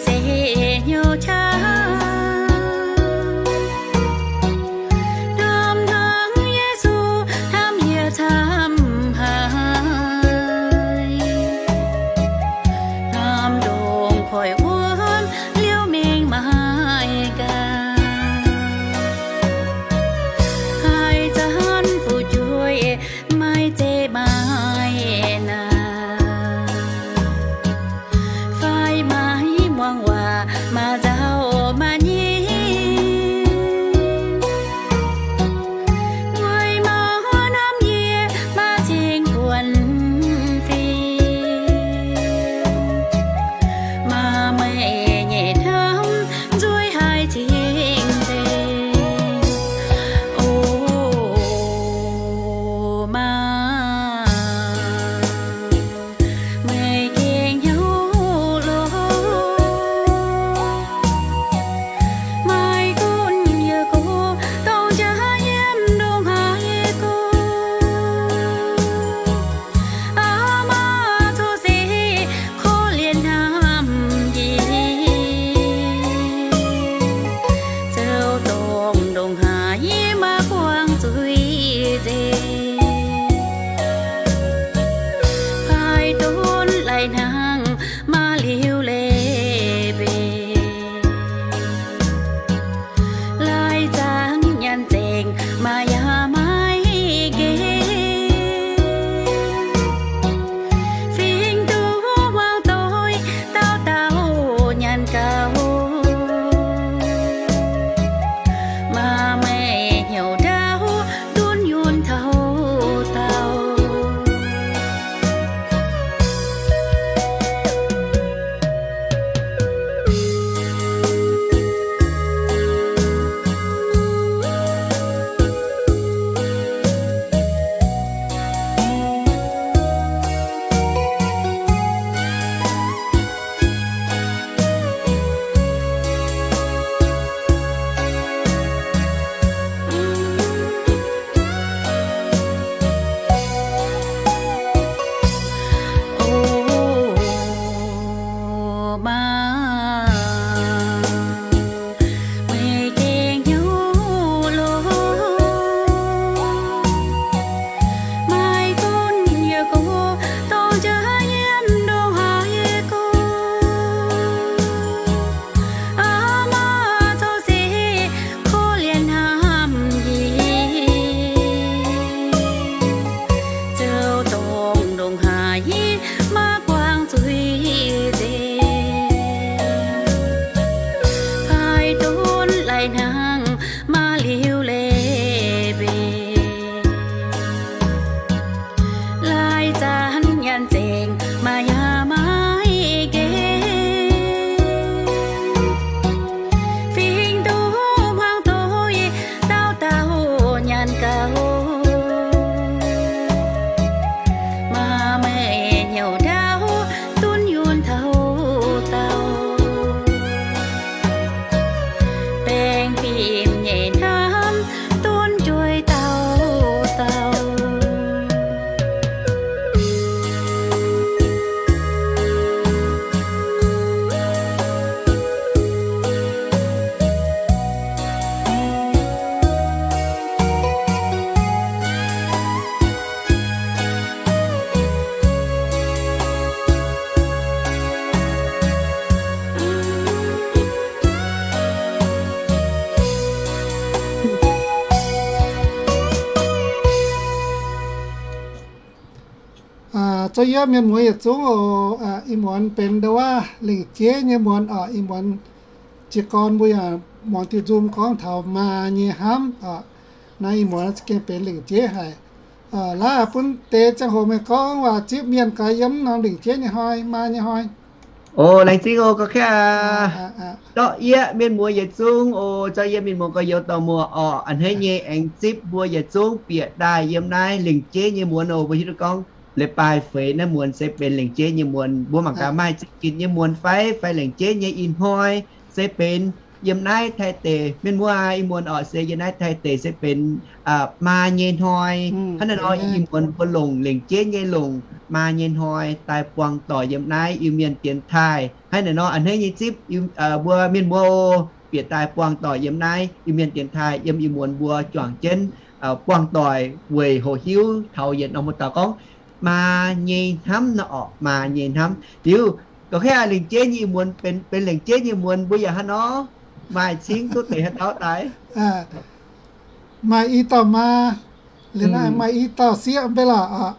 se hnyouv qaqv. Ndorm hnangv Yesu hnamv yie camv haic, hnamv ndongc koiv wuonv liuz mingh maiv gaax. Haih zanc fu'jueiv maiv zeiz maaih naaic, fai maiv muangx waac, maaih nzauh maaih nyim, weic maiv hnamv yie, maaih cing buonc fim, maaih meih nyei hnamv nzueic haic cing-nzengc. O maa, meih gengh hnyouv loz, maaih gunv yie go, dongh jaax yiem ndongc haaix go. Aa maa, coqv se korv-lienh hnamv yie, zoux dongh ndongc haaix yie maiv buangh zuiz nzengc. Fai donv lai hnangv maa liuz leiz-mbeix, lai zaangc nyanc zengc maaih yaac maiv nqemh, fingx duqv hmuangx doic dauh dauh nyanc gauh, maaih meih hnyouv ndaauv dunv yunh taux daauh. O maa, meih gengh hnyouv loz, maaih gunv yie go, dongh jaax yiem ndongc haaix yie go. Aa maa, coqv se korv-lienh hnamv yie, zoux dongh ndongc haaix yie maiv buangh zuiz nzengc. Fai donv lai hnangv maa liuz leiz-mbeix, lai zanc nyanc zengc maaih yaac maiv nqemh, fingx duqv hmuangx doic dauh dauh nyanc gauh, maaih meih hnyouv ndaauv dunv yunh taux daauh. Baengh fim nyei hnamv dunv jueiv dauh dauh. Zoux yie mienh muoz yietc zungv oc. Ih muonz benx ndau wuov lengc jeiv nyei muonz oc. Ih muonz jiez gorn mbuo yaac muangx diuh nzung gorngv taux maa nyei hnamv oc. Naaiv ih muonz za'gengh benx lengc jeiv haic. Laaix bun deix ziangh hoc meih gorngv waac zipv mienh gaax yiem norm lengc jeiv nyei hnoi, maa nyei hnoi. O, laengz zingh oc, gorngv kaav. Zorqv yie mienh muoz yietc zungv oc. Zorqv yie mienh muoz gorx-youz dorh muoz oc. A'hneiv nyei aengx zipv mbuo yietc zungv bieqc daaih yiem naaiv lengc jeiv nyei muonz oc. Mbuo hiuv duqv gorngv leiz-baaix feix naaiv muonz se benx lengc jeiv nyei muonz. Mbuo mangc gaax maaih zipv ginx nyei muonz fai, fai lengc jeiv nyei ih hnoi se benx yiem naaiv Taiv deic, mienh muoz aac, ih muonz orqc se yiem naaiv Taiv deic se benx maa nyei hnoi. Hnangv naaiv nor ih muonz mbuo longc lengc jeiv nyei longc maa nyei hnoi daaih buangh doic yiem naaiv Iu-Mienh dienx taaih. Hnangv naaiv nor a'hneiv nyei zipv mbuo mienh muoz bieqc daaih buangh doic yiem naaiv Iu-Mienh dienx taaih yiem ih muonz mbuo juangc jienv buangh doic weic hoqc hiuv taux yietc norm mbuo daux gorngv maa nyei hnamv nor orqc, maa nyei hnamv. Liuz, ga'kaiv lengc jeiv nyei ih muonz benx, benx lengc jeiv nyei muonz mbuo yaac hnangv nor maaih cingv duqv deix haaix dauh daaih. Maaih i dauh maa, liuz naaiv maaih i dauh sieqv mv bei lorqc.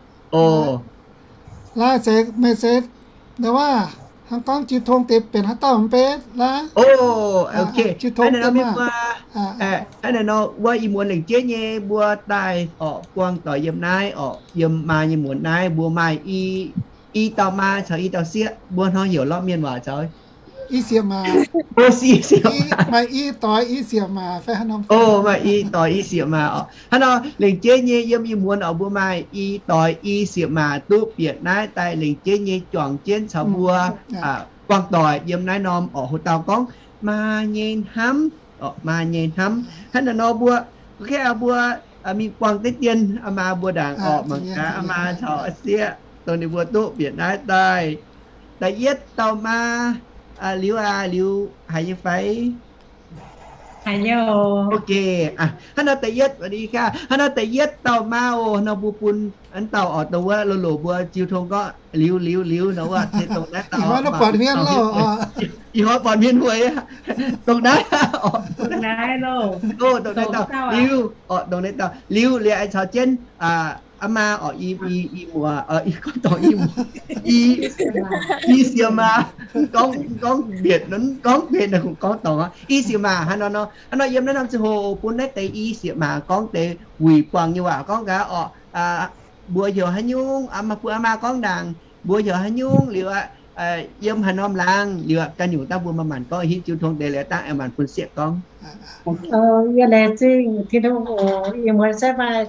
Laaix se meih se, ndau wuov, hnangv gorngv jiu tong deix benx haaix dauh mv bei laaix? Jiu tong deix maah. Hnangv naaiv nor wuov ih muonz lengc jeiv nyei mbuo daaih orqc buangh doic yiem naaiv orqc, yiem maa nyei muonz naaiv mbuo maaih i, i dauh maa caux i dauh sieqv, mbuo hnangv heuc lorqc mienh waac caux i sieqv maa. Maaih i doix i sieqv maa fai hnangv nor? Maaih i doix i sieqv maa orqc. Hnangv nor lengc jeiv nyei yiem ih muonz orqc mbuo maaih i doix i sieqv maa duqv bieqc naaiv daaih lengc jeiv nyei juangc jienv caux mbuo buangh doic yiem naaiv norm orqc. Hoc dauh gorngv maa nyei hnamv orqc, maa nyei hnamv. Hnangv naaiv nor mbuo, ga'kaiv mbuo mingh buangh deix dien maa mbuo ndaangc orqc, mangc gaax maa caux sieqv dongh ninh mbuo duqv bieqc naaiv daaih. Da'yietv dauh maa, liuz aac, liuz haiz nyei fai? Haiz nyei oc. Ok, hnangv nor da'yietv, hnangv nor da'yietv dauh maa oc, nor mbuo bun hnangv dauh orqc, dongh wuov loz-loc mbuo jiu tong gorngv liuz, liuz, liuz nor wuov se dongh naaiv dauh. Ih hnoi buatc mienh hueix, dongh naaiv, dongh naaiv dauh liuz orqc, dongh naaiv dauh liuz, liuz aengx caux jienv aa maa orqc, i, i muoz, gorngv dorngc i muoz, i sieqv maa, gorngv, gorngv mbietc nor, gorngv mbietc nor kungx gorngv dorngc, i sieqv maa. Hnangv nor, hnangv nor yiem naaiv norm ziangh hoc bun naaiv deix i sieqv maa gorngv deix wuic buangh nyei waac gorngv gaax orqc, mbuo heuc haaix nyungc, bun aa maa gorngv ndaangc, mbuo heuc haaix nyungc liuz aqv, yiem haaix norm laangz liuz aqv, ganh nyungc dangh mbuo maaih maanc gorngv, hitv jiu tong deix liuz dangh aengx maanc bun sieqv gorngv. Yie laengz zingh Tin-Hungh oc, ih muonz se maaih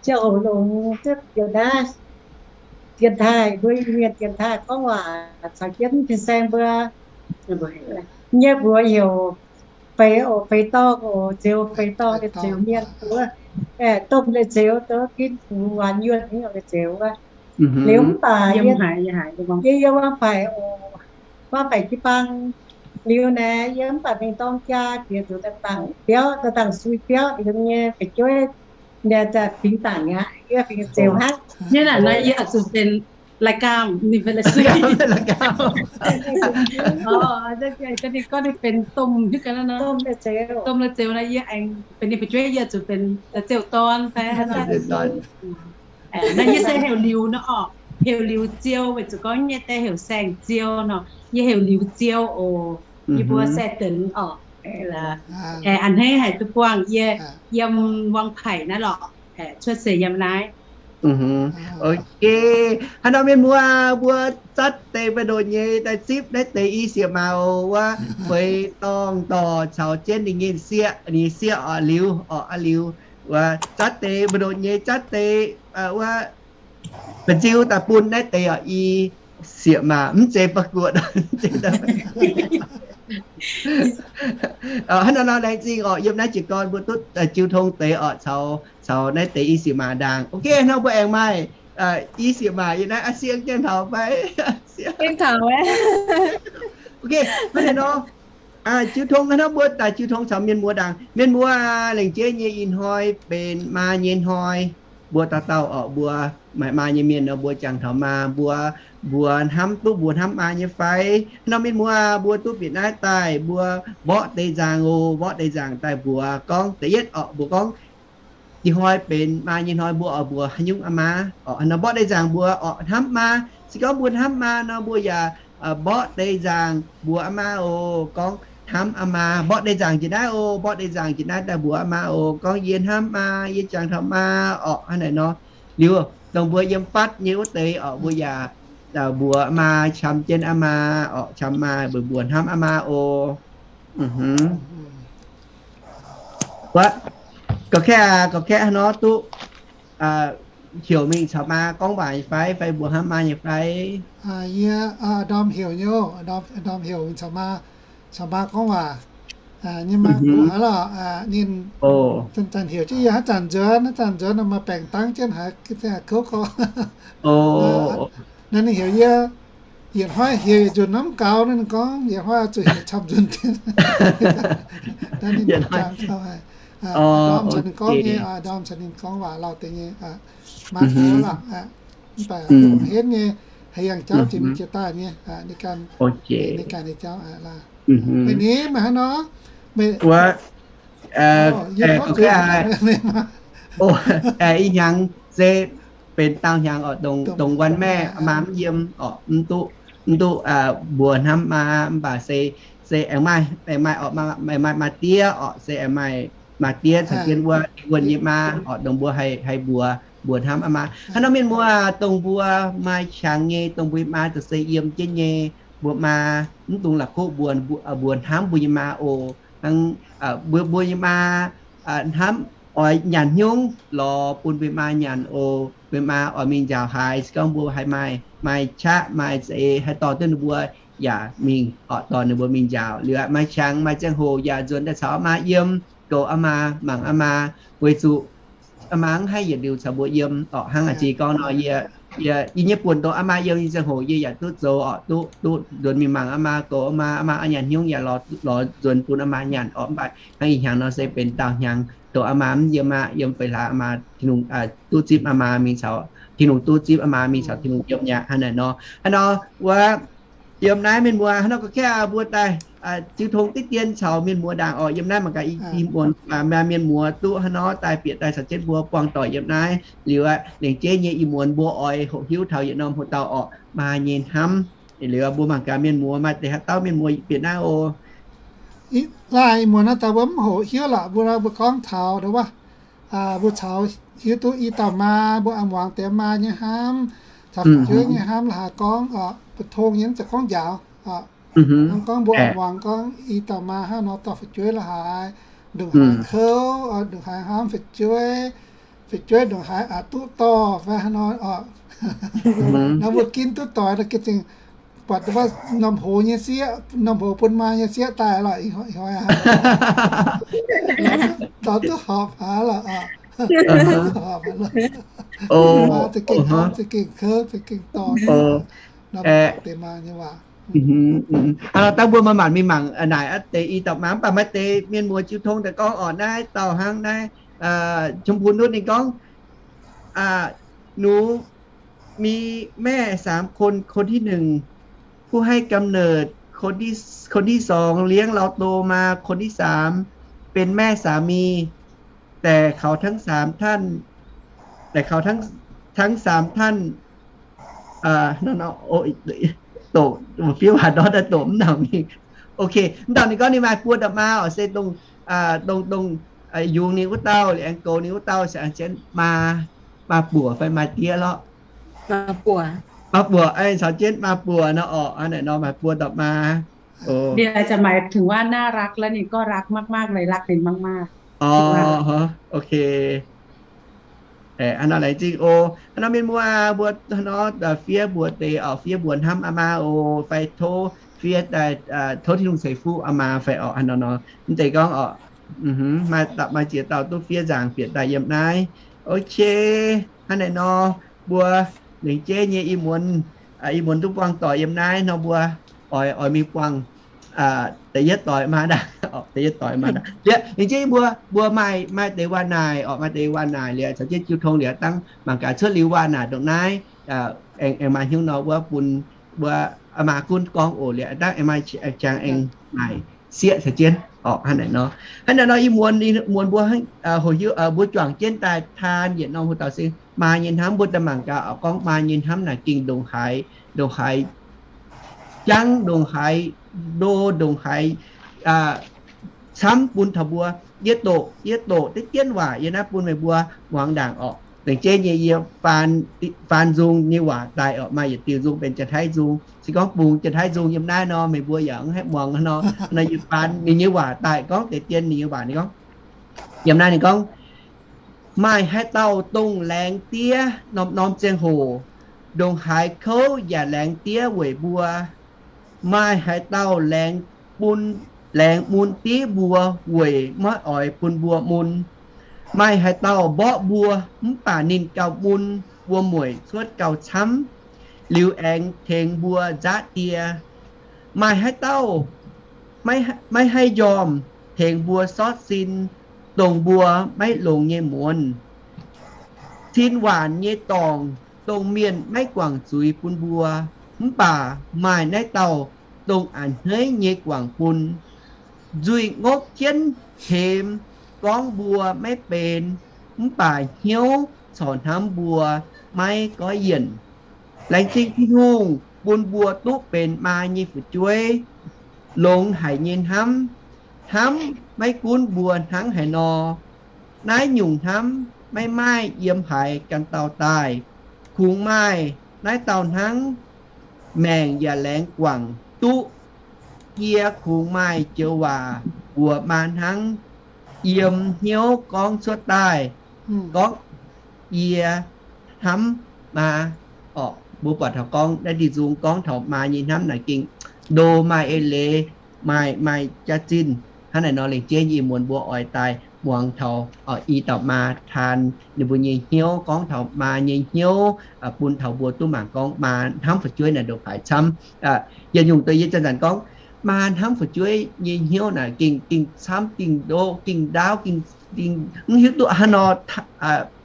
ziangh hoc longx zipv bieqc naaiv dienx taaih, mbuo Iu-Mienh dienx taaih gorngv waac caux jienv fin-saeng mbuo. Nyei mbuox heuc feix oc, feix dorngh oc, zeux feix dorngh, zeux mienh wuov, domh leiz-zeux, zeux ginv fungx waanc yuonh nyei leiz-zeux wuov. Liuz mv baac yie, yie, yie wangc faix oc, wangc faix jiu-baang liuz naaic, yie mv baac mingh dorng jaa jiex zuqc daaih dangc biauv, daaih dangc sui biauv liuz nyei fu'jueiv, ninh za'gengh dangc aqv, yie fingx ziouc hnangv. Nyei naaic nor yie oix zuqc benx lai gaam, ninh benx lai sui. Ninh gorngv ninh benx domh hiuv ga'naaiv nor, domh leiz-zeux nor, yie aengx benx ninh fu'jueiv, yie zuqc benx ziouv dorn fai. Naaiv yie se heuc Liuz nor orqc, heuc Liuz Ziou weic zuqc gorngv nyei deix heuc Saeng Ziou nor, yie heuc Liuz Ziou oc. Yie mbuo se deix orqc. A'hneiv haic duqv buangh yie yiem Wang Paic naaiv lorqc, cuotv seix yiem naaiv. Ok, haaix nor mienh muoz, mbuo zatv deix mbu'ndongx nyei daaih zipv naaiv deix i sieqv maa oc, wuov feix dorngh dorh caux jienv ninh nyei sieqv, ninh sieqv orqc, Liuz orqc, aa Liuz. Wuov zatv deix mbu'ndongx nyei, zatv deix wuov ba'nziu daaih bun naaiv deix orqc, i sieqv maa, mv zeiz ba'guoqv. Hnangv nor nor laengz zingh orqc, yiem naaiv jiez gorn mbuo duqv jiu tong deix orqc, caux, caux naaiv deix i sieqv maa ndaangc. Ok, hnangv mbuo aengx maaih i sieqv maa yiem naaiv, aa sieqv jienv taux fai? Ok, hnangv naaiv nor, jiu tong hnangv nor mbuo daaih jiu tong caux mienh muoz ndaangc. Mienh muoz, lengc jeiv nyei ih hnoi benx maa nyei hnoi. Mbuo dauh dauh orqc, mbuo maaih maa nyei mienh nor mbuo jangx taux maa, mbuo, mbuo hnamv duqv mbuox hnamv maa nyei fai? Hnangv nor mienh muoz, mbuo duqv bieqc naaiv daaih mbuo mborqv deix nzaangc oc, mborqv deix nzaangc daaih mbuox gorngv da'yietv orqc, mbuox gorngv ih hnoi benx maa nyei hnoi, mbuo oix mbuox haaix nyungc aa maa orqc. Hnangv nor mborqv deix nzaangc mbuox orqc, hnamv maa. Se gorngv mbuo hnamv maa nor mbuo yaac mborqv deix nzaangc mbuox aa maa oc, gorngv hnamv aa maa. Mborqv deix nzaangc jiex naaiv oc, mborqv deix nzaangc jiex naaiv daaih mbuox aa maa oc, gorngv yie hnamv maa, yie jangx taux maa orqc. Hnangv naaic nor liuz, dongh mbuo yiem fatv nyei wuov deix orqc, mbuo yaac mbuox maa, qam jienv aa maa orqc, qam maa, mbuox mbuox hnamv aa maa oc. Wuov, gorqv-kaeqv aac, gorqv-kaeqv hnangv nor duqv heuc mingh caux maa gorngv waac nyei fai, fai mbuox hnamv maa nyei fai? Yie, ndorm heuc nyei, ndorm heuc mingh caux maa, caux maa gorngv waac. nyei maa gux haic lorqc. Ninh zanc-zanc heuc jienv yie haaix zanc nzuonx, haaix zanc nzuonx nor maaih baengc dangv jienv haiz kouv gorx. Naaiv ninh heuc yie, yietc hnoi heuc yietc nzunc nor mv gaux, naaiv ninh gorngv yietc hnoi zuqc heuc camv nzunc jienv. Naaiv ninh jangx taux haic. Ndorm caux ninh gorngv nyei, ndorm caux ninh gorngv waac lauh deix nyei, maa taux lorqc. Mv baac henv nyei, haaix yangh jauv jiex mingh jiex daaih nyei, ninh ganh, ninh ganh nyei jauv laaix. Meih ni meih haaix nor? Meih, ih hnyangx se benx daauh hnyangx oc, dongh wuonh maeqv maa mv yiem oc, mv duqv, mv duqv mbuox hnamv maa, mv baac se, se aengx maaih, aengx maaih oc, aengx maaih maa diev oc, se aengx maaih maa diev caux jienv wuov wuonh nyei maa oc, dongh mbuo haih, haih mbuox, mbuox hnamv maa. Hnangv nor mienh muoz, dongh mbuo maaih qangx nyei, dongh mbuo nyei maa za'gengh yiem jienv nyei, mbuo maa mv dungx la'kuqv mbuox, mbuox hnamv mbuo nyei maa oc. Hnangv mbuo, mbuo nyei maa hnamv oix nyanc hnyungv lorz bun mbuo maa nyanc oc. Mbuo maa oix mingh nziaauc haaix, se gorngv mbuo haih maaih, maaih qaqv maaih za'eix haih dorh duqv ninh mbuo yaac mingh oc, dorh ninh mbuo mingh nziaauc. Liuz maaih qangx maaih ziangh hoc yaac nzuonx daaih caux maa yiem, goux maa, mangc maa, weic zuqc maa mv haih yietc liuz caux mbuo yiem oc. Hnangv a'ziex gorngv nor, yie, yie nyei buonc dongh maa yiem nyei ziangh hoc yie yaac duqv zoux oc, duqv, duqv nzuonx mingh mangc maa, goux maa, maa nyanc hnyungv yaac lorz, lorz nzuonx bun maa nyanc oc. Mv baac hnangv ih hnyangx nor se benx daauh hnyangx dongh maa mv yiem aqv, yiem feix hlaax maa, Tin-Hungh duqv zipv maa mingh caux, Tin-Hungh duqv zipv maa mingh caux Tin-Hungh yiem aqv. Hnangv naaic nor, hnangv nor wuov, yiem naaiv mienh muoz hnangv nor gorngv kaeqv mbuo daaih jiu tong diqv dien caux mienh muoz ndaangc oc. Yiem naaiv mangc gaax i muonz maaih mienh muoz duqv hnangv nor daaih bieqc daaih caux jienv mbuo buangh doic yiem naaiv liuz aqv. Lengc jeiv nyei i muonz mbuo oix hoqc hiuv taux yietc norm hoc dauh orqc, maa nyei hnamv. Liuz mbuo mangc gaax mienh muoz maaih deix haaix dauh mienh muoz bieqc naaiv oc. Laaih i muonz naaiv daaih mbuo mv hoqc hiuv lorqc, mbuo, mbuo gorngv taux wuov, mbuo caux hiuv duqv i dauh maa, mbuo muangx deix maa nyei hnamv, caux fu'jueiv nyei hnamv, la'haaix gorngv, mbuo tong nyei mv zeiz gorngv njaaux. Hnangv gorngv mbuo muangx gorngv i dauh maa hnangv nor dorh fu'jueiv la'haaix, ndongc haaix kouv, ndongc haaix hnamv fu'jueiv, fu'jueiv ndongc haaix aqc duqv dorh fai hnangv nor oc. Nor mbuo ginv duqv doic nor gengh zingh buatc wuov norm hoz nyei sieqv, norm hoz bun maa nyei sieqv daaih lorqc. Ih hnoi aqv, dorh duqv horpc haic lorqc. Horpc haic lorqc. Maa za'gengh hnamv, za'gengh kouv, za'gengh dorh. Nor mbuo deix maa nyei waac. Dangh mbuo maaih maanc mingh mangc naaic aqv deix i dauh maa, mv baac maaih deix mienh muoz jiu tong daaih gorngv orqc, naaiv dauh hnangv naaiv, Chum Pun Nutv ninh gorngv,หนูมีแม่สามคน คนที่หนึ่ง ผู้ให้กำเนิด คนที่ คนที่สอง เลี้ยงเราโตมา คนที่สาม เป็นแม่สามี แต่เขาทั้งสามท่าน แต่เขาทั้ง ทั้งสามท่าน doqc, fiev waac ndortv daaih doqc mv nangc mingh. Ok, mv dauh ninh gorngv ninh maaih buo dauh maa oc, se dongh, dongh, dongh yungz ninh wuov dauh, liuz aengx goux ninh wuov dauh, se aengx jienv maa, maa buoc fai maa diev lorqc. Maa buoc, caux jienv maa buoc nor orqc, naaic nor maaih buo dauh maa. เดี๋ยวจะหมายถึงว่าน่ารัก และนี่ก็รักมากๆเลย รักลินมากๆ Ok. Hnangv nor laengz zingh oc. Hnangv nor mienh muoz mbuo hnangv nor fiev mbuox deix, fiev mbuox hnamv aa maa oc, fai tov fiev daaih, tov Tin-Hungh ceix fuqv aa maa fai orqc. Hnangv nor nor, mv deix gorngv orqc, maaih ziex dauh duqv fiev nzaangc bieqc daaih yiem naaiv. Ok, hnangv naaic nor, mbuo lengc jeiv nyei i muonz, i muonz duqv buangh doic yiem naaiv nor, mbuo oix, oix mingh buangh da'yietv doic maa ndaangc, da'yietv doic maa ndaangc. Liuz, lengc jeiv mbuo, mbuo maaih, maaih deix waac naaic orqc, maaih deix waac naaic liuz, caux jienv jiu tong liuz dangv mangc gaax cuotv liuz waac naaic ndongc naaiv, aengx, aengx maaih hnyouv nor wuov bun mbuo maa gunv gorngv oc. Liuz dangv aengx maaih qangx aengx naaic sieqv caux jienv orqc. Hnangv naaic nor, hnangv naaic nor i muonz, muonz mbuo hoqc hiuv, mbuo juangc jienv daaih taan yietc norm hoc dauh se maa nyei hnamv. Mbuo daaih mangc gaax orqc, gorngv maa nyei hnamv naaic gengh ndongc haaix, ndongc haaix jangv, ndongc haaix ndo, ndongc haaix camv bun taux mbuo. Yie doqc, yie doqc deix dienv waac yie naaiv bun meih mbuo muangx ndaangc orqc. Lengc jeiv nyei yie faan nzung nyei waac daaih orqc, maaih yietc diuh nzung benx Janx-Taiv nzung. Se gorngv bungx Janx-Taiv nzung yiem naaiv nor, meih mbuo yaac mv haih muangx nor. Nor yie faan ninh nyei waac daaih gorngv deix dienv ninh nyei waac, ninh gorngv, yiem naaiv ninh gorngv, maaih haaix dauh dongh laengz diev norm-norm ziangh hoc, ndongc haaix kouv yaac laengz diev weic mbuo. Maaih haaix dauh laengz bun laengz mun diev mbuo weic maiv oix bun mbuo mun. Maaih haaix dauh mborqv mbuo mv baac ninh gauh mun mbuo mueic cuotv gauh camv, liuz aengx tengx mbuo nzaqv die. Maaih haaix dauh maiv haih njormh tengx mbuo sortv sin, dongh mbuo maiv longx nyei muonz. Cin waanc nyei dorngc, dongh mienh maiv guangc zuiz bun mbuo, mv baac maaih naaiv dauh dongh a'hneiv nyei guangc bun. Nzuih ngopv jienv hemx gorngv mbuo maiv benx, mv baac hnyouv corc hnamv mbuo maiv goiv yienc. Laengz zingh Tin-Hungh bun mbuo duqv benx maa nyei fu'jueiv, longx haic nyei hnamv. Hnamv maiv gunv mbuo hnangv haaix nor, naaiv nyungc hnamv maiv maaih yiem haaix ganh dauh daaih. Kungx maaih naaiv dauh hnangv, maengc yaac laengz guangc duqv. Yie kungx maaih joux waac mbuox maa hnangv, yiem hnyouv gorngv cuotv daaih, gorngv yie hnamv maa. Orqc, mbuo buatc taux gorngv naaiv diuh nzung gorngv taux maa nyei hnamv naaic gengh ndo maaih eix leiz, maaih, maaih jaax-zinh hnangv naaic nor. Lengc jeiv nyei ih muonz mbuo oix daaih muangx taux i dauh maa taan ninh mbuo nyei hnyouv, gorngv taux maa nyei hnyouv bun taux mbuo duqv mangc gorngv maa hnamv fu'jueiv naaic ndongc haaix camv. Yietc nyungc deix yie zanc-zanc gorngv maa hnamv fu'jueiv nyei hnyouv naaic gengh, gengh camv, gengh ndo, gengh ndaauv, gengh, gengh mv hiuv duqv haaix nor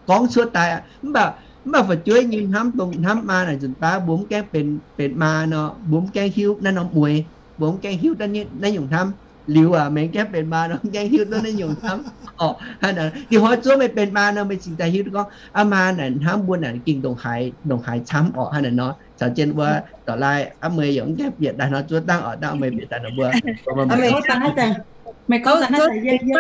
gorngv cuotv daaih. Mv baac, mv baac fu'jueiv nyei hnamv dongh hnamv maa naaic nzunc baav mbuo mv gaengh benx, benx maa nor, mbuo mv gaengh hiuv naaiv norm mueix, mbuo mv gaengh hiuv naaiv nyungc hnamv. Liuz aac, meih mv gaengh benx maa nor, mv gaengh hiuv duqv naaiv nyungc hnamv. Orqc, hnangv naaic, dinh hnoi zuov meih benx maa nor, meih cingx daaih hiuv duqv gorngv aa, maa naaic hnamv mbuo naaic gengh ndongc haaix, ndongc haaix camv orqc. Hnangv naaic nor, caux jienv wuov dorc laaih aav, meih yaac mv gaengh bieqc daaih nor zuov dangv orqc, dangv meih bieqc daaih nor mbuo, meih gorngv daaih, meih gorngv daaih,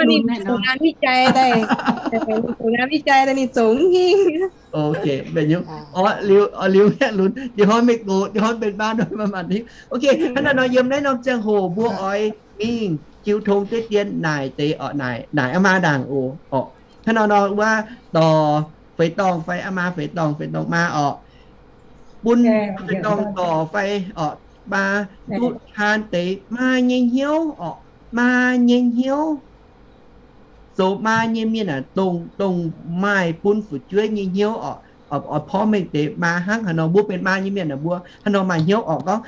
ninh zoux ga'naaiv jai daaih, ninh zoux ga'naaiv jai daaih ninh zoux hingh. Ok, mv baac nyungc, orqc, liuz, orqc, liuz lunx, dinh hnoi meih gox, dinh hnoi benx maa nor, maaih maanc hiuv. Ok, hnangv naaiv nor yiem naaiv norm ziangh hoc mbuo oix mingh jiu tong deix dien naaic deix orqc, naaic, naaic aa maa ndaangc oc. Orqc, hnangv naaiv nor wuov dorc feix dorngh fai aa maa feix dorngh, feix dorngh maa orqc, bun feix dorngh dorc fai orqc maa duqv taan deix maa nyei hnyouv orqc, maa nyei hnyouv. Zoux maa nyei mienh aah, dongh, dongh maaih bun fu'jueiv nyei hnyouv orqc, oix porv mengh deix maa hnangv haaix nor. Mbuo benx maa nyei mienh aah, mbuo haaix nor maaih hnyouv orqc, gorngv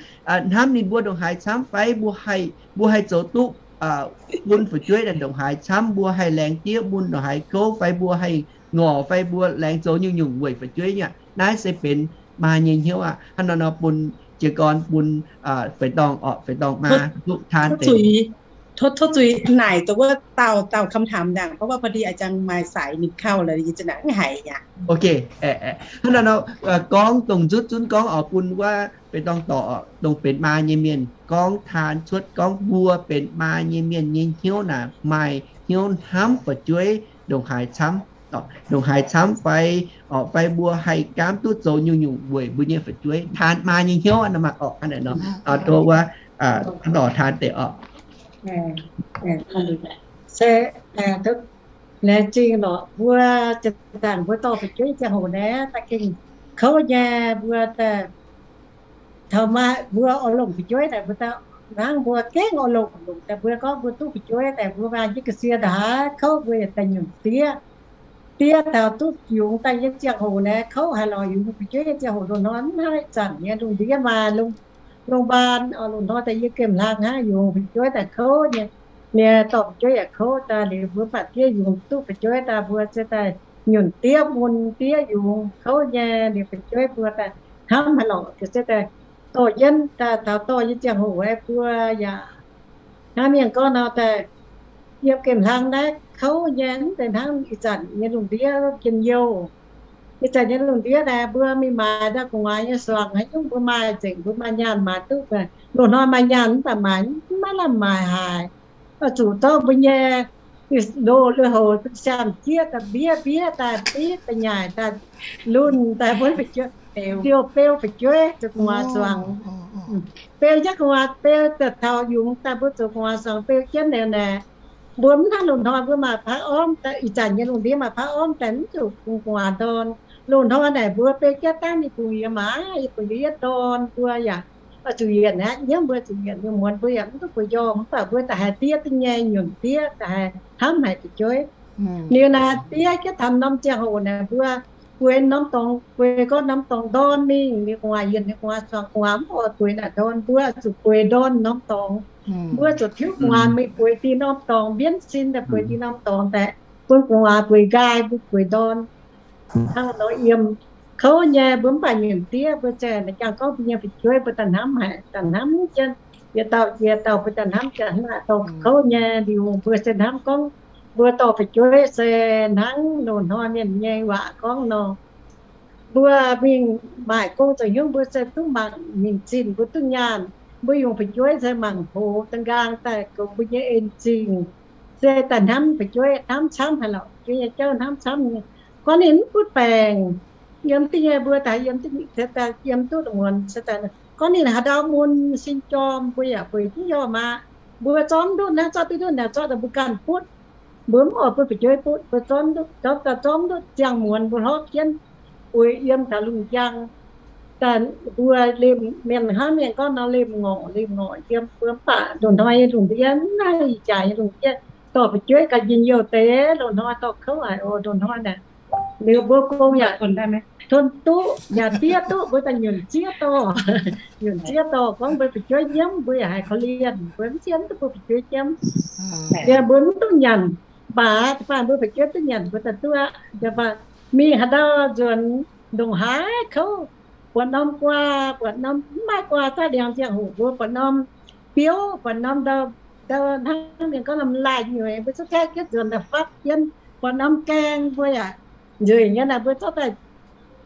hnamv ninh mbuo ndongc haaix camv fai mbuo haih, mbuo haih zoux duqv bun fu'jueiv naaic ndongc haaix camv, mbuo haih laengz diev mun ndongc haaix kouv fai mbuo haih ngorc fai mbuo laengz zoux nyungc-nyungc weic fu'jueiv nyei aqv. Naaiv se benx maa nyei hnyouv aqv. Hnangv nor nor bun jiez gorn bun feix dorngh orqc, feix dorngh maa duqv taan deix. Tov zuiz naaic dongh wuov dauh, dauh คำถาม ndaangc, เพราะว่าพอดีอาจารย์ maaih saiz ninh kauh lorqc, yie za'naaic mv haiz aqv. Ok, hnangv nor nor gorngv dongh nzutv zunv gorngv oix bun wuov feix dorngh dorc dongh benx maa nyei mienh gorngv taan cuotv gorngv mbuo benx maa nyei mienh nyei hnyouv naaic maaih hnyouv hnamv fu'jueiv ndongc haaix camv, ndongc haaix camv fai, orqc, fai mbuo haih gaamv duqv zoux nyungc-nyungc weic mbuo nyei fu'jueiv, taan maa nyei hnyouv aqv nor, orqc, hnangv naaic nor. Tov wuov dorc taan deix orqc. Se laengz zingh lorqc, mbuo zanc-zanc mbuo dorh fu'jueiv ziangh hoc naaiv da'gengh kouv nyei, mbuo daaih taux maaih mbuo oix longc fu'jueiv daaih, mbuo daaih hnangv mbuo gengh oix longc, longc daaih mbuo gorngv mbuo duqv fu'jueiv daaih, mbuo maaih jienv ga'sie ndongc haaix kouv mbuo yaac daaih nyunc diev. Diev taux duqv yungz daaih nyei ziangh hoc naaiv kouv haaix lorqc, yungz fu'jueiv nyei ziangh hoc loz-hnoi mv hnangv ih zanc nyei lungh ndiev maaih lungh, lungh baan, loz-hnoi daaih yiem gemh hlang hnangv, yungz fu'jueiv daaih kouv nyei. Mienh dorh fu'jueiv yaac kouv daaih liuz, mbuo mv baac diev yungz duqv fu'jueiv daaih, mbuo se daaih nyunc diev mun diev yungz kouv nyei liuz, fu'jueiv mbuo daaih hnamv haaix lorqc se daaih dorh jienv daaih, taux dorh nyei ziangh hoc aeqv, mbuo yaac hnangv mienh gorngv nor daaih yiem gemh hlang naaiv kouv nyei, mv zeiz hnangv ih zanc nyei lungh ndiev njien-youh. Ih zanc nyei lungh ndiev naaiv mbuo mingh maaiz ndau gu'nguaaz nyei suangx haaix nyungc mbuo maaih nzengc, mbuo maaih nyaanh maaiz duqv. Loz-hnoi maaih nyaanh mv baac maaiz maiv lamh maaic haic. Oix zuqc zorqv mbuo nyei loz-houc siang-jieqv daaih mbiev mbiev daaih, mbiev daaih nyaaic daaih, lunh daaih, mbuo fu'jueiv, beu beu fu'jueiv zoux gu'nguaaz suangx. Beu jienv gu'nguaaz, beu daaih taux yungz daaih mbuo zoux gu'nguaaz suangx beu jienv liuz naaic, mbuo mv hnangv loz-hnoi mbuo maaih paav ormv, ih zanc nyei lungh ndiev maaih paav ormv daaih mv zuqc bungx gu'nguaaz ndorn. Loz-hnoi naaic mbuo beu jienv dangv yie bungx yie maaiz, yie bungx yie yietv ndorn, mbuo yaac zuqc yienc aqv. Nyiemv mbuo zuqc yienc nyei muonz mbuo yaac mv duqv gu'nyuoz, mv baac mbuo da'haiz diev duqv nyei nyunc diev, da'haiz hnamv haic fu'jueiv. Liuz naaic diev jienv taux norm ziangh hoc naaic mbuo bueix norm dorngx, bueix gorngv norm dorngx ndorn mingh, ninh gu'nguaaz yienc, ninh gu'nguaaz suangx, gu'nguaaz mv oix bueix naaic ndorn, mbuo zuqc bueix ndorn norm dorngx. Mbuo zuqc tiuv gu'nguaaz mingh bueix diuh norm dorngx, mbienv sin daaih bueix diuh norm dorngx daaih, bun gu'nguaaz bueix nqaai, mbuo bueix ndorn. Hnangv nor yiem kouv nyei, mbuo mv baac nyunc diev, mbuo zaeng naaic jangx gorngv mbuo nyei fu'jueiv, mbuo daaih hnamv haic, daaih hnamv jienv, yietc dauh yietc dauh mbuo daaih hnamv jienv, hnangv naaic dorh kouv nyei liuz, mbuo se hnamv gorngv mbuo dorh fu'jueiv se hnangv loz-hnoi mienh nyei waac gorngv nor, mbuo mingh maaic gong zoux hnyouv mbuo se duqv mangc mingh zinh mbuo duqv nyaanh. Mbuo yungz fu'jueiv se mangc hoz da'nqaang daaih goux mbuo nyei en-zingh. Se daaih hnamv fu'jueiv hnamv camv haic lorqc, fu'jueiv nyei jauv hnamv camv nyei. Gorngv ninh mv butv baengc, yiem duqv nyei mbuo daaih yiem duqv, yiem duqv muonz se daaih gorngv ninh haaix ndau mun sin jorm mbuo yaac bueix duqv njormh aqv. Mbuo zorqv mv ndutv naaiv, zorqv duqv ndutv naaic, zorqv daaih mbuo ganh butv. Mbuo mv oix bun fu'jueiv butv, mbuo zorqv mv ndutv, zorqv daaih zorqv mv ndutv ziangh muonz mbuo hlorpv jienv bueix yiem taux lungh njang. Daaih mbuo lemh mienh hnangv mienh gorngv nor, lemh ngorc lemh ngorc yiem, mbuo mv baac loz-hnoi nyei lungh ndiev, mv naaiv ih jaax nyei lungh ndiev, dorh fu'jueiv ganh njien-youh deix, loz-hnoi dorh kouv haic oc. Loz-hnoi naaic liuz mbuo gong yaac tong duqv yaac diev duqv, mbuo daaih nyunc zieqv dorh, nyunc zieqv dorh gorngv mbuo fu'jueiv nyiemv, mbuo yaac haiz korv-lienh, mbuo mv sienx duqv mbuo fu'jueiv nyiemv. Liuz mbuo mv duqv nyanc, mv baac da'faanh mbuo fu'jueiv duqv nyanc mbuo daaih duqv aqv. Mingh haaix ndau nzuonx ndongc haaix kouv, buatc norm guaa, buatc norm mv maaih guaa, zaqv liangx ziangh hoc mbuo buatc norm biouv, buatc norm ndau, ndau hnangv mienh gorngv norm laaih nyueiz, mbuo zorqv kaeqv jienv nzuonx daaih fatv jienv, buatc norm gaeng mbuo yaac nzueic nyei naaic, mbuo zorqv daaih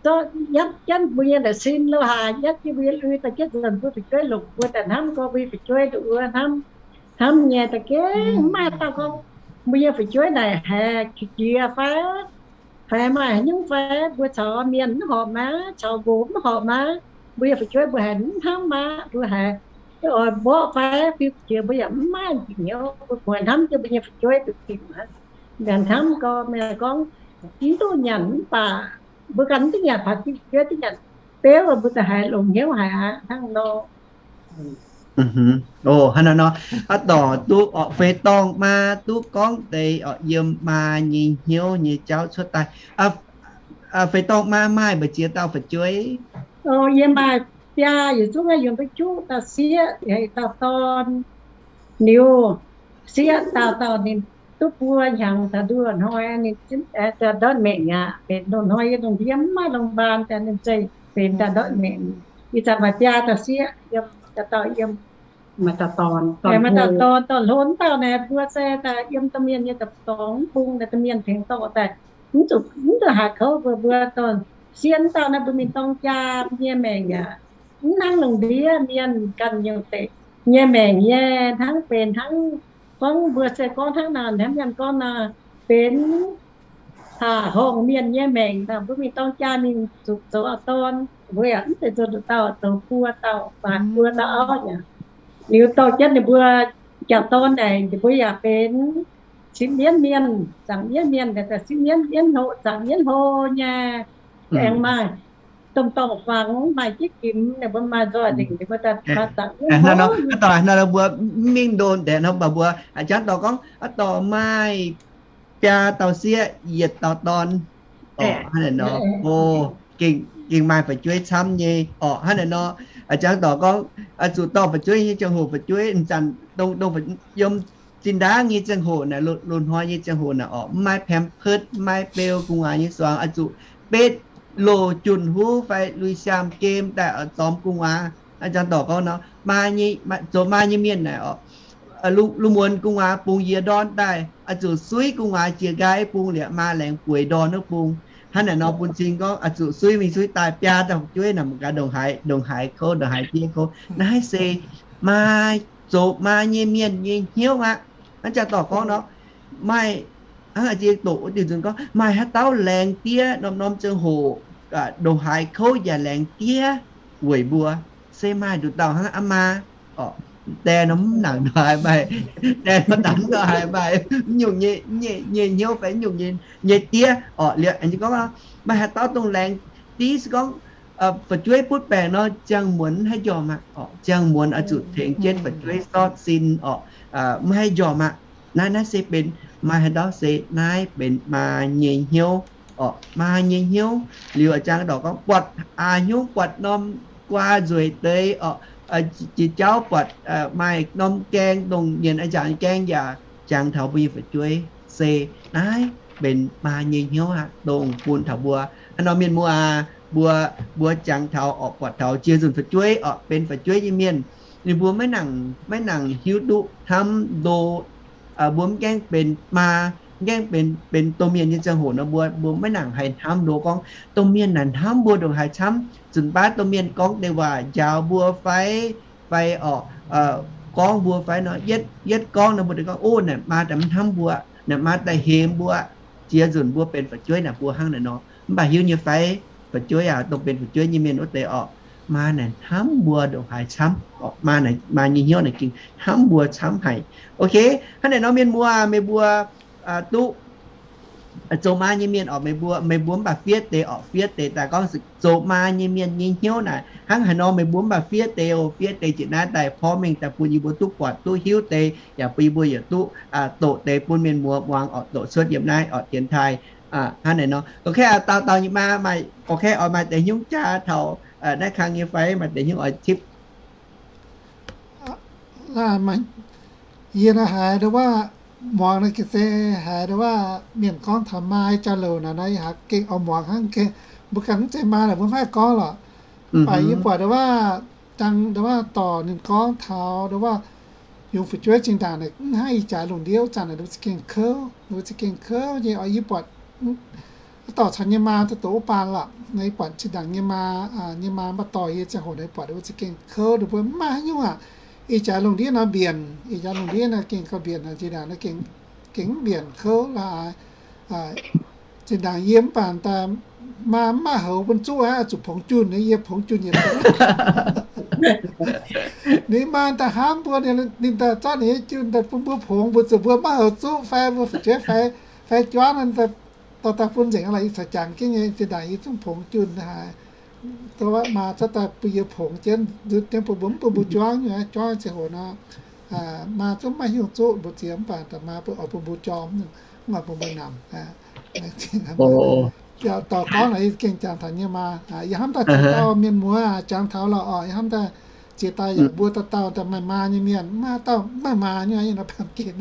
zorqv nyatv jienv mbuo nyei ndau sin lo haaix, nyatv jienv mbuo nyei lui daaih jienv nzuonx mbuo fu'jueiv longc mbuo daaih hnamv gorngv mbuo nyei fu'jueiv nduqc wuov hnamv, hnamv nyei da'gengh mv maaih dauh gorngv mbuo nyei fu'jueiv naaic haiz qiex jiez fai haiz maaih haaix nyungc fai mbuo caux mienh mv horpc maah, caux nqox mv horpc maah, mbuo nyei fu'jueiv mbuo haiz mv hnamv maah, mbuo haiz oix mborqv fai fiu qiex mbuo yaac mv maaih hnyouv, mbuo hnamv jienv mbuo nyei fu'jueiv duqv dingc aqv. Mienh hnamv gorngv, mienh gorngv mv duqv nyanc mv baac mbuo ganh mv duqv nyanc, baac fu'jueiv duqv nyanc beuv, mbuo daaih haiz longx hnyouv haic aqv hnangv nor. Hnangv naaiv nor, aav dorngc duqv orqc, feix dorngh maa duqv gorngv deix orqc yiem maa nyei hnyouv nyei jauv cuotv daaih. Feix dorngh maa maaih mbu'ziex dauh fu'jueiv? Yie maaih biaa, yietc zungv yungz duqv juqv dauh sieqv, dauh dorn. Liuz sieqv dauh dauh ninh duqv buo hnyangx taux nduoh hnoi ninh ndortv maengc aqv. Benx loz-hnoi yie lungh ndiev mv maaih โรงพยาบาล daaih ninh zeiz benx daaih ndortv maengc. Ih zanc maaih biaa dauh sieqv yiem, dauh dauh yiem, maaih dauh dorn, maaih dauh dorn, dorn hlo wuov dauh naaic mbuo se daaih yiem domh mienh nyei da'dorngx bung naaic, domh mienh tengx dorh daaih, mv zuqc, mv zuqc haaix kouv mbuo, mbuo dorh sieqv wuov dauh naaiv mbuo mingh dorng jaa, mbuo nyei maengc yaac mv hnangv lungh ndiev mienh ganh nyungc deix nyei maengc nyei, hnangv benx hnangv gorngv mbuo se gorngv hnangv naaic, hnamv mienh gorngv naaic, benx horngc mienh nyei maengc naaic, mbuo mingh dorng jaa mingh zuqc zoux auv-dorn, mbuo yaac mv zeiz zoux nduqc dauh, zoux buo dauh, buo dauh auv yaac. Liuz dorh jienv ninh mbuo jangc dorn naaic, ninh mbuo yaac benx sipv mienv mienh, zaangc mienv mienh, sipv mienv, mienv hlo, zaangc mienv hlo nyei. Aengx maaih domh dorngh fangx, maaih jieqv jimx, ninh mbuo maaih nzoih dingc, ninh mbuo daaih zaangc mienv hlo. Hnangv nor mbuo mv mingh ndon deix nor, mv baac mbuo a'jangv dorh gorngv, aav dorh maaih biaa dauh sieqv, yietc dauh dorn. Orqc, hnangv naaic nor, o, gengh maaih fu'jueiv camv nyei. Orqc, hnangv naaic nor, a'jangv dorh gorngv, zuqc dorh fu'jueiv nyei ziangh hoc, fu'jueiv m'zanc dongh, dongh yiem zinh ndaangv nyei ziangh hoc naaic, loz-hnoi nyei ziangh hoc naaic orqc, mv maaih pampers, mv maaih beu, gu'nguaaz nyei suangx, oix zuqc betv loz junh huv fai lui-siaam gem daaih oix zormx gu'nguaaz. A'jangv dorh gorngv nor, zoux maa nyei mienh naaic orqc, lungh muonz gu'nguaaz bungx yie ndorn daaih, oix zuqc suiv gu'nguaaz jiex nqaai bung liuz, maa laengz bueix ndorn wuov bung. Hnangv naaic nor bun cing gorngv oix zuqc suiv mingh suiv daaih, biaa dauh fu'jueiv naaic mangc gaax ndongc haaix, ndongc haaix kouv, ndongc haaix jieqv kouv. Naaiv se maa, zoux maa nyei mienh nyei hnyouv aqv. A'jangv dorh gorngv nor, maaih, hnangv a'jang doqc wuov diuh nzunc gorngv maaih haaix dauh laengz diev, norm norm ziangh hoc ndongc haaix kouv yaac laengz diev weic mbuo. Se maaih nduqc dauh hnangv aa maa, orqc, die nor mv nangc nor haiz maaih, die nor dangx nor haiz maaih mv nyungc nyei hnyouv fai mv nyungc nyei diev. Orqc, liuz gorngv maaih haaix dauh dongh laengz diev se gorngv fu'jueiv butv baengc nor, ziangh muonz mv haih njormh aqv orqc. Ziangh muonz oix zuqc tengx jienv fu'jueiv sortv sin orqc, mv haih njormh aqv. Naaiv, naaiv se benx maaih haaix dauh se naaiv benx maa nyei hnyouv orqc. Maa nyei hnyouv liuz, a'jangx dorc gorngv buatc aax hnyouv, buatc norm guaa nzueic deix orqc, jiex jauv buatc maaih norm gaeng, dongh nyienc a'jangc gaeng yaac jangx taux mbuo nyei fu'jueiv, se naaiv benx maa nyei hnyouv aqv, dongh bun taux mbuo. Hnangv nor mienh muoz aac, mbuo, mbuo jangx taux orqc, buatc taux jiex nzunc fu'jueiv orqc, benx fu'jueiv nyei mienh, ninh mbuo maiv nangc, maiv nangc hiuv duqv hnamv ndo. Mbuo mv gaengh benx maa, mv gaengh benx, benx domh mienh nyei ziangh hoc nor, mbuo, mbuo maiv nangc haih hnamv ndo gorngv domh mienh naaic hnamv mbuo ndongc haaix camv. Nzunc baav domh mienh gorngv deix waac njaaux mbuo fai, fai orqc, gorngv mbuo fai nor, yietv, yietv gorngv nor mbuo deix gorngv, Ov, naaic maa daaih mv hnamv mbuo, naaic maa daaih hemx mbuo. Jiex nzunc mbuo benx fu'jueiv naaic mbuo hnangv naaic nor. Mv baac hiuv nyei fai, fu'jueiv aac, dongh benx fu'jueiv nyei mienh wuov deix orqc, maa naaic hnamv mbuo ndongc haaix camv orqc. Maa naaic, maa nyei hnyouv naaic gengh hnamv mbuo camv haic. Ok, hnangv naaic nor mienh muoz, meih mbuo duqv zoux maa nyei mienh orqc, meih mbuo, meih mbuo mv baac fiev deix orqc, fiev deix daaih gorngv zoux maa nyei mienh nyei hnyouv naaic hnangv haaix nor, meih mbuo mv baac fiev deix oc. Fiev deix jiex naaiv daaih porv mengh daaih bun yie mbuo duqv buatc duqv hiuv deix, yaac bun yie mbuo yietc duqv doqc deix bun mienh muoz muangx orqc, doqc cuotv yiem naaiv orqc, dienx taaih hnangv naaic nor. Gorqv-kaeqv dauh dauh nyei maa, maaih gorqv-kaeqv oix maaih deix hnyouv jaa taux naaiv kang nyei fai maaih deix hnyouv oix tipv? Yie naaiv haiz nduov waac, muangx naaiv ga'sie haiz nduov waac, mienh gorngv taux maa jauv-louc naaic, naaiv yie haiz gengh oix muangx hnangv gengh. Mbuo ganh mv zeiz maa naaic mbuo mv haih gorngv lorqc. Mv baac yie buatc nduov waac, dangh nduov waac dorc ninh gorngv taux nduov waac, yungz fu'jueiv zinh ndaangc naaic mv haih ih jaax lungh ndiev zanc naaic, ninh mbuo za'gengh kouv, ninh mbuo za'gengh kouv nyei oc. Yie buatc dorc caux nyei maa duqv doqc wuov baan lorqc. Naaiv yie buatc zinh ndaangc nyei maa, nyei maa mv baac dorh yie ziangh hoc naaiv buatc ninh mbuo za'gengh kouv, ninh mbuo mv maaih haaix nyungc aqv. Ih jaax lungh ndiev nor mbienc, ih jaax lungh ndiev naaiv gengh gauh mbienc, zinh ndaangc naaiv gengh mv mbienc kouv la'haaix. Zinh ndaangc yie mv baac daaih maa mv maaih houx bun zuqv aqv, zuqc pongx junh, yie pongx junh yietc deix. Ninh maa daaih hnamv mbuo, ninh daaih zorqv ninh nyei junh daaih bun mbuo pongx, mbuo zuqc mbuo maiv houx zuqv fai mbuo fu'jueiv fai, fai juangv, dorh daaih bun nzengc lorqc. Yie caux jangx jienv nyei, zinh ndaangc yie zungv pongx junh haic. Maa zorqv daaih bun yie pongx jienv, nzutv jienv bun mbuo, mv bun mbuo juangv nyei, juangv ziangh hoc nor, maa zungv maiv hiuv zuqv mbu'ziex, mv baac daaih maa bun, oix bun mbuo jorm, mv oix bun mbuo namx. Dorh gorngv naaic yie gengh jangx taux nyei maa. Yie hnamv daaih ziex dauh mienh muoz jangx taux lorqc orqc. Yie hnamv daaih ziex dauh yaac mbuo dauh dauh daaih maaih maa nyei mienh, maaih dauh mv maaih maa nyei, yie nor baamh gen,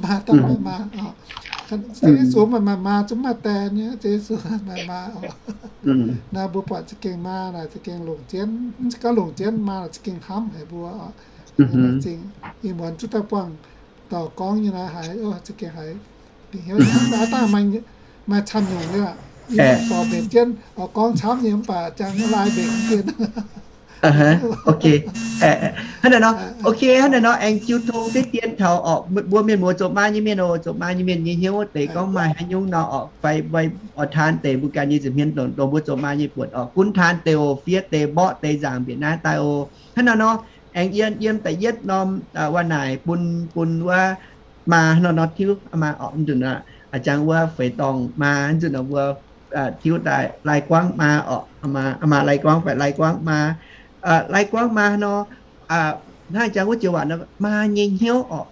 maaih dauh maaih maa orqc. Ziouv Yesu maaih, maaih maa, zungv maaih daeh nyei, Ziouv Yesu maaih maa orqc. Naaiv mbuo buatc za'gengh maa naaic za'gengh longc jienv, mv zeiz gorngv longc jienv, maa naaic za'gengh hnamv haic mbuo orqc. Zingh ih muonz zuqc daaih buangh dorh gorngv nyei naaiv haiz, za'gengh haiz bieqc hnyouv, aa dangh maaih camv nyungc nyei. Yie dorh mbenc jienv oix gorngv camv nyei mv baac jangx lai mbenc jienv. Ok. Hnangv naaic nor, ok, hnangv naaic nor aengx jiu tong deix dien taux orqc, mbuo mienh muoz zoux maa nyei mienh oc, zoux maa nyei mienh nyei hnyouv deix gorngv maaih haaix nyungc nor orqc, fai oix taan deix mbuo ganh nyei nza'hmien dongh mbuo zoux maa nyei buonc orqc, gunv taan deix oc, fiev deix, mborqv deix nzaangc mbietc naaiv daaih oc. Hnangv naaic nor, aengx yiem, yiem da'yietv norm waac naaic bun, bun wuov maa hnangv nor nor tiuv maa orqc, nzunc aac, jangx wuov feix dorngh maa, nzunc aac mbuo tiuv daaih lai guangv maa orqc, maa lai guangv fai lai guangv maa, lai guangv maa nor, hnangv jangx wuov joux waac nor, maa nyei hnyouv orqc,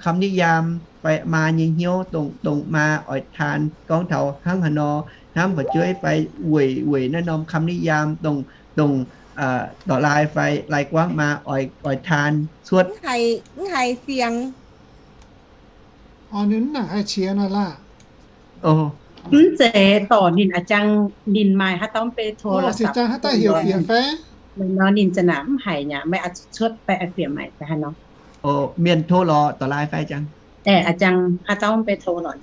คำนิยาม fai maa nyei hnyouv dongh, dongh maa oix taan gorngv taux hnangv haaix nor, hnamv fu'jueiv fai weic, weic naaiv norm คำนิยาม dongh, dongh dorc lai fai lai guangv maa oix, oix taan cuotv. Mv haiz siang. Orqc, ninh mv nangc haih qiex nor laah. Mv zeiz dorc ninh a'jang, ninh maaih haaix dauh mv bei โทรศัพท์ jang haaix dauh heuc bieqc fai? Nor ninh za'naaic mv haiz nyei, meih oix cuotv fai oix bieqc maaic fai haaix nor? Mienh โทร lorz dorc lai fai jang? A'jang haaix dauh mv bei โทร lorz.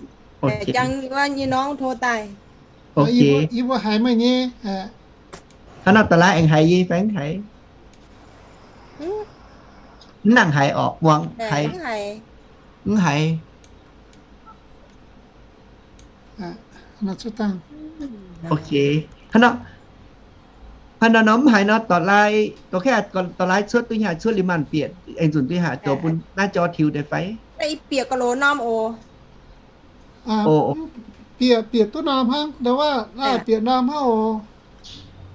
Jang wuov nyei norm โทร daaih. Yie mbuo haiz meih nyei. Hnangv nor dorc lai aengx haiz yie fai mv haiz? Mv nangc haiz orqc, muangx haiz. Mv haiz. Ok. Hnangv nor, hnangv nor nor mv haiz nor dorc lai, dorc lai cuotv duqv haaix, cuotv liuz maanc bieqc, aengx nzunc duqv haaix zoux bun naaiv jor tiux deix fai? Bieqc, bieqc duqv norm hnangv, ndau wuov bieqc norm hnangv oc.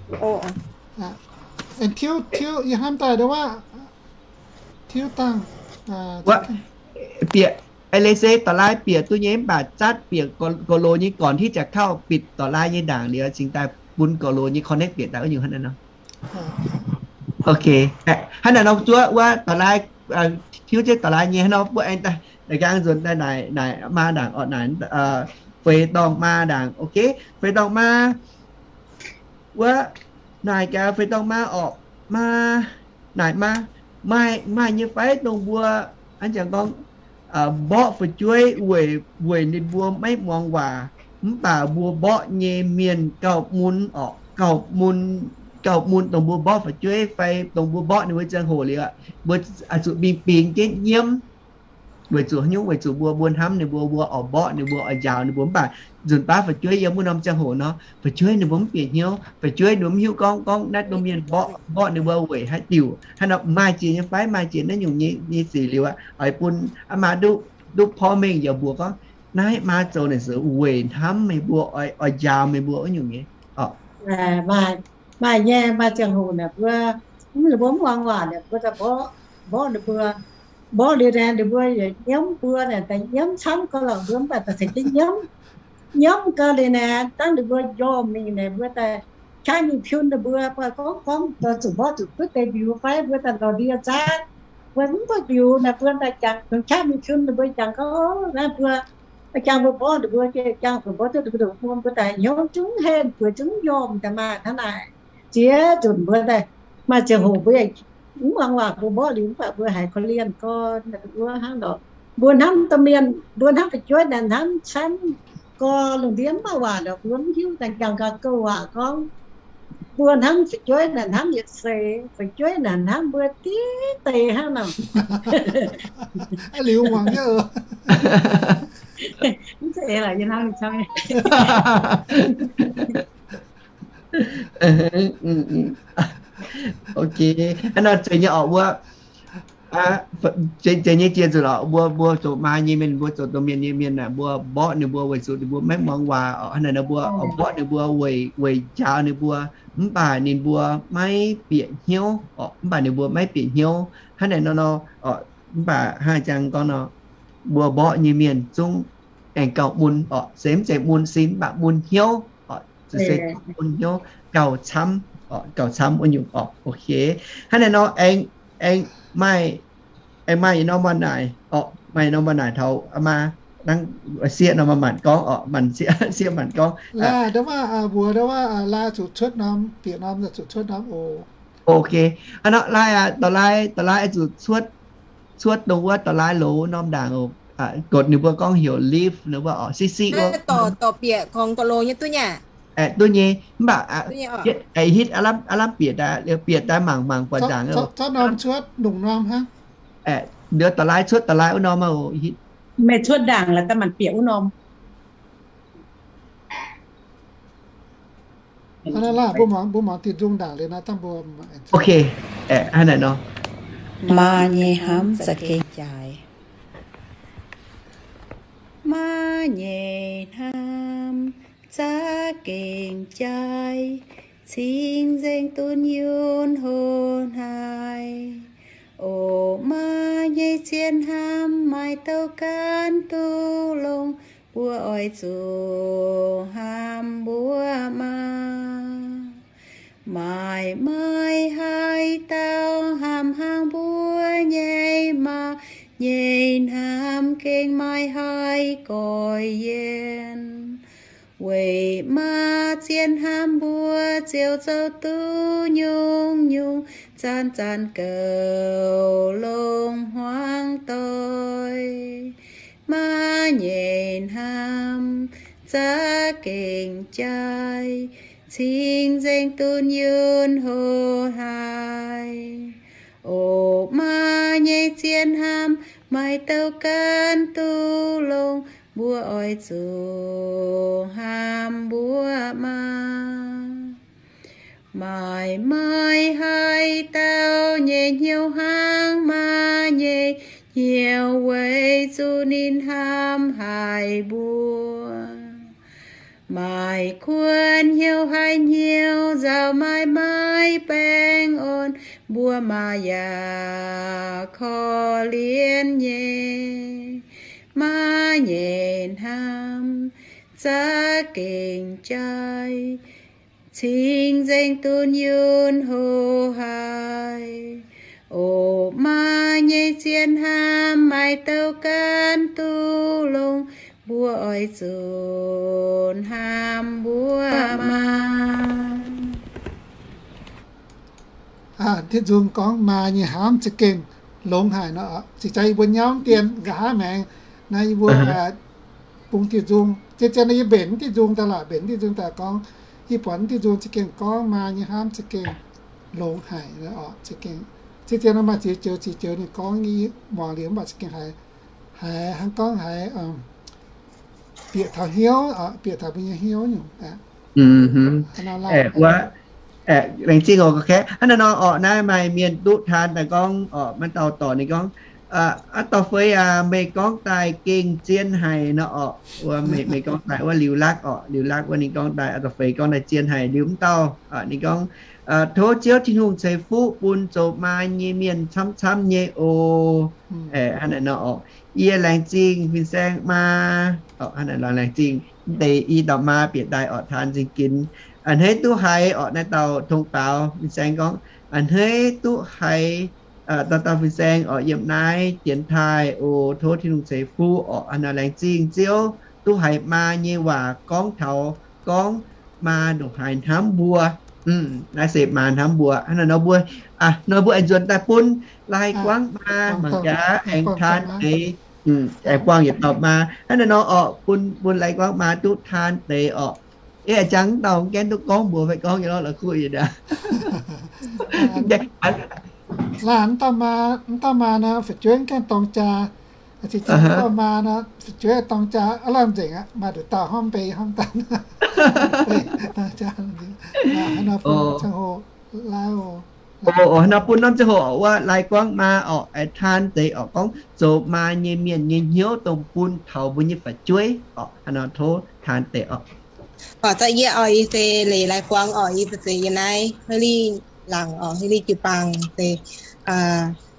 Aengx tiuv, tiuv, yie hnamv daaih ndongc wuov, tiuv dangh, wuov, bieqc, eix leiz se da'laaix bieqc duqv nyei mv baac zatv bieqc gauh loz nyei gorn hiuv jaax kauv bieqc da'laaix nyei ndaangc liuz cingx daaih bun gauh loz nyei connect bieqc daaih wuov nyungc hnangv naaiv nor. Ok, hnangv naaiv nor zuov wuov da'laaix, tiuv jienv da'laaix nyei hnangv nor mbuo aengx daaih naaic nqaang nzuonx daaih naaic, naaic maa ndaangc orqc, naaic feix dorngh maa ndaangc. Ok, feix dorngh maa, wuov, naaic gaax feix dorngh maa orqc, maa, naaic maa, maaih, maaih nyei fai dongh mbuo, hnangv jangx gorngv, mborqv fu'jueiv weic, weic ninh mbuo maiv muangx waac, mv baac mbuo mborqv nyei mienh gauh mun orqc, gauh mun, gauh mun dongh mbuo mborqv fu'jueiv fai dongh mbuo mborqv ninh mbuo ziangh hoc liuz, mbuo zuqc bingx bingx jienv nyiemv. Weic zuqc haaix nyungc? Weic zuqc mbuo, mbuo hnamv ninh mbuo, mbuo oix mborqv ninh mbuo, oix njaaux ninh mbuo. Mv baac nzunc baav fu'jueiv yiem wuov norm ziangh hoc nor, fu'jueiv ninh mbuo mv bieqc hnyouv, fu'jueiv ninh mbuo mv hiuv gorngv, gorngv naaiv domh mienh mborqv, mborqv ninh mbuo weic haaix diuc. Hnangv nor maaih jiex nyei fai? Maaih jiex naaiv nyungc nyei, nyei sic liuz aqv, oix bun aa maa duqv, duqv porv mengh yaac mbuox gorngv, naaiv maa zoux naaic se weic hnamv meih mbuo, oix, oix njaaux meih mbuo wuov nyungc nyei. Maaih nyei, maaih ziangh hoc naaic mbuo, mv, ninh mbuo mv muangx waac naaic mbuo daaih mborqv, mborqv ninh mbuo, mborqv liuz naaic ninh mbuo yaac nyiemv mbuo naaic, daaih nyiemv camv gau lorqc mbuo mv baac daaih tengx jienv nyiemv, nyiemv gau liuz naaic dangv ninh mbuo njormh mingh naaic mbuo daaih qaqv mingh piun ninh mbuo, mbuo gorngv, gorngv zuqc mborqv zuqc duqv deix mbiuz fai mbuo daaih lorz ndie zaatv, mbuo mv duqv mbiuz naaic mbuo daaih jangx qaqv mingh piun ninh mbuo jangx gorngv naaiv mbuo jangx mbuo mborqv ninh mbuo, jangx zuqc mborqv duqv ninh mbuo, mbuo daaih hnyouv zungv henv, bueix zungv njormh daaih maaih hnangv naaic. Ziex nzunc mbuo daaih maaih ziangh hoc mbuo yaac mv muangx waac, mbuo mborqv liuz mv baac mbuo haiz korv-lienh gorn wuov hnangv lorqc. Mbuo hnamv domh mienh, mbuo hnamv fu'jueiv naaic hnamv camv gorx, lungh ndiev mv maaih waac lorqc, mbuo mv hiuv daaih jangx gauh gouv waac gorngv. Mbuo hnamv fu'jueiv naaic hnamv yietc seix, fu'jueiv naaic hnamv mbuo diqv deix hnangv nor. Liuz muangx nyei. Mv zeiz lorqc, yie hnamv ninh camv. Ok, hnangv nor zeiz nyei orqc wuov. Zeiz nyei jiex nzunc orqc, mbuo, mbuo zoux maa nyei mienh, mbuo zoux domh mienh nyei mienh aeqv, mbuo mborqv ninh mbuo weic zuqc ninh mbuo maiv muangx waac orqc. Hnangv naaic nor mbuo oix mborqv ninh mbuo weic, weic njaaux ninh mbuo, mv baac ninh mbuo maiv bieqc hnyouv orqc, mv baac ninh mbuo maiv bieqc hnyouv. Hnangv naaic nor nor, mv baac hnangv jang gorngv nor, mbuo mborqv nyei mienh zungv aengx gauh mun orqc, se mv zeiz mun sin mv baac mun hnyouv orqc, se mun hnyouv gauh camv orqc, gauh camv wuov nyungc orqc. Ok, hnangv naaic nor aengx, aengx maaih, aengx maaih yietc norm waac-naaic orqc, maaih yietc norm waac-naaic taux maa, hnangv sieqv norm maanc gorngv orqc, sieqv maanc gorngv. Mbuox ndau wuov laaix zuqc cuotv norm, bieqc norm zuqc cuotv norm oc. Ok, hnangv nor laaix, da'laaix, da'laaix zuqc cuotv, cuotv dongh wuov da'laaix loz norm ndaangc oc. Gotv ninh mbuo gorngv heuc leave ninh mbuo orqc, siqv siqv wuov. Dorh bieqc gorngv gauh loz nyei duqv nyei. Duqv nyei, mv baac hitv aav lamh bieqc daaih, bieqc daaih mangc mangc buatc nzaangc. Cuotv norm, cuotv lungh norm hnangv. Liuz da'laaix cuotv da'laaix wuov norm oc. Meih cuotv ndaangc laaix daaih mangc bieqc wuov norm. Ok, hnangv naaic nor. Maa nyei hnamv za'gengh jaaix. Maa nyei hnamv za'gengh jaaix, cing-nzengc dunh yunh hoc haaix. O maa nyei zien hnamv, maaih douc ganh duqv longx, mbuo oix zuqc hnamv mbuo maa. Maaih, maaih haaix dauh hnamv hnangv mbuo nyei maa nyei hnamv, gengh maaih haaix goix yienh. Weic maa zien hnamv mbuo ziouc zoux duqv nyungc-nyungc, zanc-zanc goux longx hmuangx doic. Maa nyei hnamv za'gengh jaaix, cing-nzengc dunh yunh hoc haaix. O maa nyei zien hnamv, maaih douc ganh duqv longx, mbuo oix zuqc hnamv mbuo maa. Maaih, maaih haaix dauh nyei hnyouv hnangv maa nyei hnyouv, weic zuqc ninh hnamv haic mbuo. Maaih kuonx hnyouv haiz hnyouv nzauh, maaih maaih baengh orn, mbuo maa yaac korv-lienh nyei. Maa nyei hnamv za'gengh jaaix, cing-nzengc dunh yunh hlo haic. O maa nyei zien hnamv, maaih douc ganh duqv longx, mbuo oix zuqc hnamv mbuo maa. Tin-Hungh gorngv maa nyei hnamv za'gengh longx haic nor, se jaax yie mbuo nyauv dien nqa'haav maengx naaiv yie mbuo bungx diuh nzung. Zien-zien yie mbenc diuh nzung daaih laac, mbenc diuh nzung daaih gorngv, yie buatc diuh nzung za'gengh gorngv maa nyei hnamv za'gengh longx haic. Zien-zien nor maaih ziex joux, ziex joux ninh gorngv, yie muangx liuz mv baac za'gengh haiz, haiz hnangv gorngv haiz bieqc taux hnyouv, bieqc taux mbuo nyei hnyouv nyungc. Aeqv, wuov, aeqv, laengz zingh oc, kaeqv. Hnangv naaiv nor orqc, naaiv maaih mienh duqv taan daaih gorngv orqc, maaih dauh dorc ninh gorngv, aav dauh feix aac, meih gorngv daaih gengh zien haic nor orqc. Wuov meih, meih gorngv daaih wuov liuz lakv orqc, liuz lakv wuov ninh gorngv daaih, aav dauh feix gorngv daaih zien haic. Liuz mv dauh ninh gorngv, tov Ziouv Tin-Hungh ceix fuqv bun zoux maa nyei mienh camv-camv nyei oc. Hnangv naaiv nor orqc, yie laengz zingh fin-saeng maa. Hnangv naaiv nor laengz zingh deix i dauh maa bieqc daaih orqc, taan nzengc ginx. A'hneiv duqv haiz orqc, naaiv dauh tong baaux fin-saeng gorngv, a'hneiv duqv haiz dauh dauh fin-saeng orqc yiem naaiv dienx taaih oc. Tov Tin-Hungh ceix fuqv orqc. Hnangv naaiv nor laengz zingh Ziouv duqv haiz maa nyei waac gorngv taux gorngv maa ndongc haaix hnamv mbuo. Naaiv se maa hnamv mbuo. Hnangv naaiv nor mbuo, nor mbuo aengx nzuonx daaih bun Lai-Guangv maa mangc gaax aengx taan deix, aengx buangh yietc dauh maa. Hnangv naaiv nor orqc, bun, bun Lai-Guangv maa duqv taan deix orqc. Ih jangx dauh mv gaengh duqv gorngv mbuox fai gorngv nyei lorqc, la'kuqv yietc aqv. Laanh mv dauh maa, mv dauh maa nor fu'jueiv mv gaengh dorng jaa. Cing-jaa mv dauh maa nor fu'jueiv dorng jaa aav lamh nzengc aqv, maaih nduqc dauh hnamv mbei hnamv daaih. Hnangv nor bun norm ziangh hoc wuov Lai-Guangv maa orqc, taan deix orqc, gorngv zoux maa nyei mienh nyei hnyouv dongh bun taux mbuo nyei fu'jueiv orqc. Hnangv nor tov taan deix orqc. Oc, da'yietv oc, yie se Leiz Lai-Guangv oc, yie se yiem naaiv Heuv Ling laangc oc, Heuv Ling jiu-baang se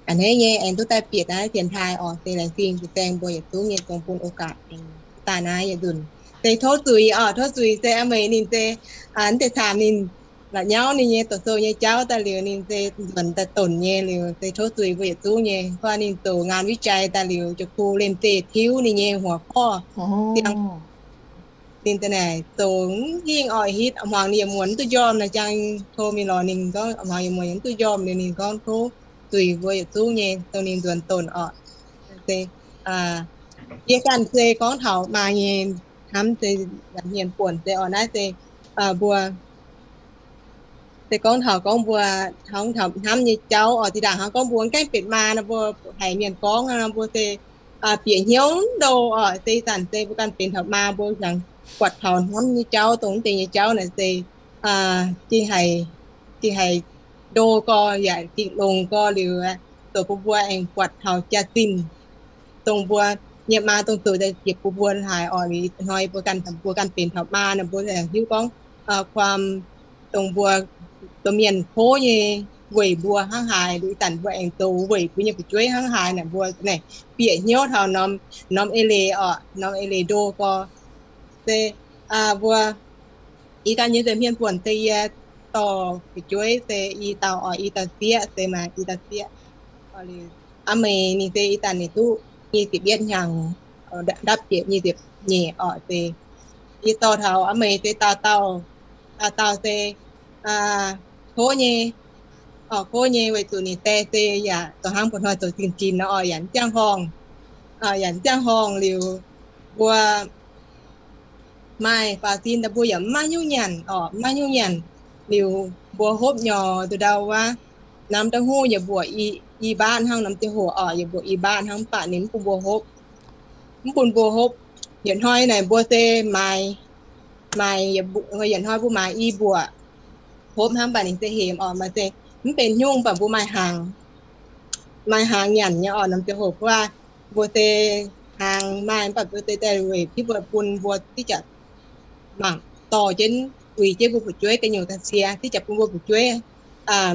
a'hneiv nyei aengx duqv daaih bieqc naaiv dienx taaih oc, se laengz zingh fin-saeng mbuo yietc zungv nyei dongh bun โอกาส aengx daaih naaiv yietc nzunc. Se tov zuiz oc, tov zuiz se aa meih ninh se mv deix caanx ninh la'nyauv ninh nyei doqc sou nyei jauv daaih liuz ninh se nzuonx daaih donc nyei liuz se tov zuiz mbuo yietc zungv nyei. Gorngv ninh zoux งานวิจัย daaih liuz jiex kuh liemh zeih tiuv ninh nyei หัวข้อ ziangh ninh da'naaic zoux hingh oix hitv, hmuangx ninh yaac muonz mv duqv njormh naaic, jang tov mingh lorz ninh gorngv hmuangx yaac muonz mv duqv njormh liuz ninh gorngv tov zuiz mbuo yietc zungv nyei dongh ninh nzuonx donc oc. Yie ganh se gorngv taux maa nyei hnamv se hmien buonc se oc, naaiv se mbuo se gorngv taux gorngv mbuo hnamv nyei jauv oc. Zinh ndaangc hnangv gorngv mbuo gaengh benx maa nor, mbuo haiz mienh gorngv nor, mbuo se bieqc hnyouv ndo oc. Se ih zanc se mbuo ganh benx taux maa, mbuo hnyangx buatc taux hnamv nyei jauv, dongh mv deix nyei jauv naaic se gengh haiz, gengh haiz ndo gorx yaac gengh longx gorx liuz, zoux bun mbuo aengx buatc taux jaax-zinh, dongh mbuo nyei maa dongh zoux daaih ziepc bun mbuo haic oc. Liuz hnoi mbuo ganh, mbuo ganh benx taux maa nor, mbuo hiuv gorngv ความ dongh mbuo domh mienh kov nyei weic mbuo hnangv haaix, liuz ih zanc mbuo aengx zoux weic mbuo nyei fu'jueiv hnangv haaix naaic, mbuo naaic bieqc hnyouv taux norm, norm eix leiz oc, norm eix leiz ndo gorx. Se mbuo, yie ganh nyei nza'hmien buonc se yie dorh fu'jueiv se i dauh oc, i dauh sieqv se maaih i dauh sieqv. Aa meih ninh se ih zanc ninh duqv nyic ziepc yietv hnyangx, ndapv jieqv nyic ziepc nyeic oc. Se yie dorh taux aa meih se dauh dauh, dauh dauh se tov nyei, oc, kov nyei weic zuqc ninh die se yaac zoux hnangv mba'hnoi zoux zinh ginx nor oc, yaac mv ziangh horngh, yaac mv ziangh horngh liuz mbuo maaih faaux sin daaih mbuo yaac mv maaih nyungc nyanc oc, mv maaih nyungc nyanc. Liuz mbuo hopv nyorx nduqc ndau wuov, norm da'hungh yaac mbuoqc i mbaatv hnangv, norm ziangh hoc oc yaac mbuoqc i mbaatv hnangv, mv baac ninh mv bun mbuo hopv, mv bun mbuo hopv. Yietc hnoi naaic mbuo se maaih, maaih, yietc hnoi mbuo maaih i mbuoqc hopv hnangv, mv baac ninh se hemx oc, maaih se mv benx nyungc, mv baac mbuo maaih hnaangx, maaih hnaangx nyanc nyei oc. Norm ziangh hoc mbuo, mbuo se hnaangx maaih, mv baac mbuo se daaih weic tipv mbuo bun mbuo diqv jaax mangc dorh jienv uix jienv mbuo fu'jueiv ga'nyungc daaih sie, div jaax bun mbuo fu'jueiv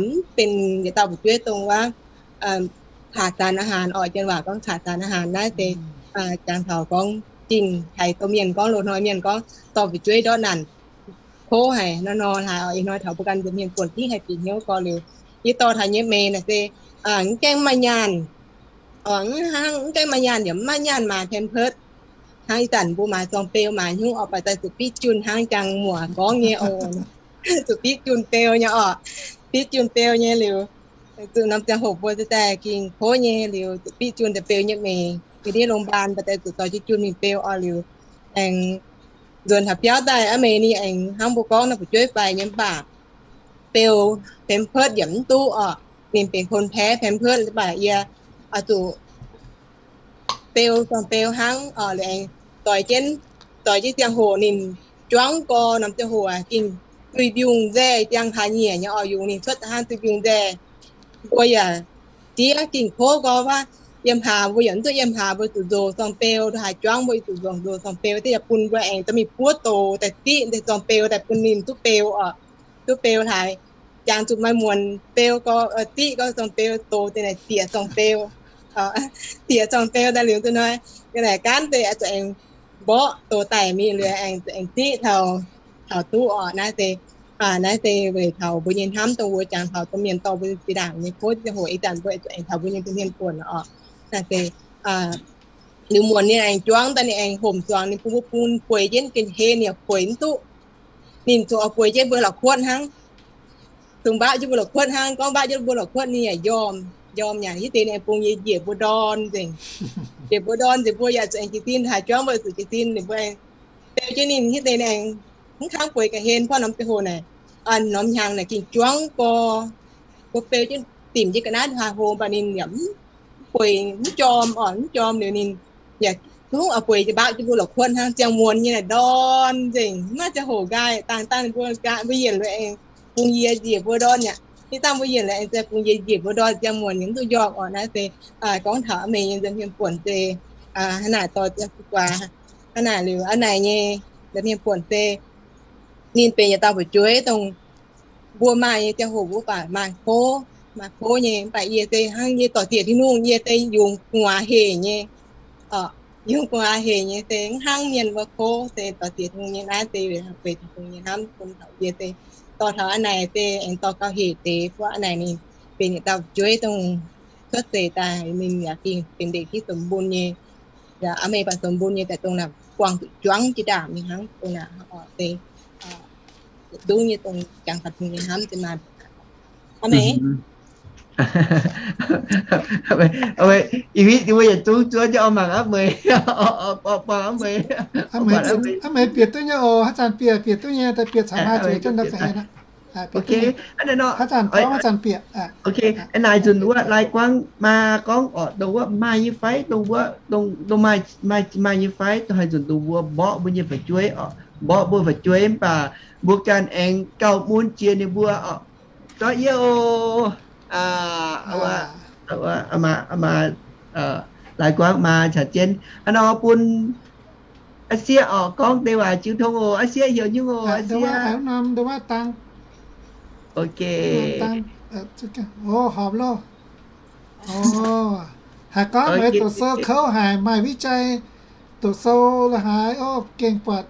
mv benx yietc dauh fu'jueiv dongh wuov ขาดสารอาหาร orqc. Janx waac gorngv ขาดสารอาหาร naaiv se jangx taux gorngv zinh haiz domh mienh gorngv, loz-hnoi mienh gorngv dorh fu'jueiv ndortv naanc kov haic nor nor hlaax orqc. Ih hnoi taux mbuo ganh nza'hmien buonc dingv haih bieqc hnyouv gorx liuz, yie dorh taux nyei meix naaic se mv gaengh maaih nyaanh, mv hnangv mv gaengh maaih nyaanh yaac mv maaih nyaanh maaiz pampers. Hnangv ih zanc mbuo maaiz zorng beu maaiz hnyouv orqc, baac daaih zuqc biqv junh hnangv jangx muoc gorngv nyei oc. Zuqc biqv junh beu nyei orqc. Biqv junh beu nyei liuz, zuqc norm ziangh hoc mbuo daaih ging kov nyei liuz, zuqc biqv junh daaih beu nyei meix. Yie ndiev โรงพยาบาล baac daaih zuqc dorh jienv junh mingh beu orqc liuz, aengx nzuonx taux biauv daaih aqv, meix ninh aengx hnangv mbuo gorngv nor fu'jueiv faix nyei mv baac beu pampers yaac mv duqv orqc. Ninh benx คนแพ้ pampers mv baac yie oix zuqc beu zorng beu hnangv orqc. Liuz aengx doix jienv, doix jienv ziangh hoc ninh juangv gorx norm ziangh hoc aac, gengh zuiz mbiungc nzaeh, ziangh hlaax nyieqc nyei orqc, yungz ninh cuotv da'hnangv zuiz mbiungc nzaeh. Mbuo yaac ziex gengh kov gorx wuov, yiem hlaax mbuo yaac mv duqv, yiem hlaax mbuo zuqc nzox zorng beu, haaix juangv mbuo zuqc nzox, nzox zorng beu, daaih yaac bun mbuo aengx dorh mingh buov doz daaih diqv, daaih zorng beu daaih bun ninh duqv beu orqc, duqv beu hlaax. Jangx zuqc maaih muonc beu gorx, diqv gorx zorng beu, doz daaih naaic dieqc zorng beu, dieqc zorng beu daaih liuz duqv hnoi, yie naaic gaanv deix zuqc aengx mborqv doz daaih mingh liuz aengx, aengx diqv taux, taux duqv orqc. Naaiv se, naaiv se weic taux mbuo nyei hnamv dongh wuov jangx taux domh mienh dorh mbuo zinh ndaangc nyei kov ziangh hoc ih zanc mbuo zuqc aengx taux mbuo nyei domh mienh buonc orqc. Naaiv se liuz muonc ninh aengx juangv daaih ninh aengx homc zuangx ninh bun mbuo bun bueix jienv gengh hlen yaac bueix mv duqv. Ninh zuqc oix bueix jienv mbuo la'kuotv hnangv. Dongh mbaauh jienv mbuo la'kuotv hnangv, gorngv mbaauh jienv mbuo la'kuotv ninh yaac njormh, njormh yaac hitv deix ninh aengx bungx yie njiec mbuo ndorn nzengc. Njiec mbuo ndorn nzengc mbuo yaac zuqc aengx jiez sin, haaix juangv mbuo zuqc jiez sin, ninh mbuo aengx beu jienv ninh hitv deix ninh aengx mv kangv bueix ga'hlen. Porv norm ziangh hoc naaic, norm hnyangx naaic gengh juangv gorx, mbuo beu jienv dimc jienv ga'naaiv haaix hlo, mv baac ninh yaac mv bueix, mv jorm orqc, mv jorm liuz ninh yaac zungv oix bueix jienv mbaauh jienv mbuo la'kuotv hnangv. Ziangh muonz nyei naaic ndorn nzengc, mv maaih ziangh hoc nqaai, dangh dangh mbuo, mbuo yienc liuz aengx bungx yie njiec mbuo ndorn aqv. Hitv dangh mbuo yienc liuz aengx bungx yie njiec mbuo ndorn, ziangh muonz yaac mv duqv njormh orqc. Naaiv se gorngv taux a'meix nyei nza'hmien buonc se hnangv naaic dorh ziangh gu'guaax hnangv naaic liuz a'naaic nyei nza'hmien buonc se ninh benx yietc dauh fu'jueiv dongh mbuo maaih nyei ziangh hoc mbuo baac maaih kov, maaih kov nyei. Mv baac yie se hnangv yie dorh diex Tin-Hungh, yie se yungz gu'nguaaz hec nyei. Yungz gu'nguaaz hec nyei se mv hnangv mienh wuov kov, se dorh diex Tin-Hungh nyei. Naaiv se weic Tin-Hungh nyei hnamv bun taux yie se dorh taux a'naaic se aengx dorh gauh hec deix. Fai a'naaic ninh benx yietc dauh fu'jueiv dongh cuotv seix daaih ninh yaac gengh benx ndeic-gitv sou mbun nyei. Yaac a'meix baac sou mbun nyei daaih dongh naaic buangh zuqc juangv jiex ndaangc mingh hnangv dongh naaic orqc. Se yietc zungv nyei dongh jangx taux Tin-Hungh nyei hnamv se maaih a'meix. Ih huiv mbuo yietc zungv zuov jienv oix mangc a'meix, buangh a'meix. A'meix bieqc duqv nyei oc. Haaix zanc bieqc, bieqc duqv nyei, daaih bieqc caux maaih zuqc jienv ndau za'hlen aqv. Ok, hnangv naaiv nor, haaix zanc gorngv haaix zanc bieqc. Ok, naaic nzunc wuov lai-guaangv maa gorngv orqc, dongh wuov maaih nyei fai, dongh wuov, dongh maaih, maaih nyei fai, dongh haaix nzunc dongh mbuo mborqv mbuo nyei fu'jueiv orqc, mborqv mbuo fu'jueiv mv baac mbuo ganh aengx gauh mun jiex ninh mbuo orqc. Zorqv yie oc. Lai-guaangv maa caux jienv hnangv nor bun a'sieqv orqc gorngv deix waac jiu tong oc. A'sieqv heuc nyungc oc, a'sieqv. Ok. Haaix gorngv meih doqc sou kouv haic, maaih วิจัย doqc sou la'haaix, o, gengh buatc.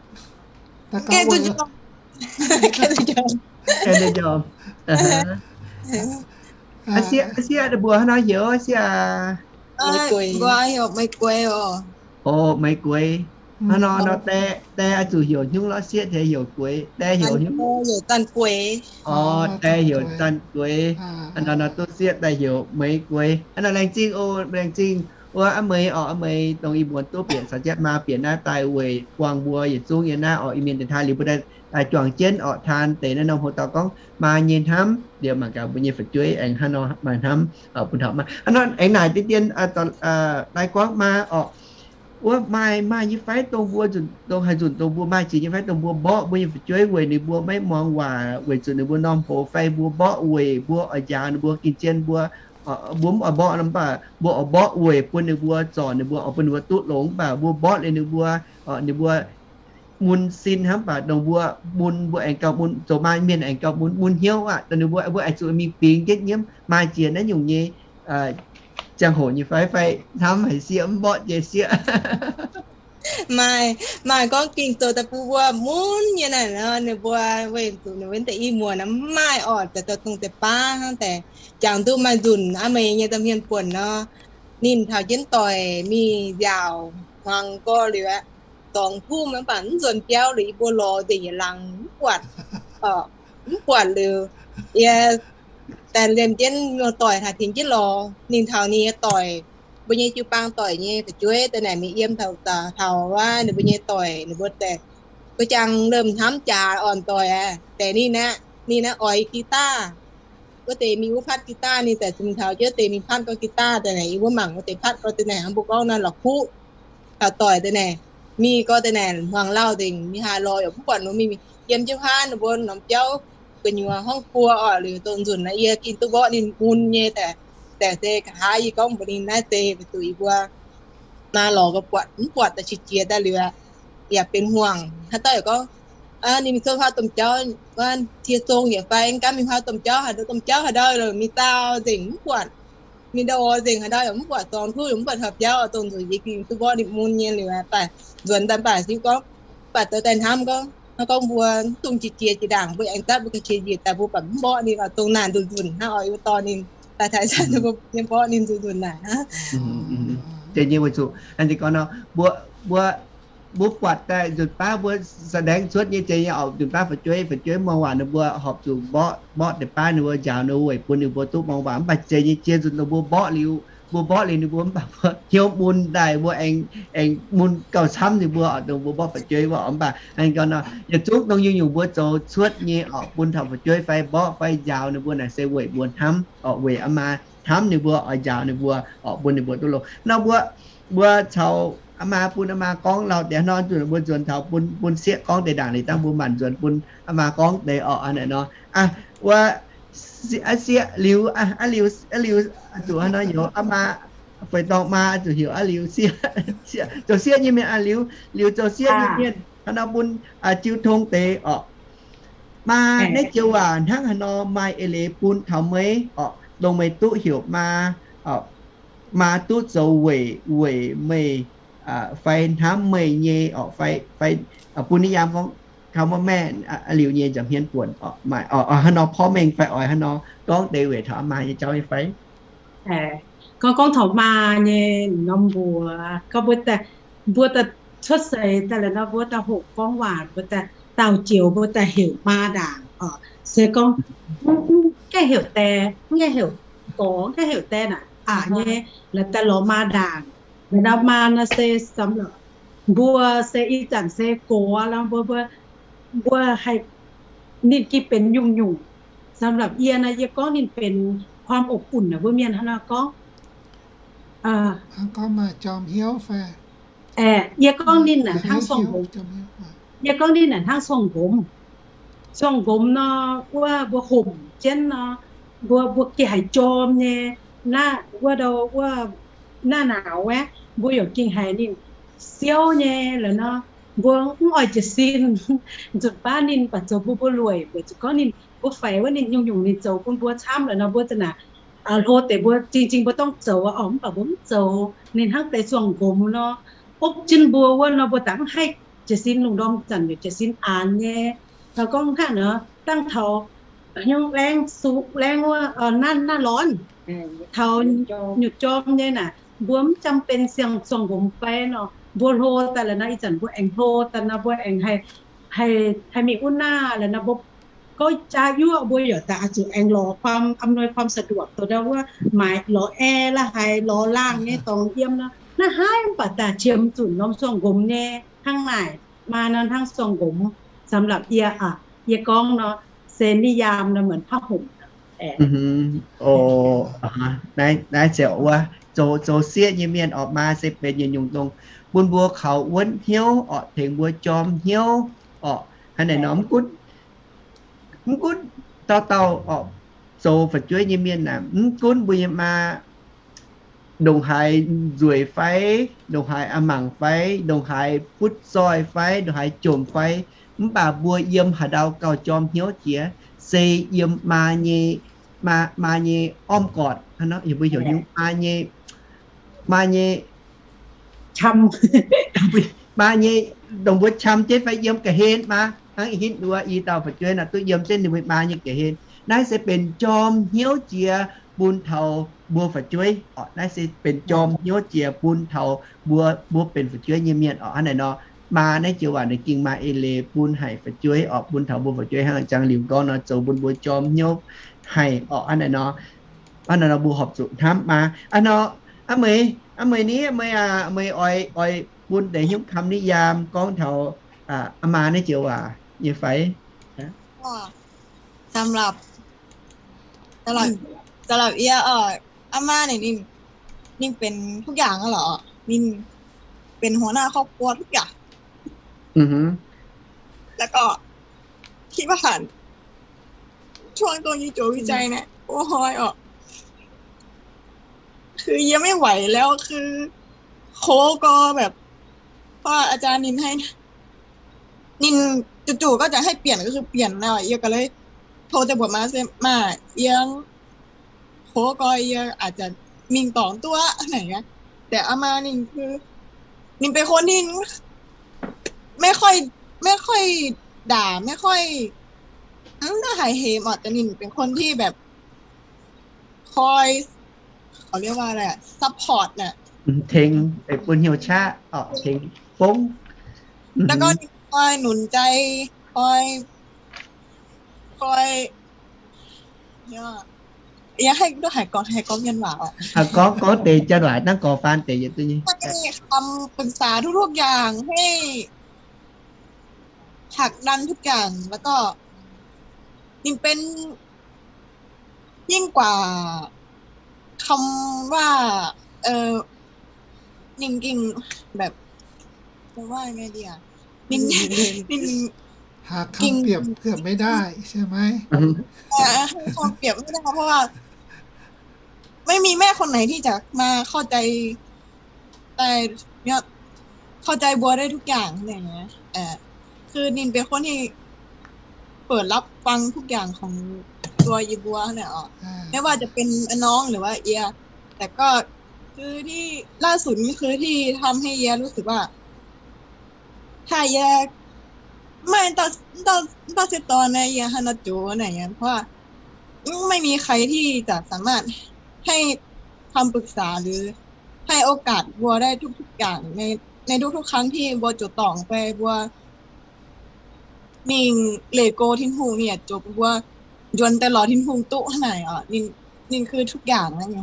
A'sieqv, a'sieqv mbuox hnangv nor heuc a'sieqv. O, Meiv Gueix. Hnangv nor, nor die, die oix zuqc heuc hnyungv lorqc, sieqv deix heuc Gueix, die heuc hnyungv. O, die heuc Zanh Gueix. Hnangv nor, nor duqv sieqv daaih heuc Meiv Gueix. Hnangv nor laengz zingh oc, laengz zingh wuov a'meix orqc, a'meix dongh ih muonz duqv bieqc caux jienv maa bieqc naaiv daaih weic buangh mbuo yietc zungv nyei naaiv orqc. Ih mienh daaih taan liuz mbuo daaih juangc jienv orqc, taan deix naaiv norm hoc dauh gorngv maa nyei hnamv liuz mangc gaax mbuo nyei fu'jueiv aengx hnangv nor maaih hnamv bun taux maa. Hnangv nor aengx naaic deix dien lai-guaangv maa orqc. Wuov maaih, maaih nyei fai dongh mbuo nzunc, dongh haaix nzunc dongh mbuo maaih jiex nyei fai dongh mbuo mborqv mbuo nyei fu'jueiv weic ninh mbuo maiv muangx waac, weic zuqc ninh mbuo norm hoz fai mbuo mborqv weic mbuo oix njaaux ninh mbuo gin zien mbuo, mbuo mv oix mborqv nor mv baac mbuo oix mborqv weic bun ninh mbuo zorc ninh mbuo, oix bun ninh mbuo duqv longx mv baac mbuo mborqv liuz ninh mbuo, ninh mbuo mun sin hnamv baac dongh mbuo mun mbuo aengx gauh mun, zoux maaih mienh aengx gauh mun, mun hnyouv aqv. Dongh ninh mbuo, mbuo aengx zuqc mingh bingx jienv nyiemv maaih jiex naaiv nyungc nyei ziangh hoc nyei fai, fai hnamv haic sieqv mv mborqv jiex sieqv. Maaih, maaih gorngv ging zoux daaih bun mbuo mun nyei naaic nor, ninh mbuo weic zuqc ninh mbuo deix i muonz mv maaih orqc, daaih dongh deix baav hnangv deix, jangx duqv maaih nzunc aav meih nyei domh hmien buonc nor, ninh taux jienv doic mingh nziaauc hmuangx gorx liuz aqv, dorngx tumv mv baac mv nzuonx biauv liuz, yie mbuo lorz nzengc yietc laangz mv buatc, mv buatc liuz, yie daaih liemh jienv muoz-doic taux tengx jienv lorz. Ninh taux ninh nyei doic, mbuo nyei jiu-baang doic nyei fu'jueiv daaih naaic mingh yiem taux, taux wuov ninh mbuo nyei doic, ninh mbuo daaih ga'jang lomh hnamv jaax orn-doic aqv. Deix ninh aqv, ninh aqv oix guitar. Wuov deix mingh wuov patv guitar, ninh daaih zunc taux jienv deix mingh patv gorx guitar daaih naaic, yie mbuo mangc wuov deix patv gorx daaih naaic, mbuo gorngv naaiv la'kuqv taux doic daaih naaic, mingh gorx daaih naaic hmuangx lauh nzengc, mingh haaix lorz yaac mv buatc nor, mingh yiem jienv huaav ninh mbuo norm biauv gu'nyuoz horngv buo orqc. Liuz dongh nzunc naaiv yie gengh duqv mborqv ninh mun nyei daaih, daaih se nqa'haav yie gorngv mbuox ninh naaiv se weic zuqc yie mbuo maa lorz gauh buatc mv buatc daaih qiex jiez daaih liuz aqv, yaac benx hmuangx. Haaix dauh yaac gorngv, ninh mingh cuotv huaav domh jauv, cie zong yaac fai, mv gaamv mingh huaav domh jauv haaix, domh jauv haaix ndau mingh daauh nzengc mv buatc, mingh ndau nzengc haaix ndau yaac mv buatc, zorngx kuv yaac mv buatc taux biauv. Dongh nzunc yie gengh duqv mborqv ninh mun nyei liuz aqv, daaih nzuonx daaih mv baac hiuv gorngv, mv baac zoux daaih hnamv gorngv, hnangv gorngv mbuo mv dungx qiex jiez jiex ndaangc, mbuo aengx zatv mbuo ga'qiex njiec daaih, mbuo baac mv mborqv ninh oc. Dongh naaic nzunc nzunc hnangv oc, yie mbuo dorh ninh daaih taaix zanc mbuo nyei mborqv ninh nzunc nzunc naaic hnangv. Zeiz nyei weic zuqc, gorngv nor, mbuo, mbuo, mbuo buatc daaih nzunc baav mbuo แสดง cuotv nyei zeiz nyei oc. Nzunc baav fu'jueiv, fu'jueiv muangx waac ninh mbuo horpc zuqc mborqv, mborqv deix baav ninh mbuo, njaaux ninh mbuo weic bun ninh mbuo duqv muangx waac. Mv baac zeiz nyei jiex nzunc dongh mbuo mborqv liuz, mbuo mborqv liuz ninh mbuo mv baac mbuo hnyouv mun daaih, mbuo aengx, aengx mun gauh camv ninh mbuo oc. Dongh mbuo mborqv fu'jueiv wuov oc. Mv baac gorngv nor, yietc zungv dongh nyungc-nyungc mbuo zoux cuotv nyei oc, bun taux fu'jueiv fai mborqv fai njaaux ninh mbuo naaic se weic mbuo hnamv oc, weic aa maa hnamv ninh mbuo oix njaaux ninh mbuo oc, bun ninh mbuo duqv loh. Nor mbuo, mbuo caux aa maa, bun aa maa gorngv lauh deix nor, nzunc mbuo nzuonx taux bun, bun sieqv gorngv deix ndaangc liuz dangh mbuo maanc nzuonx bun aa maa gorngv deix oc. Aa naaic nor, aa, wuov, aa, sieqv liuz, aa, aa liuz, aa liuz, zuqc haaix nor heuc aa maa, feix dorngh maa zuqc heuc aa liuz sieqv, sieqv, zoux sieqv nyei mienh aa liuz, liuz zoux sieqv nyei mienh haaix nor bun jiu tong deix oc. Maa, naaiv joux waac hnangv haaix nor maaih eix leiz bun taux meih oc, dongh meih duqv heuc maa, maa duqv zoux weic, weic meih fai hnamv meih nyei oc, fai, fai bun ninh yaac gorngv taux meih, aa liuz nyei nza'hmien buonc oc, maaih haaix nor porv mengh fai oix haaix nor gorngv deix weic taux maa nyei jauv nyei fai? Gorngv, gorngv taux maa nyei norm mbuox, gorngv mbuo daaih, mbuo daaih cuotv seix daaih la'nor mbuo daaih hoqc gorngv waac, mbuo daaih daauh joux mbuo daaih heuc maa ndaangc oc. Se gorngv mv gaengh heuc die, mv gaengh heuc gorx, mv gaengh heuc die naaic aqc nyei, la'daaih lorz maa ndaangc. La'nor maa nor se samx lorqc, mbuo se ih zanc se gox la'mbuo, mbuo, mbuo haih, ninh gengh benx nyungc-nyungc. สำหรับ yie nor, yie gorngv ninh benx ความอบอุ่น naaic mbuo mienh hnangv nor gorngv. Yie gorngv ninh naaic hnangv suangx nqomx. Yie gorngv ninh naaic hnangv suangx nqomx. Suangx nqomx nor, wuov mbuo homc jienv nor, mbuo, mbuo gengh haiz jorm nyei. Naaiv wuov ndau wuov naaiv naaux aeqv, mbuo yaac gengh haiz ninh siouv nyei la'nor. Mbuo mv oix jiez sin nzunc baav ninh baac zoux mbuo, mbuo lueic weic zuqc gorngv ninh, mbuo faix wuov ninh nyungc-nyungc ninh zoux bun mbuo camv la'nor, mbuo za'naaic hlo deix mbuo zing zing mbuo dongh zoux orqc, mv baac mbuo mv zoux. Ninh hnangv deix suangx nqomx nor, opv jienv mbuo wuov nor, mbuo dangv haih jiez sin lungh ndorm zanc yaac jiez sin aanx nyei. Taux gorngv hnangv nor, dangh taux hnyouv laengz, laengz wuov, naaiv, naaiv lorz taux nyutc jorm nyei naaic, mbuo mv jam benx siang-suangx nqomx fai nor, mbuo hlo daaih la'nor, ih zanc mbuo aengx hlo daaih nor, mbuo aengx haih, haih mingh wuov naaiv la'nor, mbuo gorngv jaa yuoqv mbuo yaac daaih oix zuqc aengx lorz ความอำนวยความสะดวก douz ndau wuov, maaiz lorz ae la'haaix, lorz laangh nyei dorngx yiem nor, naaiv haaix mv baac daaih qiemx zunc norm suangx nqomx nyei hnangv naaic. Maa nor hnangv suangx nqomx. สำหรับ yie, yie gorngv nor, se นิยาม nor เหมือนผ้าห่ม. Naaiv, naaiv ziouc wuov, zoux, zoux sieqv nyei mienh orqc, maa se benx nyungc-nyungc dongh bun mbuo kaux wuonv hnyouv orqc, tengx mbuo jorm hnyouv orqc. Hnangv naaic nor mv gunv, mv gunv dauh dauh orqc, zoux fu'jueiv nyei mienh naaic, mv gunv mbuo nyei maa ndongc haaix nzueic fai, ndongc haaix a'mangc fai, ndongc haaix butv zoih fai, ndongc haaix jomc fai, mv baac mbuo yiem haaix ndau gauh jorm hnyouv jiex, se yiem maa nyei, maa, maa nyei อ้อมกอด hnangv nor, mbuo heuc nyungc maa nyei, maa nyei maa nyei, dongh mbuo qam jienv fai yiem ga'hlen maa, hnangv ih hitv wuov i dauh fu'jueiv nor duqv yiem jienv ninh mbuo maa nyei ga'hlen. Naaiv se benx jorm hnyouv jiex bun taux mbuo fu'jueiv oc. Naaiv se benx jorm hnyouv jiex bun taux mbuo, mbuo benx fu'jueiv nyei mienh oc. Hnangv naaiv nor, maa naaiv joux waac ninh gengh maaih eix leiz bun haic fu'jueiv oc, bun taux mbuo fu'jueiv hnangv jangx liuz gorngv nor, zoux bun mbuo jorm hnyouv haic oc. Hnangv naaiv nor, hnangv naaiv nor mbuo horpc zuqc hnamv maa. Aa nor, aa meih, aa meih ni, aa meih aac, aa meih oix, oix bun deix hnyouv kam ni yaam gorngv taux aa maa naaiv joux waac nyei fai? สำหรับ สำหรับ สำหรับเอียอ่ะ อาม่าเนี่ย ninh ninh เป็นทุกอย่างแล้วเหรอ ninh เป็นหัวหน้าครอบครัวทุกอย่าง แล้วก็ที่ผ่านช่วงตรงนี้โจวิจัยเนี่ย โอ้ยอ่ะ คือเยียไม่ไหวแล้ว คือโค้ชก็แบบ เพราะว่าอาจารย์นินให้ นินจู่ๆก็จะให้เปลี่ยนก็คือเปลี่ยนแล้ว เอียก็เลยโทรแต่บทมาเซมา เอียง โค้ชก็เอียอาจจะ mingh dorngx duqv อะไรอย่างเงี้ย แต่อาม่า ninh คือ ninh เป็นคนที่ ไม่ค่อย ไม่ค่อยด่า ไม่ค่อย อืม ถ้าหายเหมอ่ะ แต่ ninh เป็นคนที่แบบ คอย เขาเรียกว่าอะไรอะ support น่ะ Tengx, bun hnyouv qaqv oc, tengx fongv. แล้วก็ คอยหนุนใจ คอย คอย เรียกว่า อยากให้ ต้องหายกอง หายกอง mienh waac oc. Gorngv, gorngv deix janx waac, dangv gorx faan deix yietc duqv nyei. ให้คำปรึกษาทุกๆอย่าง ให้ผลักดันทุกอย่าง แล้วก็ ninh เป็น ยิ่งกว่าคำว่า เออ ninh แบบ จะว่ายังไงดีอ่ะ ninh ninh หาคำเปรียบเทียบไม่ได้ใช่ไหม เอ่อให้คำเปรียบไม่ได้ เพราะว่า ไม่มีแม่คนไหนที่จะมาเข้าใจ แต่เนี่ย เข้าใจบัวได้ทุกอย่างอะไรอย่างเงี้ย เออ คือ ninh เป็นคนที่เปิดรับฟังทุกอย่างของตัวยีบัวเนี่ยอ่ะ ไม่ว่าจะเป็นน้องหรือว่าเอีย แต่ก็คือที่ล่าสุดนี่คือที่ทำให้เอียรู้สึกว่า ถ้าเอียไม่ต้องต้องต้องเสียตอนนะ เอีย haaix nor joux อะไรอย่างเงี้ย เพราะว่าไม่มีใครที่จะสามารถให้คำปรึกษาหรือให้โอกาสบัวได้ทุกๆอย่างในในทุกๆครั้งที่บัว joux dorngc ไป บัว ninh leih go Tin-Hungh เนี่ย joux บัว njuonx daaih lorz Tin-Hungh duqv hnangv naaic oc. Ninh ninh คือทุกอย่าง แล้วไง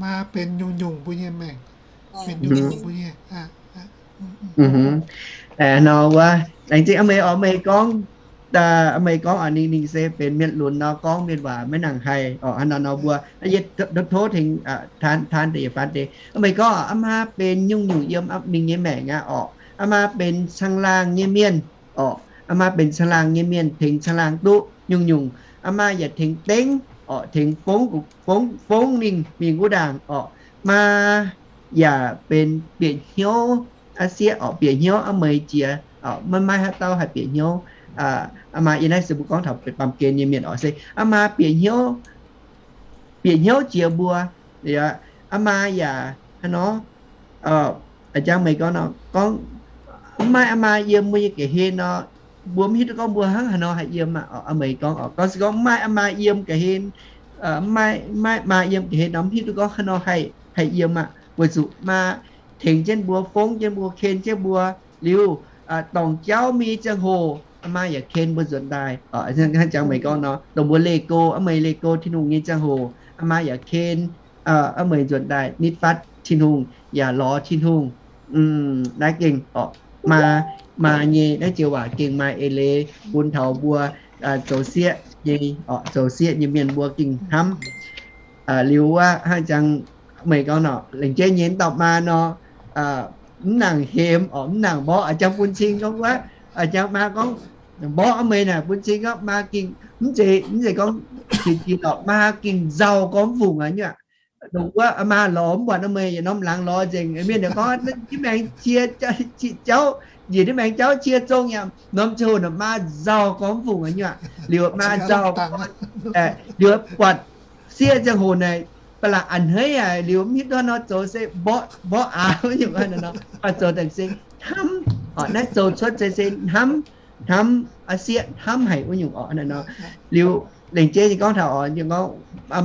Maa benx nyungc-nyungc mbuo nyei maengc, benx nyungc-nyungc mbuo nyei. Nor wuov, laengz zingh a'meih oc, meih gorngv, meih gorngv oc, ninh ninh se benx mienh lunx nor, gorngv mienh waac maiv nangc haih oc. Hnangv nor nor mbuo, yie tov tengx taan deix yietc faan deix. Meih gorngv a'maa benx nyungc-nyungc yiem ninh nyei maengc aqv oc. A'maa benx caangh laangh nyei mienh oc. A'maa benx caangh laangh nyei mienh, tengx caangh laangh duqv nyungc-nyungc. A'maa yaac tengx dengv oc, tengx fongv, fongv ninh mingh wuov ndaangc oc. Maa yaac benx bieqc hnyouv a'sieqv oc, bieqc hnyouv a'meih jiex oc. Maiv maaih haaix dauh haih bieqc hnyouv. A'maa yiem naaiv se mbuo gorngv taux baamh gen nyei mienh oc, se a'maa bieqc hnyouv, bieqc hnyouv jiex mbuo. A'maa yaac haaix nor, a'jang meih gorngv nor, gorngv mv maaih a'maa yiem mbuo nyei ga'hlen nor, mbuo mv hiuv duqv gorngv mbuo hnangv haaix nor haih yiem aqv. Meih gorngv oc, gorngv se gorngv mv maaih a'maa yiem ga'hlen, mv maaih, mv maaih maa yiem ga'hlen nor, mv hiuv duqv gorngv haaix nor haih, haih yiem aqv. Weic zuqc maa tengx jienv mbuo, fongv jienv mbuo, ken jienv mbuo. Liuz dorngc jauv mingh nyei ziangh hoc, a'maa yaac ken mbuo nzuonx daaih. Hnangv jang meih gorngv nor, dongh mbuo leih go, a'meih leih go Tin-Hungh nyei ziangh hoc, a'maa yaac ken a'meih nzuonx daaih nitv fatv Tin-Hungh, yaac lorz Tin-Hungh. Naaiv gengh oc, maa, maa nyei naaiv joux waac gengh maaih eix leiz bun taux mbuo zoux sieqv nyei, zoux sieqv nyei mienh mbuo gengh hnamv. Liuz wuov hnangv jang meih gorngv nor, laengz jeiv nyei dauh maa nor, mv nangc hemx oc, mv nangc mborqv. A'jang bun cing gorngv wuov, a'jang maa gorngv mborqv meih naaic, bun cing gorngv maa gengh mv zeiz, mv zeiz gorngv jiex jiex lorqc, maa gengh nzauh gorngv mv fungc aqv nyuoqc. Dongh wuov maa lorz mv buatc nor, meih yietc norm laangz lorz nzengc. Mienh yaac gorngv, Tin-Maengx cie jauv, njiec Tin-Maengx jauv cie zong yaac norm ziangh hoc maa nzauh gormx fungc nyuoqc liuz maa nzauh, liuz buatc sieqv ziangh hoc naaic, ba'laqc a'hneiv aqv, liuz mv hiuv duqv nor zoux se mborqv, mborqv aax nyungc nor, zoux daaih se hnamv. Naaiv zoux cuotv se, se hnamv, hnamv, sieqv hnamv haic wuov nyungc orqc nor. Liuz lengc jeiv nyei gorngv taux oc, gorngv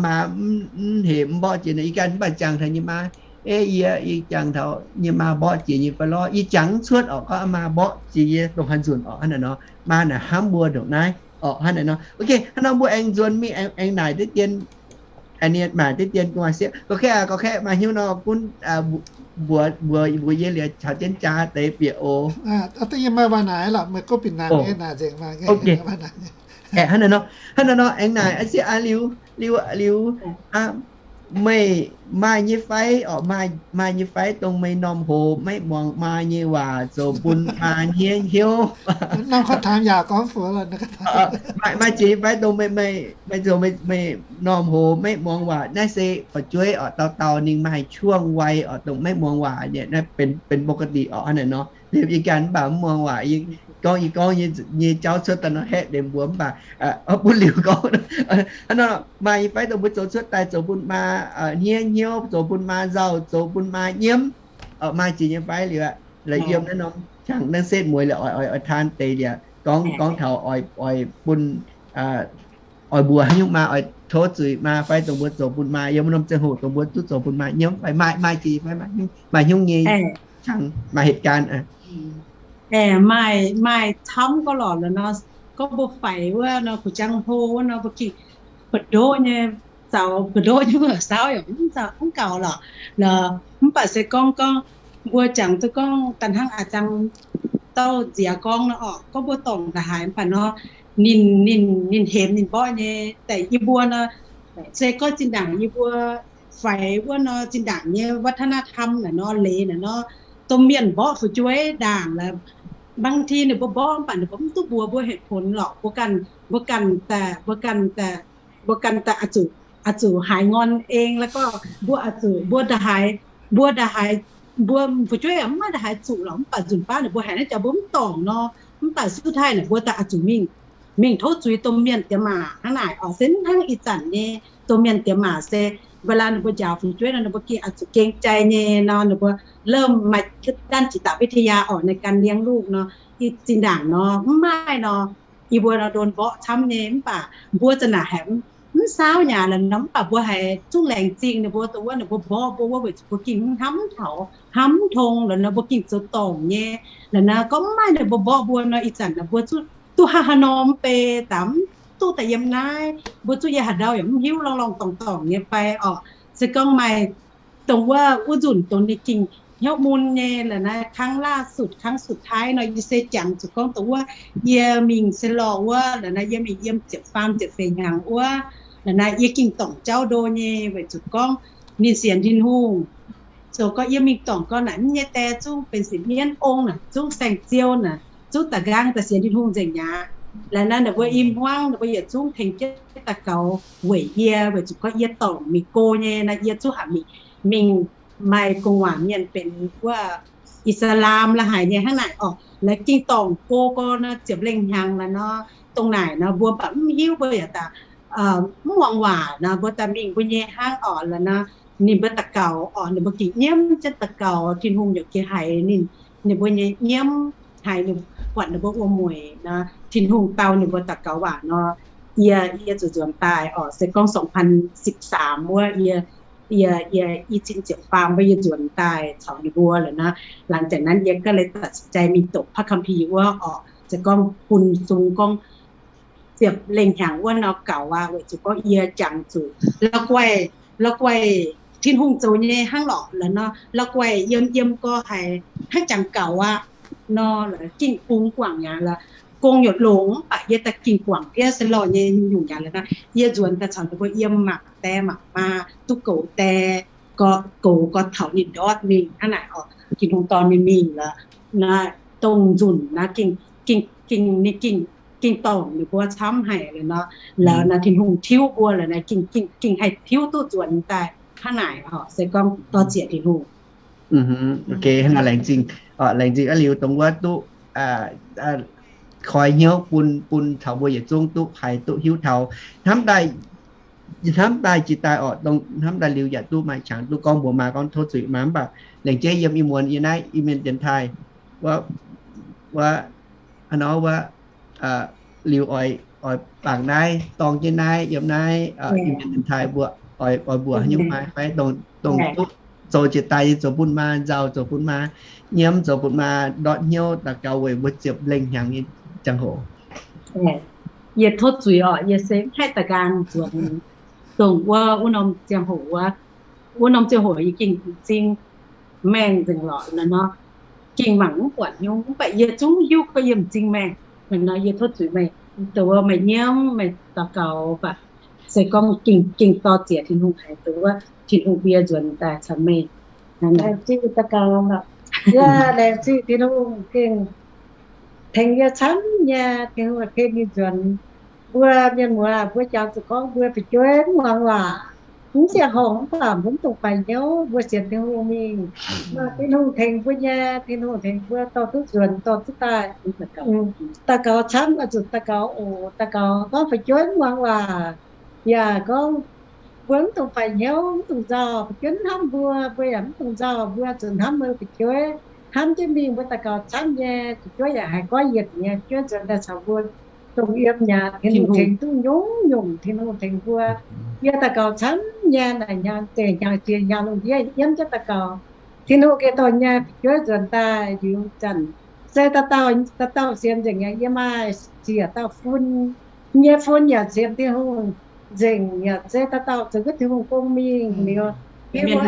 maa mv hec mv mborqv jiex nor, yie ganh mv baac jangx taux yie maa, ei yie, yie jangx taux yie maa mborqv jiex nyei fai lorqc, yie jangx mv cuotv orqc, gorngv maa mborqv jiex yie dongh haaix nzunc orqc hnangv naaic nor, maa naaic hnamv mbuo ndongc naaiv orqc hnangv naaic nor. Ok, hnangv nor mbuo aengx nzuonx mingh aengx naaic deix dien, maaic deix dien gu'nguaaz sieqv. Gorqv-kaeqv, gorqv-kaeqv maaih hnyouv nor gunv mbuox, mbuox yie liuz caux jienv jaa deix bieqc oc. Hnangv naaic nor, hnangv naaic nor aengx naaic sieqv aqv, liuz, liuz, liuz, meih maaih nyei fai orqc, maaih nyei fai dongh meih m'normh hoz maiv muangx maa nyei waac zoux bun maa hniev hnyouv? Maaih jiex nyei fai dongh meih, meih zoux meih m'normh hoz maiv muangx waac? Naaiv se fu'jueiv orqc, dauh dauh ninh maaih ช่วงวัย orqc dongh maiv muangx waac nyei, naaiv benx ปกติ orqc hnangv naaic nor. Liuz yie ganh mv baac mv muangx waac, gorngv yie gorngv nyei jauv cuotv daaih nor haeqv ndemc mbuo mv baac bun liuz gorngv. Hnangv nor maaih nyei fai dongh mbuo zoux cuotv daaih zoux bun maa hniev hnyouv, zoux bun maa nzauh, zoux bun maa nyiemv? Maaih jiex nyei fai? Liuz aqv, la'yiem naaiv norm qangx naaiv setv mueiz liuz oix, oix, oix taan deix liuz gorngv, gorngv taux oix, oix bun, oix mbuox haaix nyungc maa, oix tov zuiz maa fai dongh mbuo zoux bun maa yiem norm ziangh hoc dongh mbuo duqv zoux bun maa nyiemv fai? Maaih, maaih jiex fai? Maaih hnyouv nyei qangx, maaih เหตุการณ์ maaih, maaih camv gorngv lorqc la'nor, gorngv mbuo faix wuov nor, kuh jangx hlo wuov nor, mbuo gengh buoz-ndoqv nyei, zaux buoz-ndoqv nyei wuov saauv yaac mv gaux lorqc. Mv baac se gorngv, gorngv mbuo jangx duqv gorngv da'hnangv a'jang dauh nziex gorngv nor orqc, gorngv mbuo dorngc nda'haaix mv baac nor, ninh, ninh, ninh hemx ninh mborqv nyei. Daaih yie mbuo nor, se gorngv zinh ndaangc yie mbuo faix wuov nor, zinh ndaangc nyei วัฒนธรรม naaic nor, leiz naaic nor, domh mienh mborqv fu'jueiv ndaangc la'maah. บางที ninh mbuo mborqv mv baac ninh mbuo mv duqv mbuox mbuo เหตุผล lorqc. Mbuo ganh, mbuo ganh daaih, mbuo ganh daaih, mbuo ganh daaih oix zuqc, oix zuqc haaix ngorn en la'gorngv mbuo oix zuqc, mbuo nda'haaix, mbuo nda'haaix, mbuo fu'jueiv mv maaih nda'haaix zuqc lorqc. Mv baac nzunc baav ninh mbuo haiz naaiv jaax mbuo mv dorngc nor, mv baac สุดท้าย naaic mbuo daaih oix zuqc mingh, mingh tov zuiz domh mienh diex maac hnangv naaic orqc. Se hnangv ih zanc nyei domh mienh diex maac se เวลา ninh mbuo njaaux fu'jueiv nor, ninh mbuo gengh oix zuqc เกรงใจ nyei nor, ninh mbuo เริ่ม maaih ด้านจิตวิทยา orqc, ในการเลี้ยงลูก nor. Ih zinh ndaangc nor mv maaih nor, yie mbuo nor ndon mborqv camv nyei. Mv baac mbuo za'naaic haiz mv saauv nyei la'nor, mv baac mbuo haiz zungv laengz zingh ninh mbuo dongh wuov ninh mbuo mborqv mbuo wuov weic zuqc mbuo gengh hnamv taux, hnamv tong la'nor, mbuo gengh zoux dorngc nyei la'nor. Gorngv mv maaih ninh mbuo mborqv mbuo nor, ih zanc naaic mbuo duqv haaix haaix norm mv bei daaih mv duqv daaih yiem naaiv, mbuo zuqv yiem haaix ndau yaac mv hiuv, lorngh lorngh dorngc dorngc nyei fai orqc. Se gorngv maaih dongh wuov, wuov nzunc dongh ninh gengh hnyouv mun nyei la'nor, ครั้งล่าสุด ครั้งสุดท้าย nor, yie se jangx zuqc gorngv dongh wuov, yie mingh se lorh wuov la'nor, yie mingh yiem ziepc faam ziepc feix hnyangx wuov la'nor, yie gengh dorngc jauv ndo nyei weic zuqc gorngv ninh sienx Tin-Hungh. Zoux gorngv yie mingh dorngc gorngv naaic mv nyei die zungv benx sipv mienv ong naaic, zungv saeng-ziou naaic, zungv da'nqaang daaih sienx Tin-Hungh nzengc mi'aqv. La'nor ninh mbuo i hmuangv ninh mbuo yietc zungv tengx jienv daux gaux weic yie, weic zuqc gorngv yie dorngc mingh go nyei nor, yie zungv hanc mingh, mingh maaih gu'nguaaic mienh benx wuov Ih^saa^laa^m la'haic nyei hnangv naaic orqc. La'gengh dorngc go gorn nor, ziepc lengh hnyangx la'nor, dongh naaic nor mbuo baac mv hiuv, mbuo yaac daaih mv muangx waac nor, mbuo daaih mingh mbuo nyei hnangv orqc. La'nor ninh mbuo daux gaux orqc, ninh mbuo gengh nyiemv jienv daux gaux, Tin-Hungh yaac gengh haiz ninh, ninh mbuo nyei nyiemv, haiz ninh, buatc ninh mbuo wuom-mueic nor, Tin-Hungh dau ninh mbuo daux gaux waac nor, yie, yie zuqc nzuonx daaih orqc. Se gorngv สองพันสิบสาม wuov, yie, yie, yie i cin ziepc faam wuov yie nzuonx daaih caux ninh mbuo la'nor. หลังจากนั้น yie ก็เลยตัดสินใจ mingh doqc พระคัมภีร์ wuov orqc. Se gorngv bun sung gorngv ziepc lengh hnyangx wuov nor gaux aqv, weic zuqc gorngv yie jangx zuqc la'guaih, la'guaih Tin-Hungh zoux nyei hnangv lorqc la'nor, la'guaih yiem yiem gorx haiz hnangv jangx gaux aqv nor, gengh bungx guangc yaac la'gong yaac longx, mv baac yie daaih gengh guangc diev se lorh nyei nyungc yaac la'nor. Yie nzuonx daaih caux ninh mbuo yiem mangc die mangc maa, duqv goux die, goux gorx taux ninh ndortv mingh hnangv naaic orqc. Tin-Hungh dorh ninh mingh la'nor, dongh nzunc naaiv gengh, gengh, gengh, ninh gengh, gengh dorngc ninh mbuo camv haic la'nor. La'nor Tin-Hungh tiuv mbuo la'nor, gengh, gengh, gengh haih tiuv duqv nzuonx daaih. hnangv naaic oc, se gorngv dor-ziec Tin-Hungh. Ok, hnangv naaic laengz zingh, laengz zingh aqv liuz dongh wuov duqv koi hnyouv bun, bun taux mbuo yietc zungv duqv haiz duqv hiuv taux hnamv daaih, hnamv daaih jiex daaih oc, dongh hnamv daaih liuz yaac duqv maaih qangx duqv gorngv mbuox maa gorngv tov zuiz maa. Mv baac laengz jeiv yiem ih muonz yie naaiv Iu-Mienh dienx taaih wuov, wuov, wuov liuz oix, oix bangc naaiv dorng jienv naaiv yiem naaiv Iu-Mienh dienx taaih mbuo oix, oix mbuox haaix nyungc fai, fai dongh, dongh duqv zoux jiex daaih nyei zoux bun maa nzauh, zoux bun maa nyiemv, zoux bun maa ndortv hnyouv daux gaux weic mbuo ziepc lengh hnyangx nyei ziangh hoc. Yie tov zuiz oc, yie se mv haih daaih nqaang nzuonx dongh wuov, wuov norm ziangh hoc wuov, wuov norm ziangh hoc yie gengh m'zing maengh nzengc lorqc nor, gengh mangc mv buatc hnyouv, mv baac yie zungv hiuv gorngv yie m'zing maengh. Nor yie tov zuiz meih, dongh wuov meih nyiemv meih daux gaux baac se gorngv gengh, gengh dor-ziec Tin-Hungh haic, dongh wuov Tin-Hungh bie nzuonx daaih caux meih. Laengz zingh daux gaux, yie laengz zingh Tin-Hungh gengh tengx yie camv nyei, Tin-Hungh ken ninh nzuonx. Mbuo mienh muoz mbuo jangx zuqc gorngv mbuo fu'jueiv mv muangx waac, mv ziangh hoc mv baac mbuo mv dungx faix hnyouv, mbuo sienx Tin-Hungh mingh. Tin-Hungh tengx mbuo nyei, Tin-Hungh tengx mbuo dorh duqv nzuonx dorh duqv daaih. Daux gaux camv oix zuqc daux gaux oc. Daux gaux gorngv fu'jueiv mv muangx waac, yaac gorngv mbuo mv dungx faix hnyouv, mv dungx nzauh. Fu'jueiv mv hnamv mbuo, mbuo yaac mv dungx nzauh. Mbuo zuqc hnamv mbuo fu'jueiv, hnamv jienv mingh mbuo daux gaux camv nyei, fu'jueiv yaac haih goiv yienc nyei, fu'jueiv nzuonx daaih caux mbuo dongh yiem mi'aqv. Tin-Hungh tengx duqv nyungc-nyungc, Tin-Hungh tengx mbuo. Yie daux gaux camv nyei, naaic hnyangx deix hnyangx jiex hnyangx lungh ndiev yiem jienv daux gaux. Tin-Hungh gengh dorh nyei fu'jueiv nzuonx daaih liuz zanc se dauh dauh, dauh dauh sienx nzengc nyei. Yie maaih ziec dauh fun, nyei fun yaac sienx Tin-Hungh nzengc, yaac se dauh dauh zoux jienv Tin-Hungh gong mingh liuz, lunx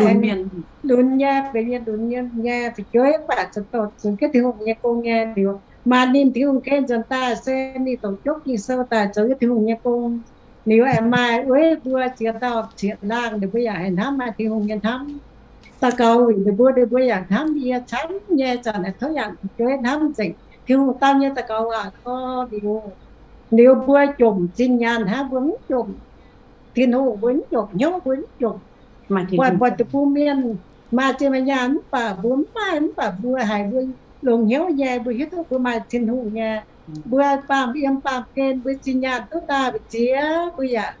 nyei, benx mienh lunx nyei fu'jueiv mv baac zoux jienv Tin-Hungh nyei gong nyei liuz, maaih ninh Tin-Hungh ken nzuonx daaih se ninh dongh jopv Ging-Sou daaih zoux jienv Tin-Hungh nyei gong. Liuz aengx maaih wuov mbuo ziex dauh ziex laangh, ninh mbuo yaac haih hnamv maaih Tin-Hungh nyei hnamv. Daux gaux wuic ninh mbuo, ninh mbuo yaac hnamv yie camv nyei, zanc naaic tov yangh fu'jueiv hnamv nzengc Tin-Hungh dau nyei daux gaux waac gorx liuz, liuz mbuo jomc zinh nyaanh hnangv, mbuo mv jomc Tin-Hungh, mbuo mv jomc hnyouv, mbuo mv jomc, buatc, buatc deic-bung mienh maaih zinh maaih nyaanh mv baac mbuo mv maaih, mv baac mbuo haiz mbuo longx hnyouv nyei, mbuo hiuv duqv mbuo maaih Tin-Hungh nyei. Mbuo baamh yiem baamh gen mbuo zinh nyaanh duqv daaih mbu'ziex, mbuo yaac,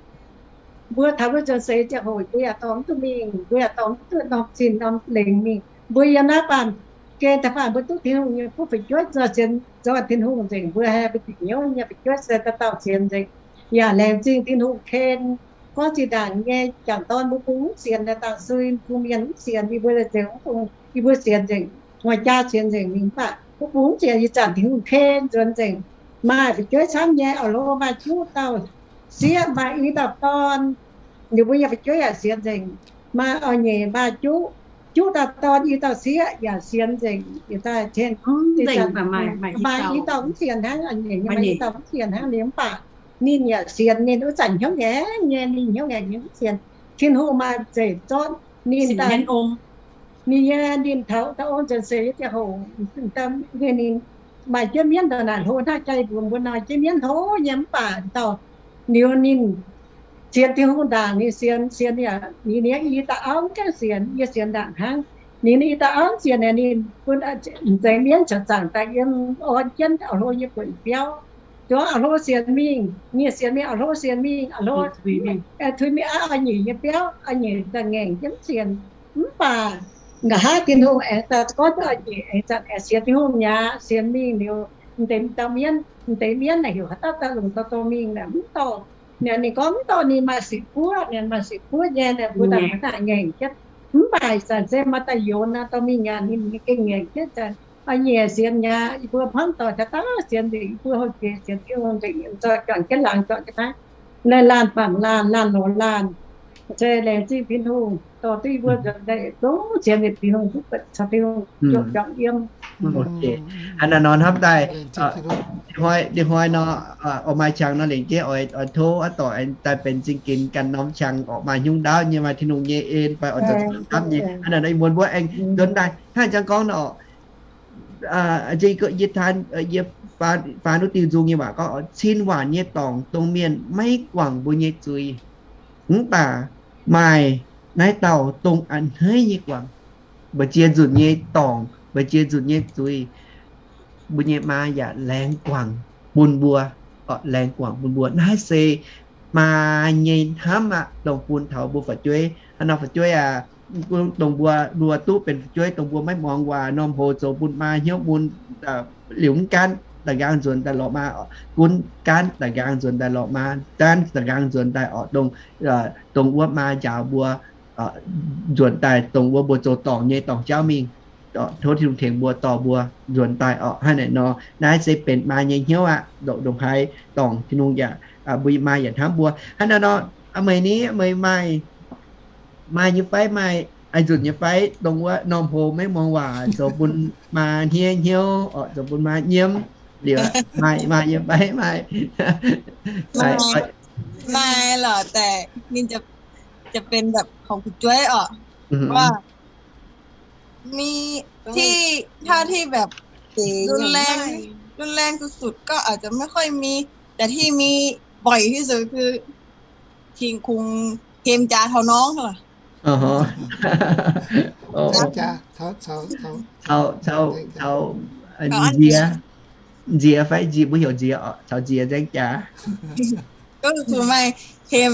mbuo taux mbuo nzuonx seix ziangh hoc mbuo yaac dorh mv duqv mingh, mbuo yaac dorh mv duqv norm zinh norm lengx mingh. Mbuo yiem naaiv baamh gen daaih faanh mbuo duqv Tin-Hungh nyei fu'jueiv zoux sienx, zoux Tin-Hungh nzengc, mbuo haih mbuo dingc hnyouv nyei fu'jueiv se dauh dauh sienx nzengc. Yaac laengz zingh Tin-Hungh ken gorngv zinh ndaangc nyei jangc dorn mbuo bungx mv sienx, dangh sui bung mienh mv sienx, yie mbuo zengc, yie mbuo sienx nzengc, ngoic jaa sienx nzengc mingh, mv baac mbuo bungx mv sienx. Ih zanc Tin-Hungh ken nzuonx nzengc, maaih fu'jueiv camv nyei, auv-lo maaih juqv dauh sieqv, maaih i dauh dorn, ninh mbuo nyei fu'jueiv yaac sienx nzengc. Maaih oix-nyeic maaih juqv, juqv dauh dorn i dauh sieqv yaac sienx nzengc. Maaih i dauh mv sienx hnangv, oix-nyeic maaih i dauh mv sienx hnangv liuz, mv baac ninh yaac sienx, ninh wuov zanc hnyouv ngaengc nyei, ninh hnyouv ngaengc nyei mv sienx. Tin-Hungh maaih zeic zorqv ninh daaih, ninh nyei, ninh taux dauh ong nzuonx seix ziangh hoc, ninh maaih jienv mienv ndongc naaic hlo hnangv jai mbuo, mbuo nor jienv mienv hlo nyei, mv baac dauh liuz ninh sienx Tin-Hungh ndaangc, ninh sienx, sienx yaac ninh nyei i dauh auv mv gaengh sienx, yie sienx ndaangc hnangv. Ninh i dauh auv sienx naaic, ninh bun nzengc mienv caux zaangc daaih yiem orn jienv auv-lo nyei buonc biauv. Zuangx auv-lo sienx mingh, ninh sienx mingh, auv-lo sienx mingh, auv-lo tuix mingh aqv, oix-nyeic nyei biauv, oix-nyeic daaih ngaengc jienv sienx. Mv baac nqa'haav Tin-Hungh aengx daaih gorngv duqv oix-nyeic aengx zanc aengx sienx Tin-Hungh mi'aqv. Sienx mingh liuz, m'deix dauh mienv, m'deix mienv naaic heuc haaix dauh dauh longc dauh dorh mingh naaic mv dorh. Ninh, ninh gorngv mv dorh, ninh maaih sic buov, ninh maaih sic buov nyei, ninh mbuo daaih mv daaih ngaengc jienv. Mv baac zanc se maaih daaih youz nor dorh mingh aqv, ninh gengh ngaengc jienv zanc. Oix-nyeic sienx mi'aqv, yie mbuo hnamv doic taux daaih sienx nzengc, yie mbuo houv jiex sienx Tin-Hungh nzengc, zorqv juangc jienv laangz juangc jienv naaiv, naaiv laanh bangc laanh, laanh lorz laanh. Se laengz zingh Tin-Hungh dorh duqv yie mbuo nzuonx daaih zungv sienx nzengc Tin-Hungh, duqv buatc caux Tin-Hungh juangc yiem. Hnangv naaiv nor hnamv daaih, hnoi, hnoi nor, oix maaih qangx nor lengc jeiv oix, oix tov aqv, doic daaih benx zingh ginx ganh norm qangx orqc, maaih hnyungv ndaauv nyei, maaih Tin-Hungh nyei en fai oix zoux hnamv nyei. Hnangv naaiv nor ih muonz mbuo aengx nzuonx daaih hnangv jangx gorngv nor, yie, yie faanv duqv diuh nzung nyei waac gorngv, cin waanc nyei dorngc dongh mienh maiv guangc mbuo nyei zuiz, mv baac maaih naaiv dauh dongh a'hneiv nyei guangc, mbu'ziex nzunc nyei dorngc, mbu'ziex nzunc nyei zuiz, mbuo nyei maa yaac laengz guangc bun mbuo, orqc, laengz guangc bun mbuo. Naaiv se maa nyei hnamv aqv, dongh bun taux mbuo fu'jueiv. Hnangv nor fu'jueiv aac, dongh mbuo, mbuo duqv benx fu'jueiv, dongh mbuo maiv muangx waac, norm hoz zoux bun maa hnyouv mun, liuz mv gaanv da'nqaang nzuonx daaih lorz maa, gunv gaanv da'nqaang nzuonx daaih lorz maa, gaanv da'nqaang nzuonx daaih orqc, dongh, dongh wuov maa njaaux mbuo nzuonx daaih, dongh wuov mbuo zoux dorngc nyei dorngc jauv mingh, tov Tin-Hungh tengx mbuo dorh mbuo nzuonx daaih orqc. Hnangv naaic nor, naaiv se benx maa nyei hnyouv aqv, ndongc haaix dorngc Tin-Hungh yaac, mbuo maa yaac hnamv mbuo. Hnangv naaiv nor, meih ni, meih maaih, maaih nyei fai, maaih a'nzunc nyei fai, dongh wuov norm hoz maiv muangx waac zoux bun maa hniev hnyouv orqc, zoux bun maa nyiemv liuz, maaih, maaih nyei fai, maaih, maaih, maaih lorqc, daaih ninh จะเป็นแบบ ของ fu'jueiv orqc, ว่า มีที่ ถ้าที่แบบ รุนแรง รุนแรงสุดๆ ก็อาจจะไม่ค่อยมี แต่ที่มีบ่อยที่สุดคือ ชิงคุง เฮมจา เทาน้อง ค่ะ caux, caux, caux nziex, nziex fai nziex, mbuo heuc nziex orqc, caux nziex nzaeng jaax. ก็คือ ไม่ เฮม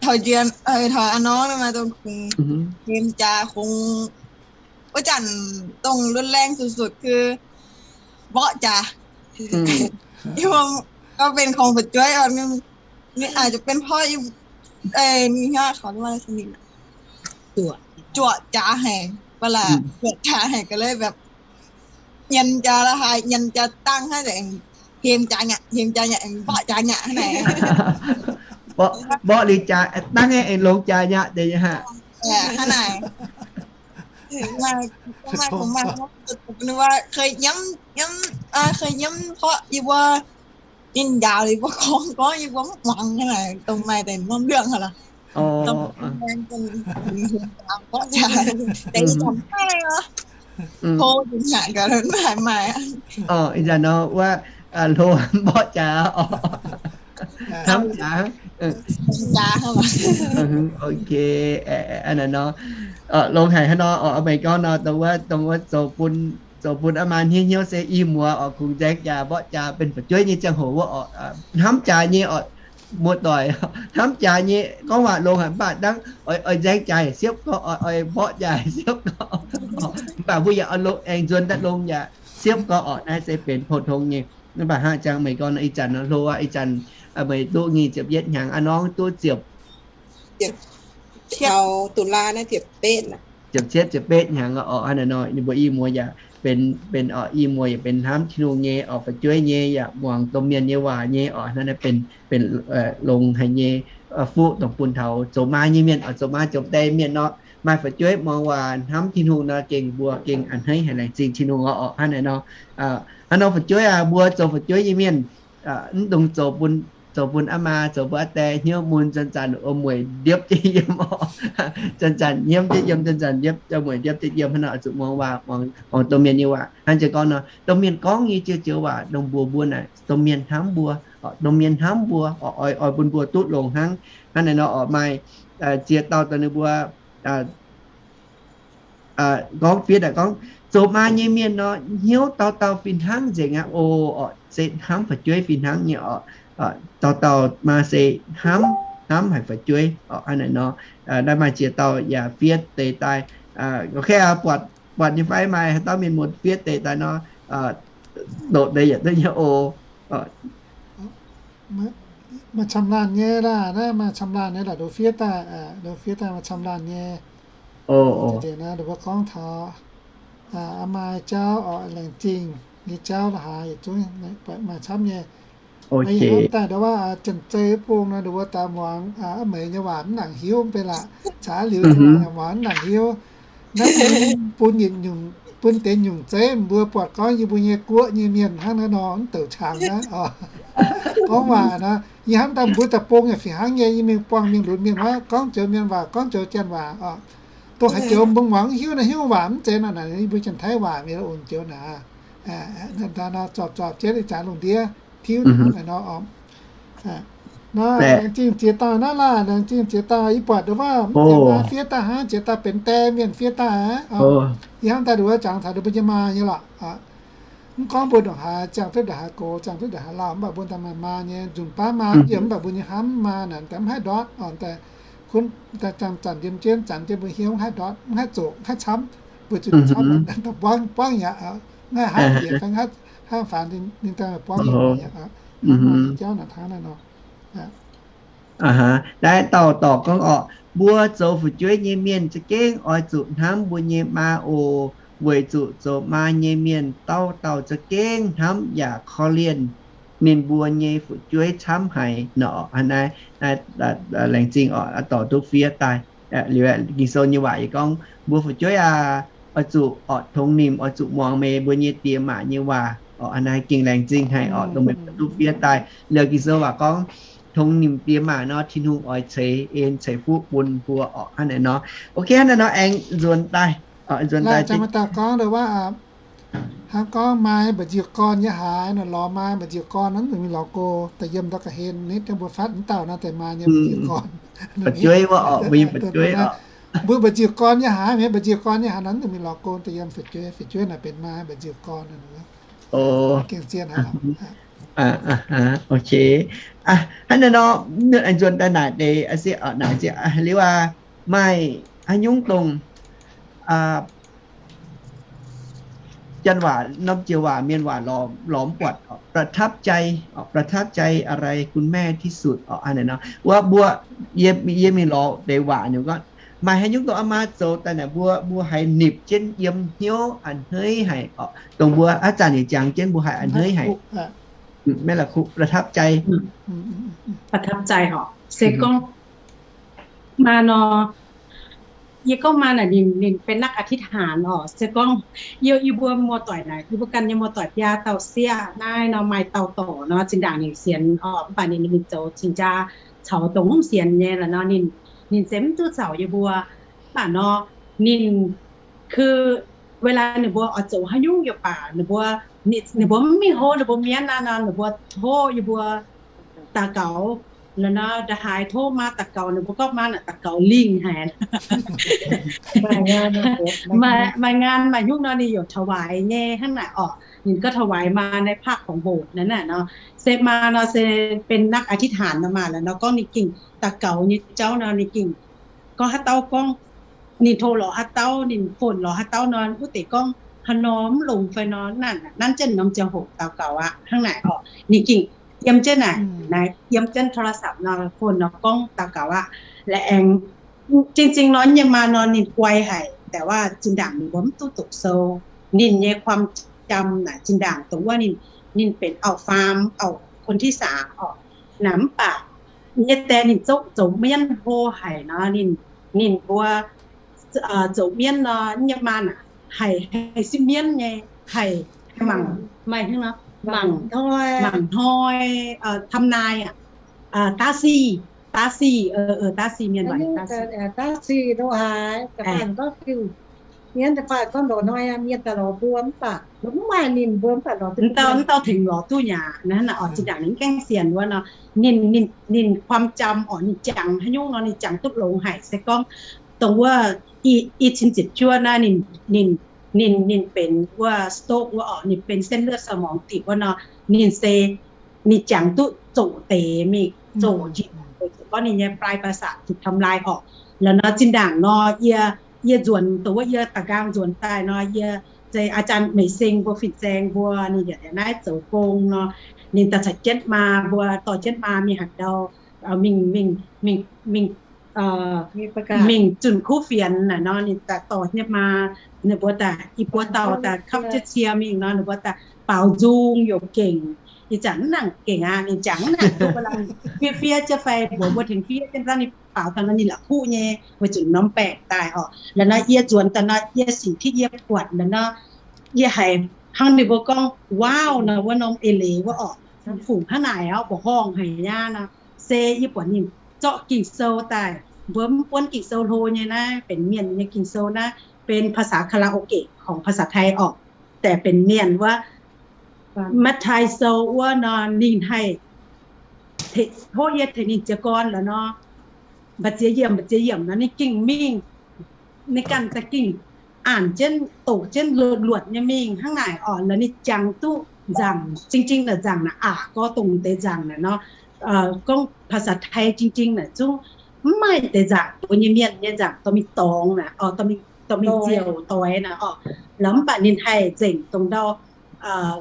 เทาเจียน เอ่อ เทาอาน้อง มา ตรงคุง เฮมจา คง wuov zanc dongh รุนแรงสุดๆ คือ mborqv jaax. ที่ว่า ก็เป็นของ fu'jueiv อาจจะเป็นเพราะ เอ่อ มี เขาเรียกว่าอะไร สนิท จุ juoqc jaax haic, ba'laqc juoqc jaax haic ก็เลยแบบ nyanc jaax la'haaix, nyanc jaax dangh hnangv, hemx jaax nyaqc, hemx jaax nyaqc, mborqv jaax nyaqc hnangv naaic. Mborqv liuz jaax dangh aengx longx jaax nyaqc deix aqv. Hnangv naaic, maaih, maaih, maaih, เคย nyiemv, nyiemv, เคย nyiemv เพราะ yie mbuo ninh njaaux liuz mbuo gorngv, gorngv yie mbuo mv muangx hnangv naaic, dongh maaih deix norm เรื่อง hnangv lorqc. Dongh maaih deix mborqv jaax, deix yie gorngv maaih oc. Tov nyanc gaax maaih, maaih. Ih zanc nor wuov, hlo mborqv jaax oc. Hnamv jaax. Jaax hnangv. Ok, hnangv naaic nor, longx haic hnangv nor oc. Meih gorngv nor, dongh wuov, dongh wuov zoux bun, zoux bun aa maa hniev hnyouv se i muoz oc, kungx nzaeng jaax mborqv jaax benx fu'jueiv nyei ziangh hoc wuov oc, hnamv jaax nyei oc. Muoz-doic hnamv jaax nyei, gorngv waac longx haic mv baac dangh oix, oix nzaeng jaax siepv gorx, oix, oix mborqv jaax siepv gorx. Mv baac mbuo yaac oix longx, aengx nzuonx daaih longx yaac siepv gorx oc. Naaiv se benx pou-tong nyei. Mv baac hnangv jangx meih gorngv nor, ih zanc nor hlo aqv. Ih zanc meih duqv nyic ziepc yietv hnyangx, aa norm duqv ziepc, ตุลา naaiv ziepc betv, ziepc cietv, ziepc betv hnyangx oc. Hnangv naaic nor ninh mbuo i muoz yaac benx, benx oc, i muoz yaac benx hnamv Tin-Hungh nyei oc, fu'jueiv nyei, yaac muangx domh mienh nyei waac nyei oc. Hnangv naaiv benx, benx longx haic nyei fuqv dongh bun taux zoux maa nyei mienh oc, zoux maa zoux die mienh nor, maaih fu'jueiv muangx waac hnamv Tin-Hungh nor gengh mbuo gengh a'hneiv haic, laengz zingh Tin-Hungh oc. Hnangv naaic nor, hnangv nor fu'jueiv aac, mbuo zoux fu'jueiv nyei mienh, mv dungx zoux bun, zoux bun aa maa, zoux bun aa die hnyouv mun, zanc-zanc wuom-mueic ndiepv jienv yiem oc. Zanc-zanc hnyouv jienv yiem, zanc-zanc ndiepv, wuom-mueic ndiepv jienv yiem. Hnangv nor zuqc muangx waac, muangx domh mienh nyei waac. Hnangv jiex gorngv nor, domh mienh gorngv nyei joux-joux waac dongh mbuox mbuo naaic, domh mienh hnamv mbuo, domh mienh hnamv mbuo, oix, oix bun mbuo duqv longx hnangv. Hnangv naaic nor oc, maaih ziex dauh dongh ninh mbuo gorngv fiev daaih gorngv, zoux maa nyei mienh nor, hnyouv dauh dauh fih hnangv nzengc aqv oc. Oc, se hnamv fu'jueiv fih hnangv nyei oc. Dauh dauh maa se hnamv, hnamv haic fu'jueiv oc. Hnangv naaic nor, naaiv maaih ziex dauh yaac fiev deix daaih. Buatc, buatc nyei fai maaih haaix dauh mienh muoz fiev deix daaih nor, doqc deix yietc duqv nyei oc. Maaih camv laanh nyei laac, naaiv maaih camv laanh nyei laac, nduov fiev daaih, nduov fiev daaih maaih camv laanh nyei. Nduov gorngv taux aa maa jauv oc, laengz zingh nyei jauv la'haaix yietc zungv maaih camv nyei. Ih hnamv daaih nduov wuov Janx-Zei wuov bung nor, nduov daaih muangx aa meix nyei waac mv nangc hiuv mv bei laac, caux liuz muangx mv nangc hiuv. Naaiv bun, bun yietc nyungc, bun deix nyungc zeiv mbuo buatc gorngv yie mbuo nyei guoqv nyei mienh hnangv naaiv nor mv douc qangx naaiv oc. Gorngv waac nor, yie hnamv daaih mbuo deic-bung yaac fih hnangv nyei, yie mingh buangh mingh lunx mienh wuov gorngv joux mienh waac, gorngv joux Janx waac oc. Dongh haaix joux mbuo muangx mv hiuv naaiv, hiuv waac mv zeiz nor naaic, yie mbuo Janx-Taiv waac mingh oc joux naaic. Zorpc zorpc jienv ih zanc lungh ndiev tiuv nor oc. Nor, laengz zingh ziex dauh naaiv laah, laengz zingh ziex dauh. Yie buatc nduov waac, fiev daaih hnangv, ziex dauh benx die mienh fiev daaih aqv. Yie hnamv daaih nduov waac jangx taux nduov mbuo nyei maa nyei lorqc. Mv gorngv mbuo ndongc haaix ziangh duqv ndongc haaix gox, ziangh duqv ndongc haaix lauh, mv baac mbuo daaih maaih maa nyei nzunc baav maa, yiem mv baac mbuo nyei hnamv maa naaic daaih mv haih ndortv oc. Daaih kunv daaih zanc-zanc yiem jienv, zanc jienv mbuo hnyouv mv haih ndortv, mv haih zoqc, mv haih camv. Mbuo zuqc camv daaih buangv, buangv yaac mv haih hnamv njiec fai mv haih faanx ninh daaih buangv yaac aqv. Hnangv nor nyei jauv naaic hnangv naaiv nor. Naaiv dauh dorc gorngv orqc, mbuo zoux fu'jueiv nyei mienh za'gengh oix zuqc hnamv mbuo nyei maa oc, weic zuqc zoux maa nyei mienh dauh dauh za'gengh hnamv yaac korv-lienh ninh mbuo nyei fu'jueiv camv haic nor. Naaiv, naaiv laengz zingh oc, dorc duqv fiev daaih. Liuz Ging-Sou nyei waac yaac gorngv, mbuo fu'jueiv aac, oix zuqc orqc tongx nimc, oix zuqc muangx meih mbuo nyei diex maac nyei waac. Orqc naaiv gengh laengz zingh haic orqc, dongh meih duqv fiev daaih. Liuz Ging-Sou waac gorngv, tongx nimc diex maac nor, Tin-Hungh oix ceix en ceix fuqv bun mbuo orqc. Hnangv naaiv nor, ok, hnangv naaiv nor aengx nzuonx daaih, nzuonx daaih. Gorngv hnangv gorngv maaih mba'nziu gorn nyei haaix nor, lorz maaih mba'nziu gorn nor, mv dungx mingh lorz go daaih yiem ndau ga'hlen nitv, mbuo fatv mv dauh nor daaih maaih nyei mba'nziu gorn. Fu'jueiv wuov orqc, mbuo nyei fu'jueiv orqc. Mbuo mba'nziu gorn nyei haaix, mienh mba'nziu gorn nyei haaix nor, mv dungx mingh lorz go daaih yiem fu'jueiv. Fu'jueiv naaic benx maaih mba'nziu gorn. Ok. Hnangv naaiv nor, nzuonx daaih naaic deix, naaic liuz aac, maaih haaix nyungc dongh janx waac, norm jiex waac mienh waac lorz mv buatc, ประทับใจ, ประทับใจอะไรคุณแม่ที่สุด orqc. Hnangv naaiv nor, wuov mbuo, yie mingh lorz deix waac ninh gorngv, maaih haaix nyungc dongh aa maa zoux daaih naaic mbuo, mbuo haiz nipc jienv yiem hnyouv a'hneiv haic orqc, dongh mbuo aav zanc yaac jangx jienv mbuo haiz a'hneiv haic. ประทับใจ, ประทับใจ orqc, se gorngv maa nor, yie gorngv maa naaic ninh, ninh benx นักอธิษฐาน orqc. Se gorngv yie, yie mbuo muoz-doic naaic, yie mbuo ganh nyei muoz-doic biaa dauh sieqv naaiv nor maaih dauh dorc nor, zinh ndaangc ninh sienx orqc, mv baac ninh, ninh zoux cing-jaa caux dongh mv sienx nyei lorqc nor, ninh, ninh se mv duqv caux yie mbuo. Mv baac nor, ninh, คือ เวลา ninh mbuo oix zoux haaix nyungc yaac baac ninh mbuo, ninh mbuo mv mingh hlo ninh mbuo mienv naaiv nor, ninh mbuo tov yie mbuo daux gaux lorqc nor, ndongc haaix tov maa daux gaux, ninh mbuo gorngv maa naaic daux gaux lingh haic. Maaih nqaan maaih hnyungc nor ninh yaac ถวาย nyei hnangv naaic orqc. Ninh gorngv ถวาย maa naaiv ภาคของโบสถ์ naaiv naaic nor, se maa nor se benx นักอธิษฐาน nor maah lorqc nor, gorngv ninh gengh daux gaux nyei jauv nor ninh gengh gorngv haaix dauh gorngv ninh tov lorz haaix dauh, ninh phone lorz haaix dauh nor, wuov deix gorngv haaix nor mv longx fai nor, naaiv, nanv jienv norm ziangh hoc daux gaux aqv hnangv naaic orqc. Ninh gengh yiem jienv naaic, naaiv yiem jienv โทรศัพท์ nor, phone nor gorngv daux gaux aqv. La'aengx จริงๆ nor nyei maa nor ninh guai haic, แต่ว่า zinh ndaangc ninh mbuo mv duqv doqc sou. Ninh nyei ความจำ naaic zinh ndaangc dongh wuov ninh, ninh benx auv-faam, auv-, คนที่สาม orqc. Naaic mv baac nyei die ninh zoux, zoux mienv hlo haic nor, ninh, ninh mbuo zoux mienv nor, nyei maa naaic haih, haih sipv mienv nyei, haih, haih mangc, maaih hnangv nor, mangc, mangc hnoi, ทำนาย aqv. ตาสี่, ตาสี่, เออ เออ ตาสี่ mienh waac, ตาสี่ dongh haaix, da'faanh gorngv diuh mienv, da'faanh gorngv lorz hnoi mienh daaih lorz mbuo mv baac mv maaih ninh mbuo mv baac lorz duqv, mv dauh, mv dauh tengx lorz duqv nyei aqv. Naaiv orqc, zinh ndaangc ninh gaengh sienx wuov nor, ninh, ninh, ninh ความจำ orqc, ninh jangx haaix nyungc nor ninh jangx duqv longx haic. Se gorngv dongh wuov i, i cin ziepc juov naaiv ninh, ninh, ninh, ninh benx wuov สโตรก wuov orqc, ninh benx เส้นเลือดสมองตีบ wuov nor, ninh se, ninh jangx duqv zoqc deix mingh, zoqc jiex, gorngv ninh nyei ปลายประสาท ถูกทำลาย orqc. La'nor zinh ndaangc nor yie, yie nzuonx dongh wuov yie da'nqaang nzuonx daaih nor, yie zei อาจารย์ Meic Seng mbuo fin-saeng mbuo ninh yaac naaiv zoux gong nor, ninh daaih caux jienv maa mbuo dorh jienv maa mingh haaix ndau, mingh, mingh, mingh, mingh, mingh zunh kuv fienx naaic nor, ninh daaih dorh nyei maa, ninh mbuo daaih i buo dauh daaih kapv jienv cie mingh nor, ninh mbuo daaih baaux nzung youc gengc. Ih zanc mv nangc gengc aqv, ninh jangx mv nangc duqv, fiev fiev jienv fai mbuox mbuo tengx fiev jienv, ninh baaux daaih nor ninh la'kuqv nyei, weic zuqc norm baengc daaih orqc. La'nor yie nzuonx daaih nor, yie sic tiv yie buatc la'nor, yie haiz hnangv ninh mbuo gorngv ว้าว nor, wuov norm eix leiz wuov orqc, fungc hnangv naaic orqc, mbuoqc horngh haic nyei nor. Se yie buatc ninh zorqv Ging-Sou daaih, mbuo mv buonv Ging-Sou hlo nyei naaiv, benx mienh nyei Ging-Sou naaiv, benx ภาษาคาราโอเกะ ของภาษาไทย orqc, daeh benx mienh wuov, Matv^taai Sou wuov nor ninh haih tov yie tengx ninh jiez gorn lorqc nor, mbu'ziex yiemc mbu'ziex yiemc nor ninh gengh mingh. Ninh ganh za'gengh aanc jienv doqc jienv luoqc-luoqc nyei mingh hnangv naaic orqc. Lorqc ninh jangx duqv nzaangc, jing-jing naaic nzaangc naaic aqc gorx dongh deix nzaangc naaic nor, gorngv ภาษาไทย jing-jing naaic zungv mv maaih deix nzaangc, mbuo nyei mienh nyei nzaangc dorh mingh dorngx naaic, dorh mingh ziouc doix naaic orqc. Lorqc mv baac ninh haih nzengc dongh ndau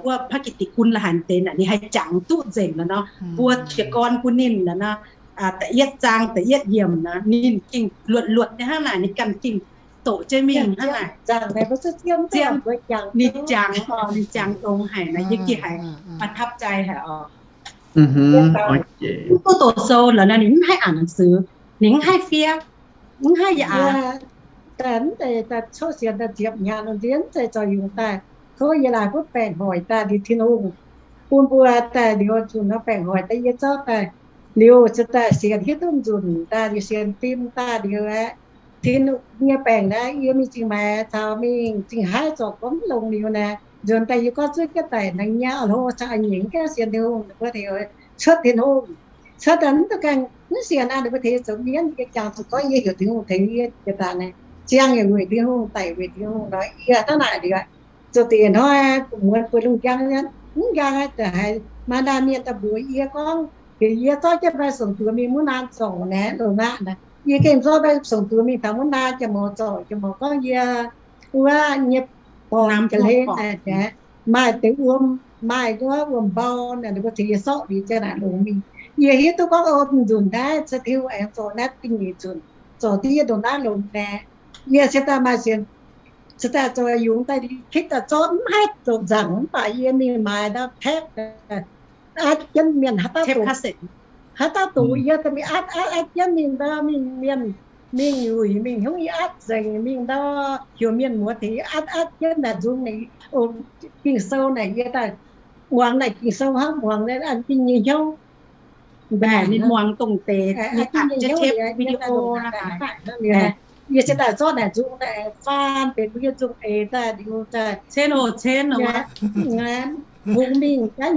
wuov พระกิตติคุณ la'haic deix naaic ninh haih jangx duqv nzengc lorqc nor. Mbuo jiez gorn bun ninh lorqc nor, da'yietv zaang da'yietv yiemc nor ninh gengh luoqc-luoqc nyei hnangv naaic, ninh ganh gengh doqc jienv mingh hnangv naaic. Ninh jangx, ninh jangx longx haic nor, yie gengh haiz ประทับใจ haic orqc. Mv duqv doqc sou lorqc nor ninh mv haih อ่านหนังสือ, ninh mv haih fiev, mv haih yaac aqc. Daaih mv zeiz daaih coqv sienx daaih ziepc hnyangx lungh ndiev mv zeiz zorc yungz daaih. Kov yie laaix butv baengc hoic daaih liuz Tin-Hungh bun mbuo daaih liuz zunc nor baengc hoic daaih yie zorqv daaih liuz se daaih sienx hiuv duqv nzunc daaih liuz sienx fim daaih liuz aeqv, Tin-Hungh nyei baengc naaiv yie mingh zingh maix caux mingh zingh haiv zorc gorngv mv longx liuz naaic, nzuonx daaih yie gorngv zuov jienv daic naaiv nyei a'hlo caux a'nyeic mv gaengh sienx Tin-Hungh, ninh mbuo tengx cuotv Tin-Hungh, cuotv daaih mv duqv gaengh mv sienx naaiv, ninh mbuo tengx zoux mienh yie jangx zuqc gorngv yie heuc Tin-Hungh tengx yie jiex daaih naaic, ziangh yaac weic Tin-Hungh, daic weic Tin-Hungh nor yie hnangv naaic liuz, zoux deix hnoi muonz bueix lungh njang, mv njang daaih haiz maaih naaiv mienh daaih mbuox yie gorngv heuc yie zorqv jienv fai songx duoz mingh muv naan zorc naaic, longx aqv naaic. Yie gengh zorqv fai songx duoz mingh taux muv naan, jiex mouz zorc, jiex mouz gorngv yie wuov nyei borngz jiex hlen naaic, maaih deix wuom, maaih wuov wuom-mbau naaic, ninh mbuo tengx yie sorqv liuz jienv naaic longx mingh. Yie hiuv duqv gorngv o, nzunc naaiv se Tin-Hungh aengx zorc naaiv dingh nyeic nzunc, zorc div yie ndongc naaiv longx naaic. Yie se daaih maaih sienx, se daaih zoux yungz daaih hitv daaih zorqv mv haih zoux nzaangc mv baac yie mingh maaiz ndau tape, atv jienv mienh haaix dauh doqc, haaix dauh doqc yie daaih mingh atv atv atv jienv mingh ndau mingh mienh mingh yuic mingh hnyouv yie atv nzengc mingh ndau, heuc mienh muoz tengx yie atv atv jienv naaic nzung ninh Ging-Sou naaic yie daaih muangx naaic Ging-Sou hnangv muangx naaiv an ninh nyei hnyouv. Ninh muangx dongh deix, ninh duqv nyei hnyouv video naaic. Yie se daaih zorqv naaic nzung naaic faan benx mbuo nyei nzung eix daaih liuz daaih cen o cen o, bungx mingh gaav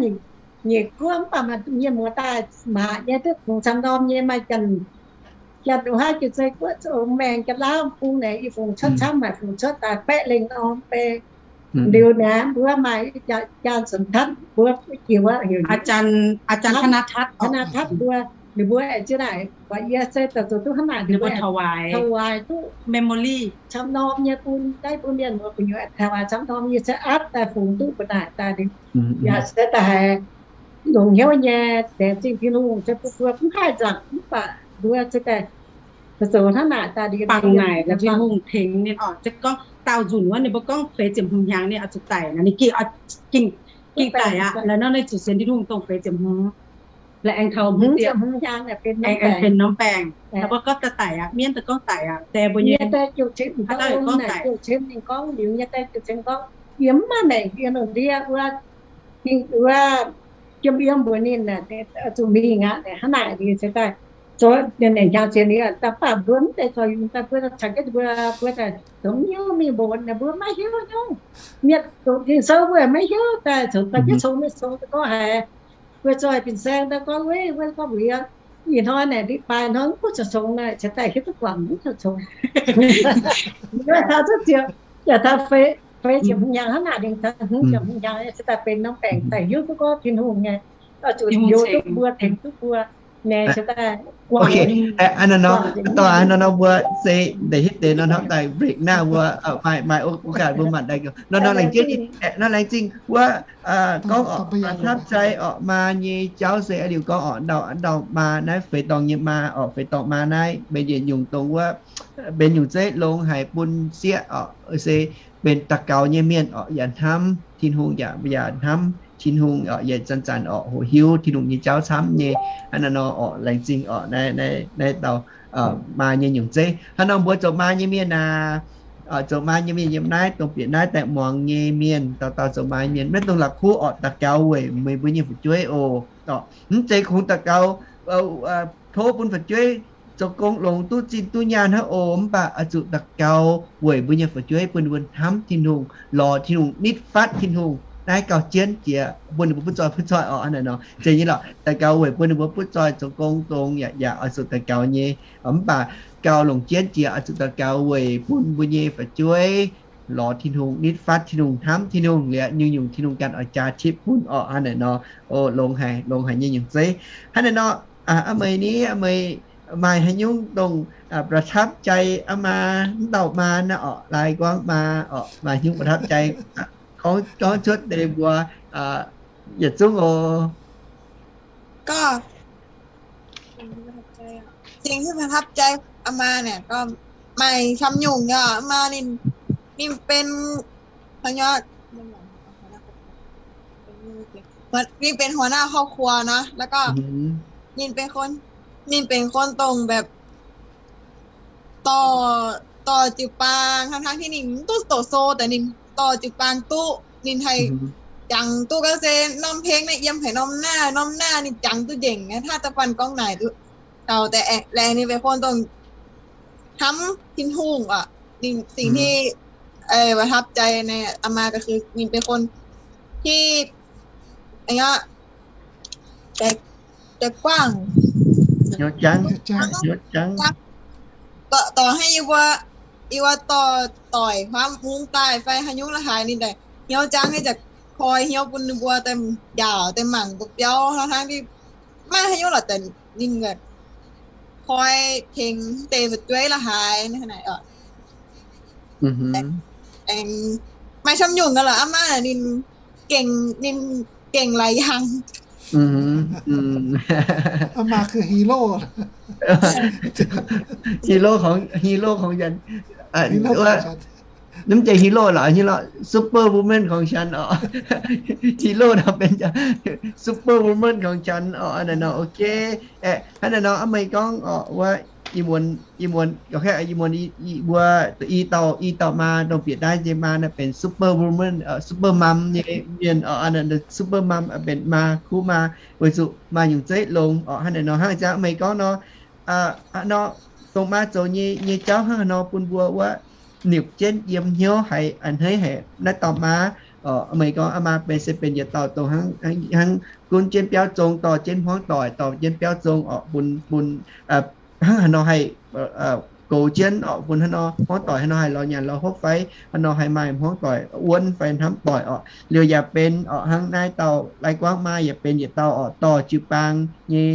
nyeic guoqv mv baac maaih mienh muoz daaih maac nyei duqv bungx camv norm nyei maaih janx, janx dongh haaix jiex zei guoqv za'gengh maengh janx-laauv bung naaic yie fungx cuotv camv, maaih fungx cuotv daaih baeqv lengh norm bei. Liuz naaic mbuo maaih jaan-sunx tatv mbuo jiex wuov heuc อาจารย์ธนทัศน์ ธนทัศน์ mbuo, ninh mbuo aengx ziex naaic buatc yie se daaih zoux duqv hnangv naaic, ninh mbuo ถวาย duqv memory camv norm nyei bun naaiv bun mienh muoz gu'nyuoz ถวาย camv norm yie se atv daaih fungx duqv mbuo naaic daaih liuz, yaac se daaih haiz longx hnyouv nyei, laengz zingh Tin-Hungh se bun mbuo mv haih nzaangc mv baac mbuo se daaih zoux hnangv naaic daaih liuz bangc naaic Tin-Hungh tengx ninh oc. Se gorngv daauh nzunc wuov ninh mbuo gorngv feix ziepc hmz hnyangx ninh oix zuqc daic nor, ninh gengh, gengh daic aqv. Laaix nor ninh zuqc sienx Tin-Hungh dongh feix ziepc hmz, laaix aengx taux hmz ziepc hmz hnyangx aengx benx norm baengc. Mbuo gorngv daaih daic aqv, mienv daaih gorngv daic aqv, die mbuo nyei, haaix dauh gorngv daic. Ninh gorngv liuz nyei daaih jiu-cin gorngv, yie mv maaih maengc yiem lungh ndiev wuov, wuov, yiem yiem mbuox ninh zuqc mingh aqv, hnangv naaic liuz se daaih zoux naaic hnyangx sienx liuz daaih, mv baac mbuo mv zeiz zorc yungz daaih, mbuo caux jienv mbuo, mbuo daaih zoux mv hiuv mingh mbuox naaic, mbuo maiv hiuv nyungc. Mienh doqc Ging-Sou mbuo maiv hiuv daaih, zoux daaih jienv cong maiv cong daaih gorngv haiz, mbuo zoih fin-saeng daaih gorngv, weiv, wuov gorngv mbuox yie, ih hnoi naaic ndeic-baaix hnoi mv butv zoux cong naaic, ceix daaih hiuv duqv guangc mv zoux cong. Yaac taux zuqv ziepc, yaac taux feix ziepc hmz hnyangx hnangv naaic, lingc taux hmz ziepc hmz hnyangx se daaih benx norm baengc daaih hiuv duqv gorngv Tin-Hungh nyei, zuqc heuc duqv mbuo, tengx duqv mbuo. Hnangv nor, nor mbuo se ndeic hitv deix nor hnamv daaih break naaiv mbuo, maaih, maaih โอกาส mbuo maanc daaih nor, nor laengz zingh wuov gorngv orqc, ประทับใจ orqc, maa nyei jauv se a'liuc gorngv orqc, ndau, ndau maa naaiv feix dorngh nyei maa orqc, feix dorngh maa naaiv benx yietc nyungc dongh wuov, benx nyungc zeiv longx haic bun sieqv orqc, se benx daux gaux nyei mienh orqc, yaac hnamv Tin-Hungh, yaac, yaac hnamv Tin-Hungh orqc, yaac zanc-zanc orqc hoqc hiuv Tin-Hungh nyei jauv camv nyei. Hnangv naaiv nor orqc, laengz zingh orqc, naaiv, naaiv, naaiv dauh maa nyei nyungc zeiv. Hnangv nor mbuo zoux maa nyei mienh aac, zoux maa nyei mienh yiem naaiv dongh bieqc naaiv daaih muangx nyei mienh, dauh dauh zoux maa nyei mienh maiv dungx la'kuqv orqc, daux gaux weic meih mbuo nyei fu'jueiv oc. Mv zeiz kungx daux gaux tov bun fu'jueiv zoux gong longx duqv zinh duqv nyaanh hnangv oc, mv baac oix zuqc daux gaux weic mbuo nyei fu'jueiv bun ninh mbuo hnamv Tin-Hungh, lorz Tin-Hungh, nitv fatv Tin-Hungh. naaiv gauh jienv jiex bun ninh mbuo butv zoih butv zoih orqc. Hnangv naaic nor zeiz nyei lorqc, daux gaux weic bun ninh mbuo butv zoih zoux gong dongh yaac yaac oix zuqc daux gaux nyei. Mv baac gauh longc jienv jiex oix zuqc daux gaux weic bun mbuo nyei fu'jueiv lorz Tin-Hungh, nitv fatv Tin-Hungh, hnamv Tin-Hungh, liuz nyungc-nyungc Tin-Hungh ganh oix jaa tipv bun orqc. Hnangv naaic nor, o, longx haic, longx haic nyei nyungc zeiv. Hnangv naaic nor, aa, meih ni, meih maaih haaix nyungc dongh ประทับใจ aa maa, mv dauh maa naaiv orqc, Lai Guangv maa orqc, maaih haaix nyungc ประทับใจ gorngv, gorngv cuotv deix mbuo yietc zungv oc. ก็ สิ่งที่ประทับใจอาม่าเนี่ยก็ maaih camv nyungc nyei. อาม่า ninh, ninh benx, ninh benx หัวหน้าครอบครัวเนาะ แล้วก็ ninh benx คน, ninh benx คน dongh แบบ dorh, dorh jiu-baang, ทั้งๆ ที่ ninh mv duqv doqc sou daaih ninh dorh jiu-baang duqv, ninh haih jangx duqv ga'sie norm เพลง naaiv yiem haaix norm naaiv, norm naaiv ninh jangx duqv nzengc. Hnangv da'faanh gorngv naaic, taux deix laengz ninh benx คน dongh hnamv Tin-Hungh oc. Ninh สิ่งที่ ประทับใจในอาม่า ก็คือ ninh benx คน ที่ Hnyouv jangv, hnyouv jangv. Dorh, dorh haih yie mbuo, yie mbuo dorh doic hnamv mungv daaih fai haaix nyungc la'haaix ninh daaih hnyouv jangv nyei, ziouc koi hnyouv bun ninh mbuo daaih njaaux daaih mangc mbuo biauv, hnangv, hnangv maiv maaih haaix nyungc lorqc, daaih ninh koi tengx deix fu'jueiv la'haaix naaiv oc. Aengx maaih camv nyungc ga'lorqc, อาม่า ninh gengh, ninh gengh หลายอย่าง. อาม่า คือฮีโร่ ฮีโร่ของ ฮีโร่ของฉัน Mv zeiz hero lorqc, hero, superwoman ของฉัน orqc. Hero nor benx superwoman ของฉัน orqc. Hnangv naaic nor, ok. Hnangv naaic nor, meih gorngv orqc wuov, ih muonz, ih muonz, ga'naaiv ih muonz, ih, mbuo, i dauh, i dauh maa dongh bieqc naaiv nyei maa naaiv benx superwoman, super mom nyei mienh orqc. Super mom benx maa kuv maa, weic zuqc maaih nyungc zeiv longx orqc. Hnangv naaic nor, hnangv jangv meih gorngv nor, nor, dongh maa zoux nyei, nyei jauv hnangv haaix nor bun mbuo wuov, nipc jienv yiem hnyouv haiz a'hneiv haic naaiv dauh maa. Meih gorngv maa benx se benx yietc dauh dongh hnangv, hnangv gunv jienv biauv zong, dorh jienv hmuangv doic, dorh jienv biauv zong orqc, bun, bun hnangv haaix nor haih goux jienv orqc, bun haaix nor hmuangv doic haaix nor haih lorz nyanc lorz hopv fai haaix nor haih maaih hmuangv doic wuonv fai hnamv doic orqc. Liuz yaac benx orqc hnangv naaiv dauh Lai Guangv maa yaac benx yietc dauh orqc, dorh jiu-baang nyei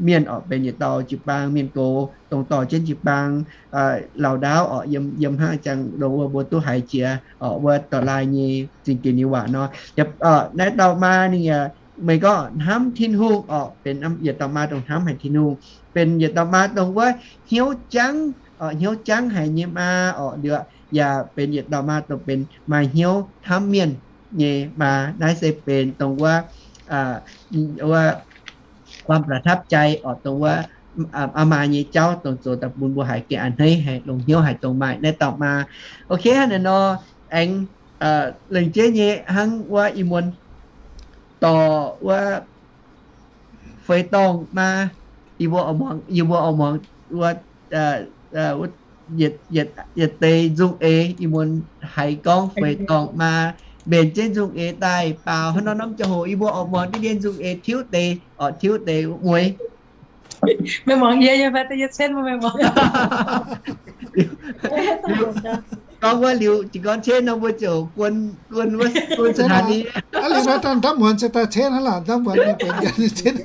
mienh orqc, benx yietc dauh jiu-baang mienh gox dongh dorh jienv jiu-baang lauz ndaauv orqc, yiem, yiem hnangv jangx dongh wuov mbuo duqv haiz jiex orqc, wuov dorh laai nyei zingh gec nyei waac nor. Naaiv dauh maa ninh yaac, meih gorngv hnamv Tin-Hungh orqc, benx yietc dauh maa dongh hnamv haic Tin-Hungh, benx yietc dauh maa dongh wuov hnyouv jangv, hnyouv jangv haic nyei maa orqc, liuz yaac benx yietc dauh maa dongh benx maaih hnyouv hnamv mienh nyei maa. Naaiv se benx dongh wuov, wuov ความประทับใจ orqc, dongh wuov aa maa nyei jauv dongh zoux daaih bun mbuo haiz gengh a'hneiv haic, longx hnyouv haic dongh maaih naaiv dauh maa. Ok, hnangv naaic nor, aengx lengc jeiv nyei hnangv wuov ih muonz dorh wuov feix dorngh maa, yie mbuo oix muangx, yie mbuo oix muangx wuov, yietc deix nzung eix, yie mbuo haiz gorngv feix dorngh maa mbenc jienv nzung eix daaih baaux haaix nor norm ziangh hoc yie mbuo oix muangx diqv ndien nzung eix tiuv deix, orqc, tiuv deix mueiz. Meih muangx yie, yie fai da'yietv cen meih muangx. Gorngv wuov liuz, jiex gorngv cen nor mbuo ziouc guon, guon wuov, guon สถานี. Aa, liuz nor dangh ndamv muonz ziouc daaih cen hnangv laangc, ndamv muonz mingh benx cen.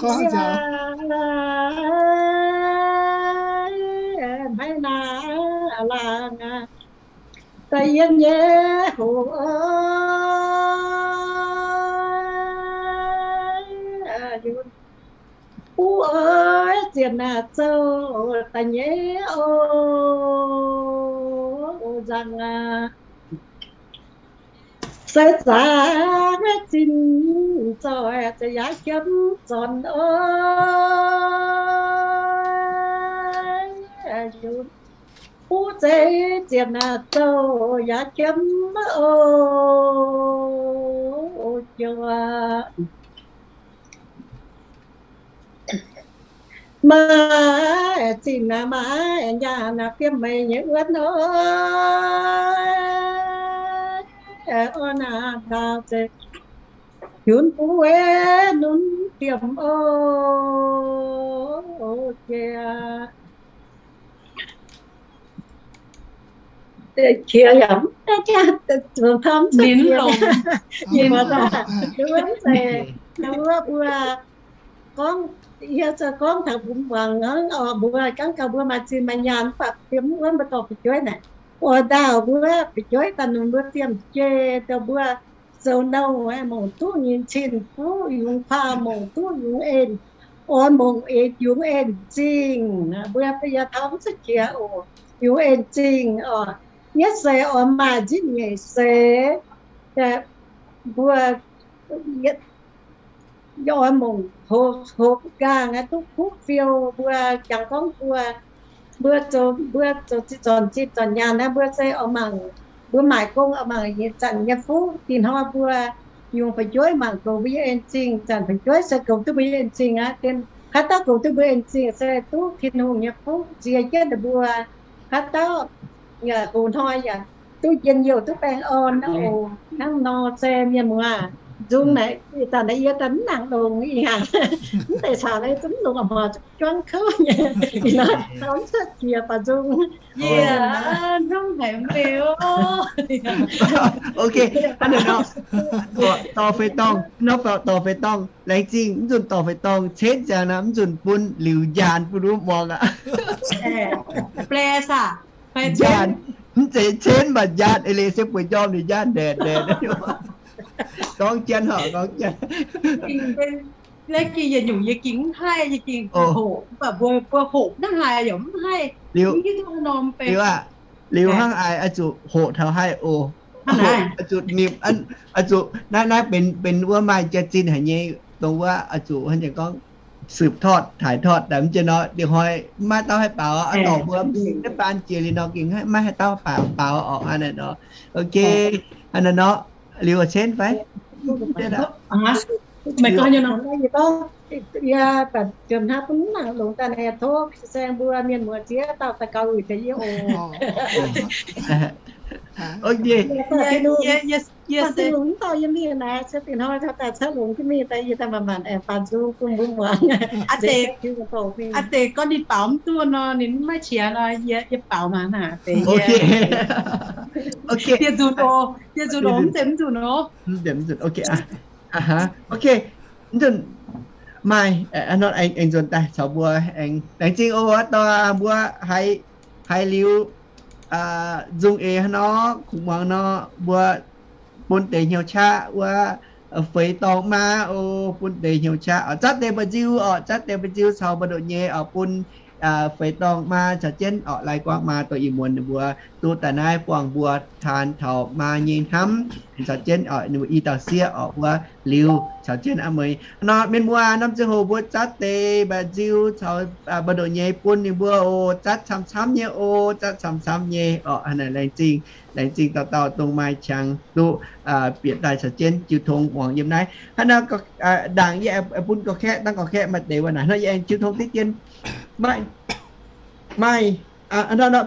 Gorngv ziangx maiv naaiv laangh aqv, da'yietv nyei hoc, buv oix zienc naaic zouv da'nyeic o, nzangc aqv. Sai zaqc zinh zoih za'yac qiemx zornc oc. Buv zeiv zienc naaic zouv yaac qiemx oc, jouh aqv. Maaih zinh naaic maaih nyaanh naaic fiem meih nyei wuonv oc. orn aac, ndau zeiz junv buv wuov nunv diemh o, jiex qiex yaac mv, ninh longc, ninh wuov zeiz, wuov mbuo gorngv, yie zoux gorngv taux mbuo muangx hnangv oc, mbuo gangv gauh mbuo maaih zinh maaih nyaanh mv baac fiem wuov mbuo dorh fu'jueiv naaic, oix ndaauh mbuo fu'jueiv daaih nunc mbuo diemh jiex, dongh mbuo zoux nouh mongc duqv nyei cin-fuqv, yungz kuaah mongc duqv yungz en, oix mongc yungz en zingh, mbuo yaac taux mv cuotv qiex oc. Yungz en zingh oc, yietv seix oix maaih nzipv nyeic seix, mbuo oix mongc hopv nqaang duqv kuv fiou. Mbuo jangx gorngv mbuo, mbuo zoux, mbuo zoux zinh zornc zinh zornc nyaanh naaiv, mbuo se oix mangc, mbuo maaic gong oix mangc nyei zanc nyei fuqv. Dinh hnoi mbuo yungz fu'jueiv mangc goux mbuo nyei en zingh, zanc fu'jueiv se goux duqv mbuo nyei en zingh aqv. Haaix dauh goux duqv mbuo en zingh se duqv Tin-Hungh nyei fuqv nzie jienv ninh mbuo. Haaix dauh yaac hoc hnoi yaac duqv njien-youh duqv baengh orn oc. Hnangv nor se mienh muoz, nzung naaic ih zanc naaiv yie daaih mv nangc longx ih hnangv. Mv deix caux naaiv zungv longx a'hmuangx juangv kouv nyei. Ih hnoi taux mv cuotv qiex baac nzung. Yie hnangv haic mv liuz. Ok, hnangv naaiv nor, dorh feix dorngh, nor dorh feix dorngh, laengz zingh mv nzunc dorh feix dorngh cenv ziangx nor, mv nzunc bun liuz njaanx bun wuov muangx aqv. Njaanx, mv zeiz cenv mv baac njaanx, eix leiz se bueix njormh liuz njaanx ndaeqc ndaeqc. Gorngv jienv horpc, gorngv jienv. Naaiv gengh yietc nyungc yie gengh mv haih, yie gengh hoqc, mv baac mbuo, mbuo hoqc hnangv haaix yaac mv haih. Liuz, liuz aqv, liuz hnangv haaix oix zuqc hoqc taux haih oc. Hoqc oix zuqc nimc, oix zuqc naaiv, naaiv benx, benx wuov maaih jaax-zinh haic nyei, dongh wuov oix zuqc hnangv gorngv สืบทอด ถ่ายทอด daaih mv jienv nor, dingc hnoi maiv dauh haih baaux, dorh mbuo mv baan jiex liuz nor gengh maiv haih dauh baaux, baaux orqc. Hnangv naaiv nor, ok, hnangv naaiv nor, liuz cenv fai? Yie baac ziouc hnangv bun nangc longx daaih naaiv, tov saeng mbuo mienh muoz ziex dauh daaih gaux uix taux yie oc. Ok. Yie se mv dorh yie mingh naaiv, se dingc hnoi daaih cuotv longx jienv mingh daaih, yie daaih manc-manc aengx faaux nzung bun mbuo muangx. Aa deix gorngv ninh baaux mv duqv nor, ninh mv maiv qiex nor, yie, yie baaux mangc naaic deix. Ok. Dieh nzunc oc, dieh nzunc oc, mv zeiz mv nzunc oc. Ok. Mv nzunc maaih, aengx nzunc daaih caux mbuo aengx laengz zingh oc. Dorh mbuo haiz, haiz liuz nzung eix hnangv nor, kungx muangx nor, mbuo bun deix hnyouv qaqv wuov feix dorngh maa oc, bun deix hnyouv qaqv oc, zatv deix mba'nziu oc, zatv deix mba'nziu caux mba'ndoqc nyei oc, bun feix dorngh maa caux jienv oc, lai guangv maa dongh ih muonz ninh mbuo duqv daaih naaiv buangh mbuo taan taux maa nyei hnamv caux jienv oc, ninh mbuo i dauh sieqv oc, wuov liuz caux jienv aqv meih. Nor mienh muoz, norm ziangh hoc mbuo zatv deix mba'nziu caux mba'ndoqc nyei bun ninh mbuo oc, zatv camv-camv nyei oc, zatv camv-camv nyei oc. Hnangv naaic laengz zingh, laengz zingh dauh dauh dongh maaih qangx duqv bieqc daaih caux jienv jiu tong muangx yiem naaiv. Hnangv naaiv ndaangc yie bun gorqv-kaeqv, dangv gorqv-kaeqv maaih deix waac naaic, hnangv yie aengx jiu tong diqv dien maaih,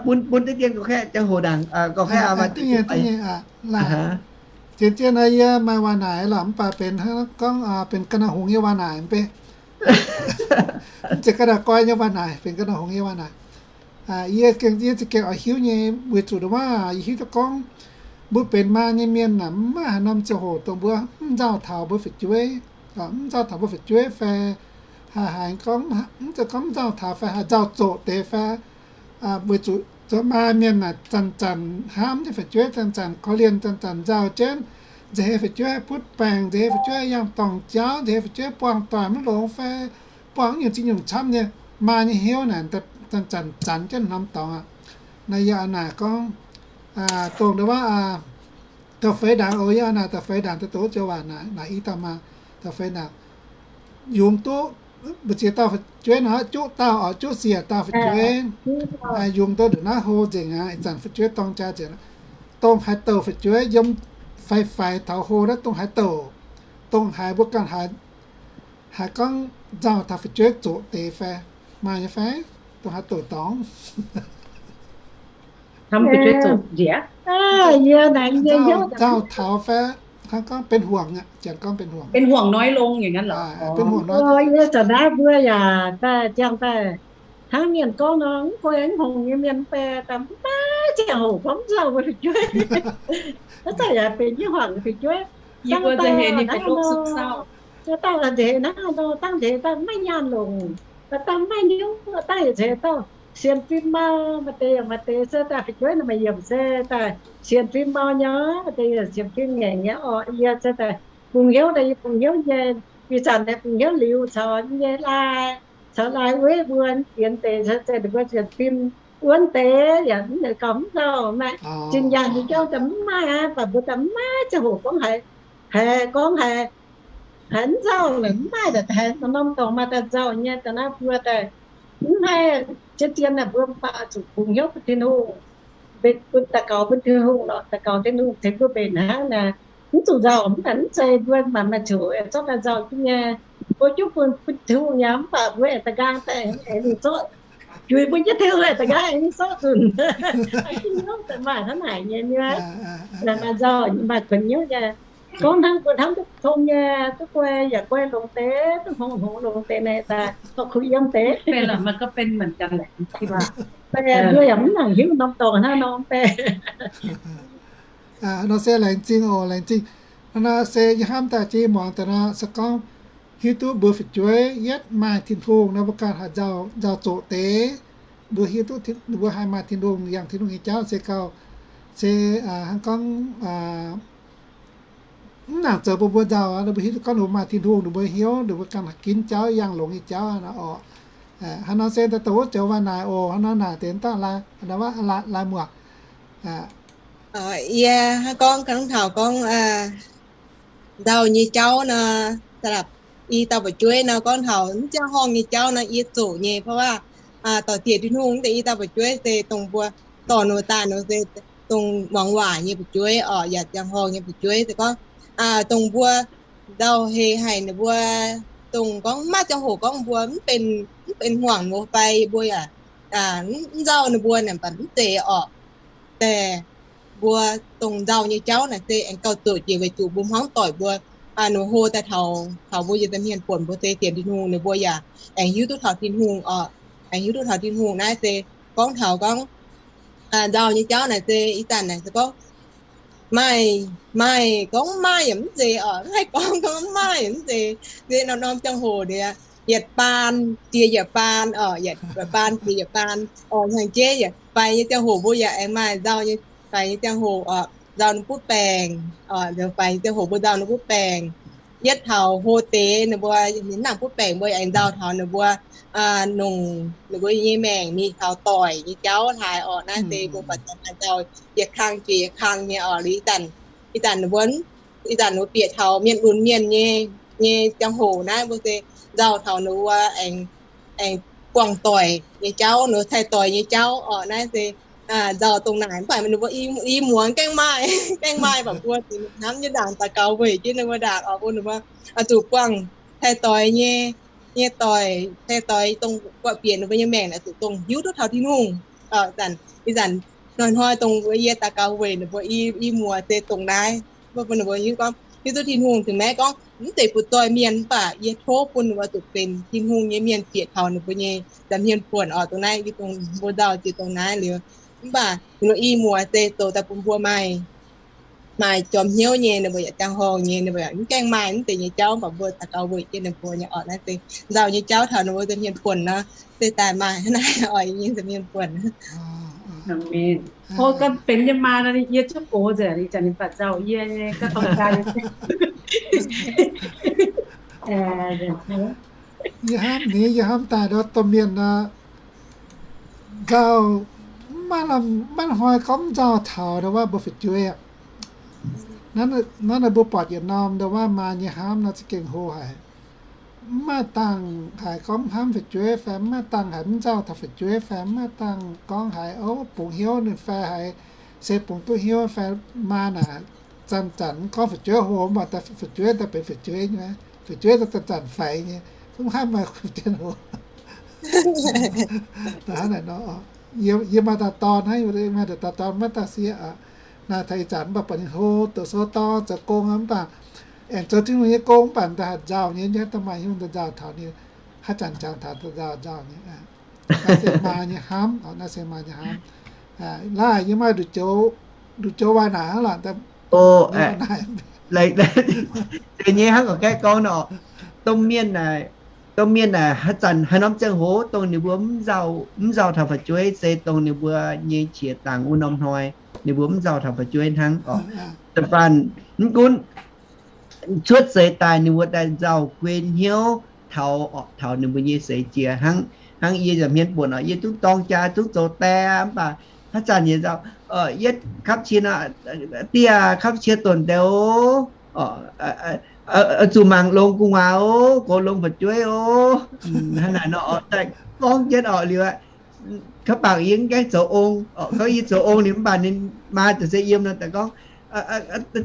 bun, bun diqv dien gorqv-kaeqv ziangh hoc ndaangc, gorqv-kaeqv maaih deix. Zien-zien yie maaih waac naaic lorqc, mv baac benx hnangv gorngv benx ga'naaiv hungx nyei waac naaic mv bei. Mv zeiz ga'naaiv goiv nyei waac naaic, benx ga'naaiv hungx nyei waac naaic. Yie gengh, yie za'gengh oix hiuv nyei, weic zuqc waac yie hiuv duqv gorngv mbuo benx maa nyei mienh aeqv, mv maaih haaix norm ziangh hoc dongh mbuo mv nzauh taux mbuo fu'jueiv, mv nzauh taux mbuo fu'jueiv fai haaix, haaix gorngv, mv zeiz gorngv mv nzauh taux fai haaix nzauh zoqc deix fai, weic zuqc zoux maa mienh naaic zanc-zanc hnamv jienv fu'jueiv, zanc-zanc korv-lienh, zanc-zanc nzauh jienv, nza'heix fu'jueiv butv baengc, nza'heix fu'jueiv yangh dorngx jauv, nza'heix fu'jueiv buangh doic mv longx fai buangh nyungc zingh nyungc camv nyei. Maa nyei hnyouv naaic zanc-zanc zanc jienv norm dorngx aqv. Naaiv yie naaic gorngv, dongh ndau wuov, da'feix ndaangc oc, yie naaic da'feix ndaangc daaih doqc joux waac naaic, naaic i dauh maa, da'feix ndaangc, yungz duqv mbu'ziex dauh fu'jueiv nor, juqv dauh oc, juqv siec dauh fu'jueiv, yungz duqv ndongc naaiv hlo nzengc aqv. Ih zanc fu'jueiv dorng jaa nzengc, dongh haaix douc fu'jueiv yiem faix-faix taux hlo naaiv, dongh haaix douc, dongh haaix mbuo ganh haiz, haiz gorngv nzauh taux fu'jueiv zoqc deix fai, maaih nyei fai? Dongh haaix douc dorngx? Hnamv fu'jueiv zoqc nziex. Yie naaic nyei hnyouv nzauh taux fai hnangv gorngv benx huangc aqv, ziangx gorngv benx huangc, benx huangc น้อยลง อย่างนั้นเหรอ? Benx huangc น้อย yie zanc naaiv mbuo yaac daaih ziangh daaih hnangv mienh gorngv nor, mv guai mv hngongx nyei mienh mv bei daaih mv maaih ziangh hoc gorngv nzauh mbuo fu'jueiv. Aav zanc yaac benx jienv huangc fu'jueiv. Dangh dauh hnangv nor, dangh nzeix hnangv nor, dangh nzeix dangh maiv nyaanh longc, dangh maiv hiuv, dangh yietc ceix dauh sienx fim mau, maaih deix yaac maaih deix se daaih fu'jueiv naaic maaih yiemc se daaih sienx fim mau nyei, maaih deix yaac sienx fim ngaengc nyei orqc. Yie se daaih bungx hnyouv daaih, yie bungx hnyouv nyei. Ih zanc naaiv bungx hnyouv liuz caux nyei lai, caux lai wei mbuo fienx deix se ninh mbuo sienx fim wuonv deix yaac mv gauh mv nzauh maah. Zinh nyaanh nyei jauv daaih mv maaih aqv, mv baac mbuo daaih mv maaih ziangh hoc gorngv haiz, haiz gorngv haiz, haiz mv nzauh naaic mv maaih daaih, haiz norm-norm dorngx maaih daaih nzauh nyei. Daaih naaiv mbuo daaih mv haih zien-zien naaic, mbuo mv baac zuqc bungx hnyouv bun Tin-Hungh, bun daux gaux bun Tin-Hungh lorqc, daux gaux Tin-Hungh tengx mbuo mbenc hnangv naaic. Mv zuqc nzauh mv baac mv zeiz mbuo mangc maaih ziangh hoc zorqv daaih nzauh jienv nyei. Mbuo jienv bun, bun Tin-Hungh yaac mv baac mbuo aengx da'nqaang daaih aengx mingh zorqv, juix bun jienv Tin-Hungh aengx da'nqaang aengx mingh zorqv nzunc. Aa, Tin-Hungh daaih maaih hnangv naaic nyei, maaih nzauh maaih kuonx hnyouv nyei. Gorngv hnangv mbuo hnamv duqv tong nyei, duqv guai yaac guai longx deix, duqv hngongx hngongx longx deix naaic daaih, zorqv kuh yiem deix. Mbuo yaac mv nangc hiuv norm dorngx hnangv nor mv bei. Nor se laengz zingh oc, laengz zingh. Nor se yie hnamv daaih jiex muangx daaih nor se gorngv hiuv duqv mbuo fu'jueiv yietv maaih Tin-Hungh nor mbuo ganh haih nzauh, nzauh zoqc deix. Mbuo hiuv duqv ninh mbuo haih maaih Tin-Hungh, yangh Tin-Hungh nyei jauv se gauh, se hnangv gorngv mv nangc zoux bun mbuo nzauh. Ninh mbuo hiuv duqv gorngv ninh mbuo maaih Tin-Hungh, ninh mbuo hnyouv, ninh mbuo ganh ginv jauv, yangh longx nyei jauv nor orqc. Hnangv nor se daaih dongh wuov joux waac naaic oc. Hnangv nor naaic deix daaih lai muoc. Yie hnangv gorngv taux gorngv nzauh nyei jauv nor, สำหรับ i dauh fu'jueiv nor, gorngv taux mv ziangh horngh nyei jauv nor yie zoqc nyei, เพราะว่า dorh ziec Tin-Hungh deix i dauh fu'jueiv se dongh mbuo dorh nor daaih nor se dongh muangx waac nyei fu'jueiv orqc, yaac ziangh horngh nyei fu'jueiv. Se gorngv dongh mbuo nzauh heix haic ninh mbuo, dongh gorngv mv maaih ziangh hoc gorngv mbuo mv benx, mv benx huangc ninh mbuo fai mbuo yaac mv nzauh ninh mbuo naaic mv zeiz orqc. Daaih mbuo dongh nzauh nyei jauv naaic se aengx gauh zoqc jiex weic zuqc mbuo hmuangv doic mbuo, ninh hlo daaih taux, taux mbuo yietc nza'hmien buonc mbuo se sienx Tin-Hungh, ninh mbuo yaac aengx hiuv duqv taux Tin-Hungh orqc. Aengx hiuv duqv taux Tin-Hungh naaiv se gorngv taux gorngv nzauh nyei jauv naaic se ih zanc naaic se gorngv maaih, maaih gorngv maaih yaac mv zeiz orqc, mv haih gorngv gorngv maaih yaac mv zeiz. Nziex norm-norm ziangh hoc ndiev yietc baan jiex yietc baan orqc, yietc baan jiex yietc baan orqc, hnyangx-jeiv yaac faix nyei ziangh hoc mbuo yaac aengx maaih nzauh nyei, faix nyei ziangh hoc orqc, nzauh ninh butv baengc orqc, faix nyei ziangh hoc mbuo nzauh ninh butv baengc. Yietv taux hlo deix ninh mbuo mv nangc butv baengc mbuo yaac aengx nzauh taux ninh mbuo, nongc ninh mbuo nyei maengc mingh taux doic nyei jauv hlaaix orqc. Naaiv se mbuo buatc daaih maaih nzauh yietc kang jiex yietc kang nyei orqc. Liuz ih zanc, ih zanc ninh mbuo, ih zanc ninh mbuo bieqc taux mienh lunx mienh nyei, nyei ziangh hoc naaiv mbuo se nzauh taux ninh mbuo aengx, aengx buangh doic nyei jauv, ninh mbuo cai doic nyei jauv orqc. Naaiv se nzauh dongh naaic mv baac ninh mbuo i muangx gaengh maaih, gaengh maaih baac mbuo hnamv nyei ndaangc daux gaux weic jienv ninh mbuo ndaangc orqc, bun ninh mbuo zuqc buangh cai doic nyei, nyei doic, cai doic dongh buatc bieqc ninh mbuo nyei maengc naaic zuqc dongh hiuv duqv taux Tin-Hungh. Ih zanc, ih zanc hnoi-hnoi dongh mbuo yie daux gaux weic ninh mbuo i, i muoz se dongh naaiv, mbuo bun ninh mbuo hiuv gorngv hiuv duqv Tin-Hungh, ถึงแม้ gorngv mv zeiz butv-zoih mienh mv baac yie tov bun ninh mbuo zuqc benx Tin-Hungh nyei mienh bieqc taux ninh mbuo nyei nza'hmien buonc orqc. Dongh naaiv yie dongh mbuo nzauh jiex dongh naaiv liuz, mv baac ninh mbuo i muoz se zoux daaih bun mbuo maaih, maaih jorm hnyouv nyei, ninh mbuo yaac ziangh horngh nyei, ninh mbuo yaac mv gaengh maaih mv deix nyei jauv, mv baac mbuo daux gaux weic jienv ninh mbuo nyei orqc. Naaiv se nzauh nyei jauv taux ninh mbuo nza'hmien buonc nor, se daaih maaih naaiv oix nyei nza'hmien buonc. Aa, benx nyei maa nor, yie zuqc gox nzengc, ninh zanc ninh baac nzauh yie nyei, ga'dongh jaa nyei. Yie hnamv ni, yie hnamv daaih nor, domh mienh nor, nzauh maiv lamh, maiv hnoi gorngv nzauh taux ndau wuov mbuo fu'jueiv aqv. Naaiv, naaiv mbuo buatc yietc norm ndau wuov maa nyei hnamv nor za'gengh hlo haic. Mv maaih dangh haic gorngv hnamv fu'jueiv fai mv maaih dangh haic mv nzauh taux fu'jueiv fai mv maaih dangh gorngv haic, o, bungx hnyouv ninh fai haic, se bungx duqv hnyouv fai maa naaic zanc-zanc gorngv fu'jueiv hlo, mv baac fu'jueiv daaih benx fu'jueiv nyei, fu'jueiv daaih zanc-zanc faix nyei, mv haih maaih fu'jueiv hlo. Hnangv naaic nor, Yie maaih dauh dorn hnangv, yie maaih dauh dorn maiv dauh sieqv. Naaiv taux ih zanc mv baac buatc ninh hlo doqc sou dorng zoux gong mv baac aengx zoux Tin-Hungh nyei gong mv baac daaih nzauh nyei, daaih maaih hnyouv daaih nzauh taux ninh, haaix zanc jangx taux daaih nzauh nzauh nyei. Naaiv se maa nyei hnamv, naaiv se maa nyei hnamv. Laaix yie maaih nduqc joux, nduqc joux waac naaic hnangv lorqc. O, deix nyei hnangv gorqv-gaeqv gorngv nor, domh mienh naaic, domh mienh naaic haaix zanc haaix norm ziangh hoc dongh ninh mbuo mv nzauh taux fu'jueiv se dongh ninh mbuo nyei qiex dangx wuov norm hnoi, ninh mbuo mv nzauh taux fu'jueiv hnangv oc. Da'faanh mv gunv cuotv seix daaih ninh mbuo daaih nzauh guei hnyouv taux, taux ninh mbuo nyei seix jiex hnangv. Hnangv yie nza'hmien buonc oc, yie zungv dorng jaa zungv zoux die mv baac haaix zanc yie nzauh, yie kapv qiex, dieh kapv qiex donc deix oc, zuqc mangc longx gu'nguaaz oc, goux longx fu'jueiv oc. Hnangv naaic nor oc, daaih gorngv jienv oc liuz, kaux bangc yie mv gaengh zoux ong oc, gorngv yie zoux ong liuz mv baac ninh maa ziouc se yiem nor daaih gorngv,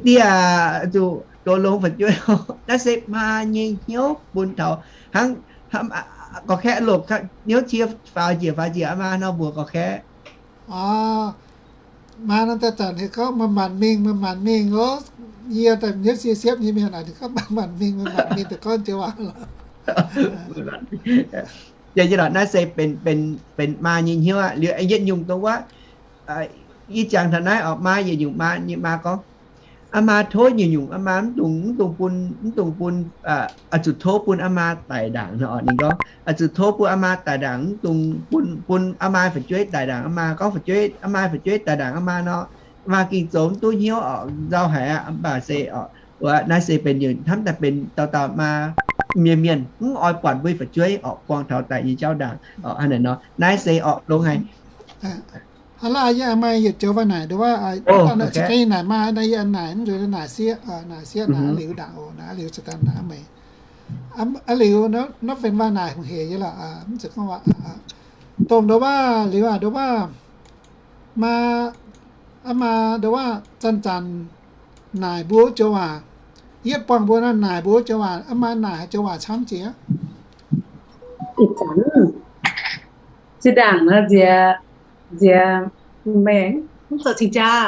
dieh aac, zuqc goux longx fu'jueiv oc. Naaiv se maa nyei hnyouv bun taux hnangv gorqv-kaeqv longc hnyouv cie faaux njiec faaux njiec maa nor mbuox gorqv-kaeqv. Maa nor daaih zanc heuc gorngv maaih maanc mingh, maaih maanc mingh oc. Yie daaih hnyouv sie siepv nyei mienh naaic, ninh gorngv maaih maanc mingh, maaih maanc mingh daaih gorngv joux waac lorqc. Naaiv se benx, benx maa nyei hnyouv aqv. Liuz yietc nyungc dongh wuov, yie jangx taux naaiv oc, maa yietc nyungc maa nyei maa gorngv, aa maa tov nyungc-nyungc, aa maa mv dungx, mv dungx bun, mv dungx bun, zuqc tov bun aa maa daic ndaangc nor. Ninh gorngv zuqc tov bun aa maa daic ndaangc, mv dungx bun, bun aa maa fu'jueiv daic ndaangc aa maa. Gorngv fu'jueiv, aa maa fu'jueiv daic ndaangc aa maa nor, maa gengh zoux mv duqv hnyouv oc, nzauh haic aqv. Mv baac se oc, wuov naaiv se benx yietc hnamv daaih benx dauh dauh maa, mienh mienh mv oix buatc mbuo fu'jueiv oc, buangh taux daic nyei jauv ndaangc oc. Hnangv naaic nor, naaiv se oc longx haic. Hnangv naaiv yie maaih yietc joux waac naaic, nduov waac, naaic maa naaic mv nzueic naaic sieqv, naaic sieqv naaic liuz ndaangc oc, naaic liuz za'ganh naaic meih. Aa liuz, naaiv benx waac naaic hungh hec nyei lorqc, mv zeiz gorngv waac. Dongh nduov waac liuz aac, nduov waac, maa, aa maa nduov waac zanc-zanc naaic mbuo joux waac. Yietv buangh mbuo naaic mbuo joux waac, aa maa naaic joux waac camv jiex. Ih zanc zinh ndaangc nor nziex, nziex mengh mv zoux cing-jaa.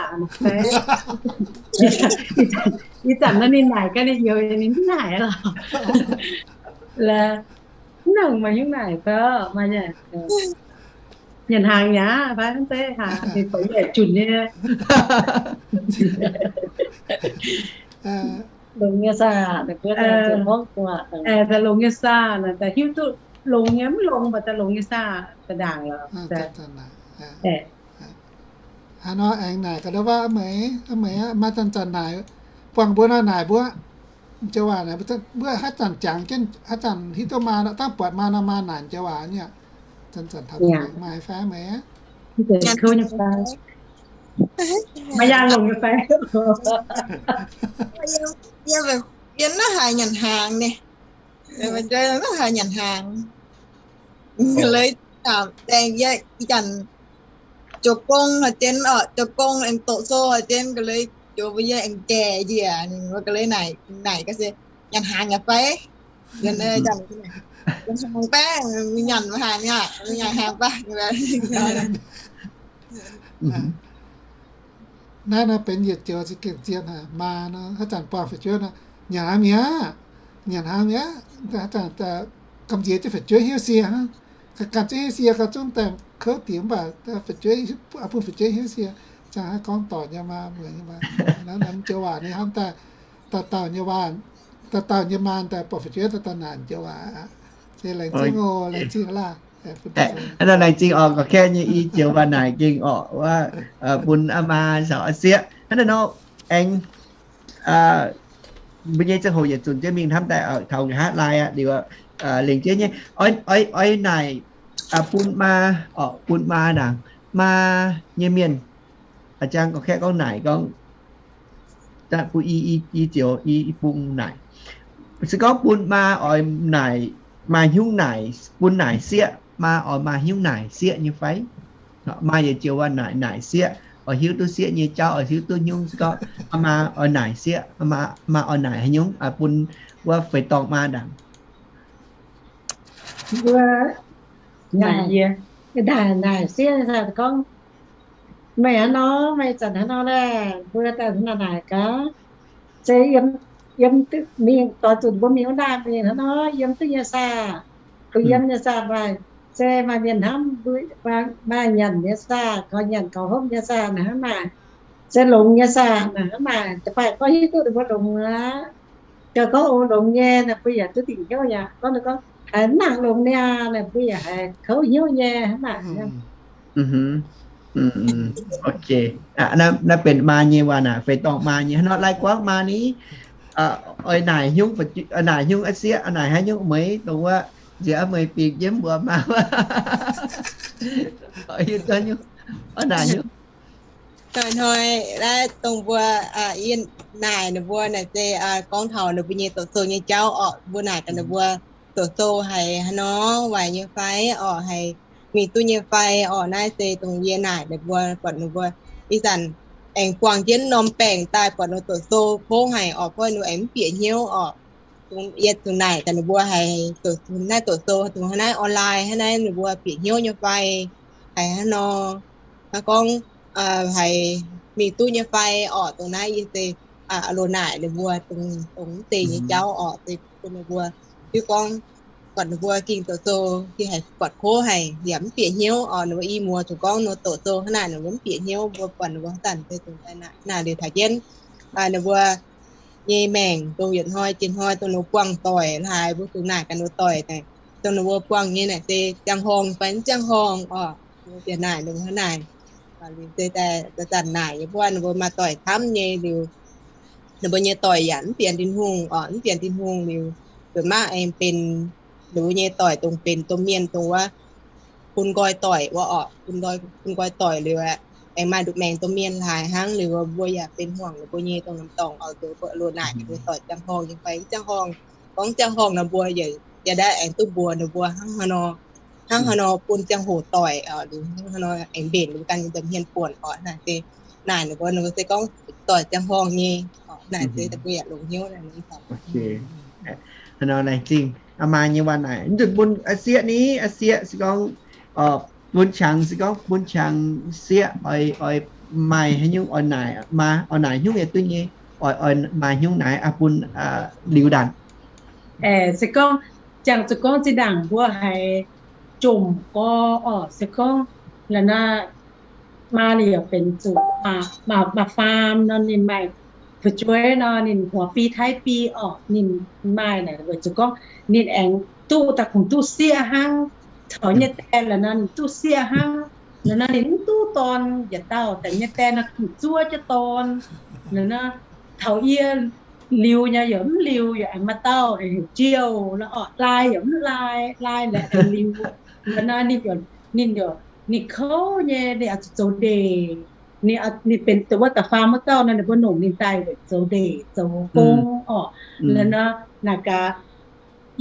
Ih zanc nor ninh naaic gaax ninh youz ninh mv naaic lorqc. Laaix mv nangc maaih hnyouv naaic fai, maaih nyanc hnaangx mi'aqv fai, mv zeiz haaix, ninh buatc yie junc nyei. Longx nyei saah, daaih longx nyei saah, daaih hiuv duqv longx nyei mv longx, mv baac daaih longx nyei saah, daaih ndaangc lorqc. Hnangv nor aengx naaic gaax wuov, meih, meih maaih zanc-zanc naaic, buangh mbuo nor naaic mbuo joux waac naaic, mbuo haaix zanc jangx jienv, haaix zanc hiuv duqv maa nor, dangh buatc maa nor maa naaic joux waac nyei. Zanc-zanc taux maaih fai meih? Maaih yaah longx nyei fai? Yie naaiv haiz nyanc hnaangx nyei. Naaiv haiz nyanc hnaangx. Leiz ih zanc zoux gong haaix jienv, zoux gong aengx doqc sou haaix jienv, ga'leiz joux mbuo yie aengx gaeqv njiec, ninh mbuo ga'leiz naaic, naaic ga'sie, nyanc hnaangx yaac fai. Nyanc hnaangx baeqv, nyanc hnaangx aqv, nyanc hnaangx baeqv. Naaiv nor benx yietc joux se gengh zien haic. Maa nor haaix zanc buangh fu'jueiv nor, nyanc hnaangx mi'aqv, nyanc hnaangx mi'aqv, haaix zanc gamh nziex jienv fu'jueiv hnyouv sie hnangv. Ganh zungv hnyouv sie, ganh zungv daaih kouv diex, mv baac fu'jueiv, bun fu'jueiv hnyouv sie. Ziangh haaix gorngv dorc nyei maa, mbuo nyei maa, naaiv joux waac nyei hnamv daaih, dauh dauh nyei maa, dauh dauh nyei maa daaih buatc fu'jueiv dauh dauh naaic joux waac aqv. Se laengz zingh oc, laengz zingh laah. Hnangv naaiv laengz zingh oc, gorqv-kaeqv nyei i joux waac naaic gengh oc, wuov, bun aa maa caux aa sieqv. Hnangv naaiv nor, aengx mbuo nyei ziangh hoc yietc zunc jienv mingh hnamv daaih, taux nqa'haav laai aqv liuz, lengc jeiv nyei, oix, oix naaic bun maa, bun maa ndaangc, maa nyei mienh, a'jang gorqv-kaeqv gorngv naaic gorngv, bun i, i, i joux, i, i bung naaic. Se gorngv bun maa oix naaic, maaih hnyungv naaic, bun naaic sieqv, maa oix maaih hnyungv naaic sieqv nyei fai? Maaih yietc joux waac naaic, naaic sieqv, oix hiuv duqv sieqv nyei jauv, oix hiuv duqv hnyungv. Se gorngv maa oix naaic sieqv, maa oix naaic haaix nyungc bun wuov feix dorngh maa ndaangc? Wuov, naaic yie. Naaic, naaic sieqv gorngv, meih hnangv nor, meih zanc hnangv nor laeh, mbuo daaih naaic gaax, se yiem, yiem mingh doix zuqc mbuo mingh wuov ndaamv mingh hnangv nor, yiem duqv nyei saah, kuh yiem nyei saah, maaih, se maaih mienh hnamv, maaih nyanc nyei saah, gaux nyanc gaux hopv nyei saah, hnangv naaic, se longx nyei saah, hnangv naaic, da'faanh gorngv hiuv duqv ninh mbuo longx aqv. Gauh gorngv oix longx nyei naaic, mbuo yaac duqv dingc hnyouv yaac gorngv, gorngv haiz mv nangc longx niaa naaic, mbuo yaac haiz kouv hnyouv nyei hnangv naaic. Naaiv benx maa nyei waac naaic, feix dorngh maa nyei hnangv nor. Lai-guangv maa ni, oix naaic hnyouv, naaic hnyouv a'sieqv, naaic haaix nyungc mueiz dongh wuov, nziex mueiz bingx jienv mbuox maa, hiuv duqv nyungc, naaic hnyouv. Hnoi-hnoi naaiv dongh mbuo yie naaic ninh mbuo naaic se gorngv taux ninh mbuo nyei doqc sou nyei jauv orqc. Mbuo naaic gaax ninh mbuo doqc sou haiz haaix nor, waaic nyei fai orqc, haiz mingh duqv nyei fai orqc. Naaiv se dongh yie naaic ninh mbuo buatc ninh mbuo ih zanc aengx buangh jienv norm baengc daaih buatc ninh doqc sou kongv haic orqc, buatc ninh aengx mv bieqc hnyouv orqc. Yie zuqc naaic gaax ninh mbuo haiz naaiv doqc sou dongh hnangv naaiv online hnangv naaiv ninh mbuo bieqc hnyouv nyei fai, haiz hnangv nor, hnangv gorngv haiz mingh duqv nyei fai orqc. Dongh naaiv yie se loz naaic ninh mbuo dongh mv zeiz nyei jauv orqc, se bun ninh mbuo hiuv gorngv buatc ninh mbuo gengh doqc sou gengh haiz buatc kov haic yaac mv bieqc hnyouv orqc. Ninh mbuo i muoz zuqc gorngv ninh doqc sou hnangv naaic ninh mbuo mv bieqc hnyouv. Mbuo buatc ninh mbuo haaix zanc se dongh naaic liuz taux jienv ninh mbuo nyei maengc dongh yietc hnoi jiex hnoi dongh ninh mbuo buangh doic laaix, mbuo zuqc naaic gaax ninh mbuo doic naaic, dongh ninh mbuo buangh nyei naaic se ziangh horngh fai mv ziangh horngh orqc. Mbuo bieqc naaic ninh mbuo hnangv naaic. Liuz se daaih zanc naaic yie mbuo ninh mbuo maaih doic camv nyei liuz, ninh mbuo nyei doic yaac mv bieqc Tin-Hungh orqc, mv bieqc Tin-Hungh liuz, nzunc maiv aengx benx ninh mbuo nyei doic dongh benx domh mienh dongh wuov bun nqoi doic wuov orqc, bun nqoi doic liuz aeqv, aengx maaih nduqc maengx domh mienh laaix hnangv liuz, mbuo yaac benx hmuangx ninh mbuo nyei dongh norm dorngx oix nzuonx mbuo loz naaic ninh mbuo doic ziangh horngh nyei fai mv ziangh horngh. Gorngv ziangh horngh nor mbuo yaac ndaav aengx duqv mbuox ninh mbuo hnangv haaix nor, hnangv haaix nor bun ziangh hoc doic, hnangv haaix nor aengx mbenc ninh mbuo ganh nyei nza'hmien buonc orqc. Naaic se naaic ninh mbuo, ninh mbuo se gorngv doic ziangh horngh nyei. Naaic se mbuo yaac longx hnyouv. Hnangv nor laengz zingh aa maa nyei waac naaic. Mv nzunc bun a'sieqv ni, a'sieqv se gorngv bun qangx, se gorngv bun qangx sieqv oix, oix maaih haaix nyungc oix naaic maa, oix naaic hnyouv yaac duqv nyei, oix, oix maaih hnyouv naaic aqv bun liuz ndanc. Se gorngv, ziangh zuqc gorngv zinh ndaangc mbuo haiz jomc gorx orqc, se gorngv la'naaiv maa ninh yaac benx zuqc maaih faam nor, ninh maaih fu'jueiv nor, ninh huaax bi taiv bi orqc, ninh maaih naaic weic zuqc gorngv ninh aengx duqv daaih kungx duqv sieqv hnangv. Taux nyei die la'naaiv ninh duqv sieqv hnangv. La'naaiv ninh mv duqv dorn yietc dauh, daaih nyei die nor kungx zuov jienv dorn. La'naaiv taux yie liuz nyei yaac mv liuz, yaac aengx maaih dauh heuc Jiouv la'orqc, lai yaac mv lai, lai la'aengx liuz. La'naaiv ninh, ninh kouv nyei, ninh oix zuqc zoux ndeic. Ninh benx dongh wuov da'faam wuov dauh nor, ninh mbuo longc ninh daaih weic zoux ndeic zoux gong orqc. La'naaiv naaic gaax,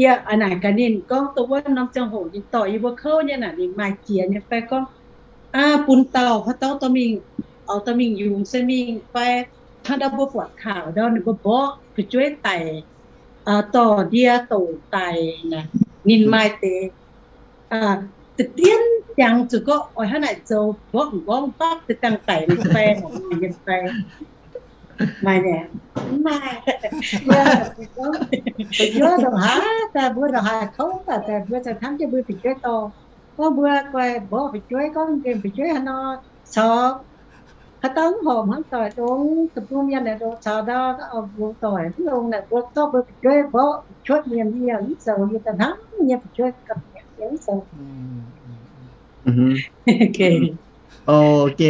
yie naaic gaax ninh gorngv dongh wuov norm ziangh hoc ninh dorh yie mbuo kouv nyei naaic ninh maaih jiex nyei fai gorngv, aa, bun dauh haaix dauh dorh mingh, oix dorh mingh yungz se mingh fai hnangv ndau mbuo buatc taux ndau ninh mbuo mborqv fu'jueiv daic, dorh ndie doqc daic naaic, ninh maaih deix da'dienv jangx zuqc gorngv oix hnangv naaic zoux, mborqv m'nqorngv mbapv deix dangh daic ninh fai, ninh fai. Maaih, maaih. Fu'jueiv ndongc haaix daaih mbuo ndongc haaix kouv daaih, daaih mbuo ziouc hnamv jienv mbuo fu'jueiv dorh. Gorngv mbuo guai mborqv fu'jueiv, gorngv nqemh fu'jueiv haaix nor caux haaix dauh mv horpc hnangv doic dongh deic-bung mienh naaic dongh caux ndau mbuo doic mv longx naaic, mbuo zorqv mbuo fu'jueiv mborqv cuotv mienh, yie mv zoux, yie daaih hnamv nyei fu'jueiv ganh mienh yie mv zoux. Ok,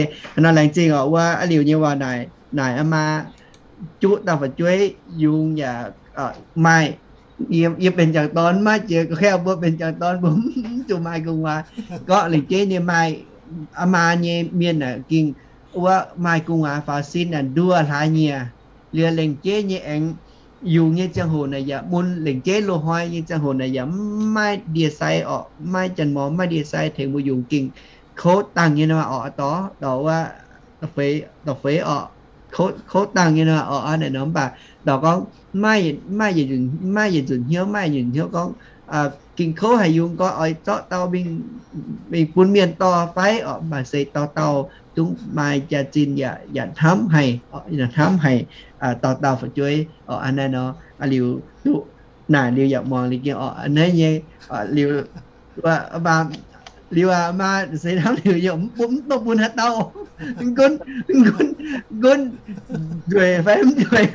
nor laengz zingh oc. Wuov a'liuc nyei waac naaic, naaic aa maa juqv dauh fu'jueiv yungz yaac maaih, yie benx jangc dorn maiv jiex, gorngv mbuo benx jangc dorn mbuo mv zuqc maaih gu'nguaaz. Gorngv lengc jeiv nyei maaih aa maa nyei mienh naaic gengh wuov maaih gu'nguaaz faaux sin naaic nduoh hlaax nyiec. Liuz lengc jeiv nyei aengx yungz nyei ziangh hoc naaic yaac mun, lengc jeiv loz-hnoi nyei ziangh hoc naaic yaac mv maaih ndie-sai orqc, mv maaih janx-morz, mv maaih ndie-sai tengx mbuo yungz gengh kouv dangh nyei nor orqc, dorh, dorh wuov, dorh feix orqc, kouv dangh nyei nor orqc. Naaic nor mv baac dorh gorngv maiv, maiv yietc nzunc hnyouv, maiv yietc nzunc hnyouv gorngv Ging-kouv haaix yungz gorngv oix zorqv dau mingh bun mienh dorh fai orqc, mv baac se dauh dauh dungv maaih jaax-zinh yaac hnamv haic, hnamv haic dauh dauh fu'jueiv orqc. Hnangv naaiv nor, liuz duqv naaic liuz yaac muangx liuz gengh orqc, hnangv nyei. Liuz, liuz aa maa se hnamv liuz yaac mv bun haaix dauh, gunv, gunv nzueic fai mv nzueic,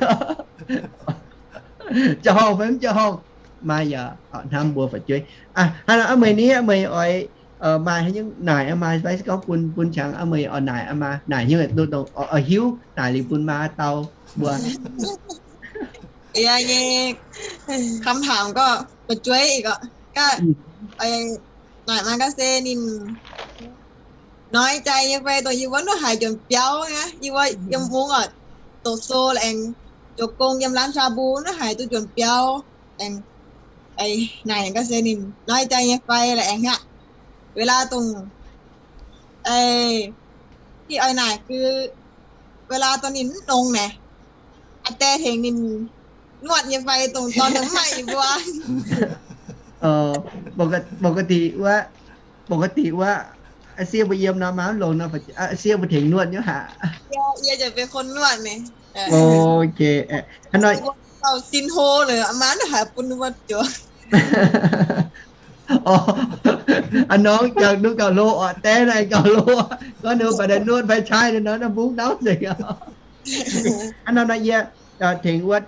jauv fai mv jauv, maa yaac hnamv mbuo fu'jueiv. Hnangv nor aa meih ni, aa meih oix maaih haaix nyungc naaic aa maa fai se gorngv bun, bun qangx aa meih oix naaic aa maa, naaic hnyouv duqv dongh oix hiuv naaic liuz bun maa dau mbuo. Yie nyei คำถาม gorngv fu'jueiv gorqv, gaav naaic maa gaav se ninh noic jaax nyei fai dongh yie wuov ndongc haaix njuonx biauv aqv, yie wuov yiem mungv oc, doqc sou la'aengx zoux gong, yiem ร้านชาบู ndongc haaix duqv njuonx biauv, aengx naaic gaav se ninh noic jaax nyei fai la'aengx aqv. เวลา dongh, ih oix naaic gaav, เวลา dongh ninh mv nongx naaic, aa die tengx ninh nuotv nyei fai dongh dorn mv maaih yie mbuo. ปกติ wuov, ปกติ wuov, aa sieqv mbuo yiem nor maa mv longx nor, aa sieqv mbuo tengx nuotv nyei haic. Yie ziouc benx คน nuotv naaic. Ok, hnangv nor, sin hlo lorqc, maa ndongc haaix bun mbuo zoux. Aa norm jangx duqv gauh hlo orqc, die naaiv gauh hlo, gorngv ninh mbuo baac daaih nuotv fai caaiv nor, naaiv mbungv nauv nzengc. Hnangv nor yie tengx wuov,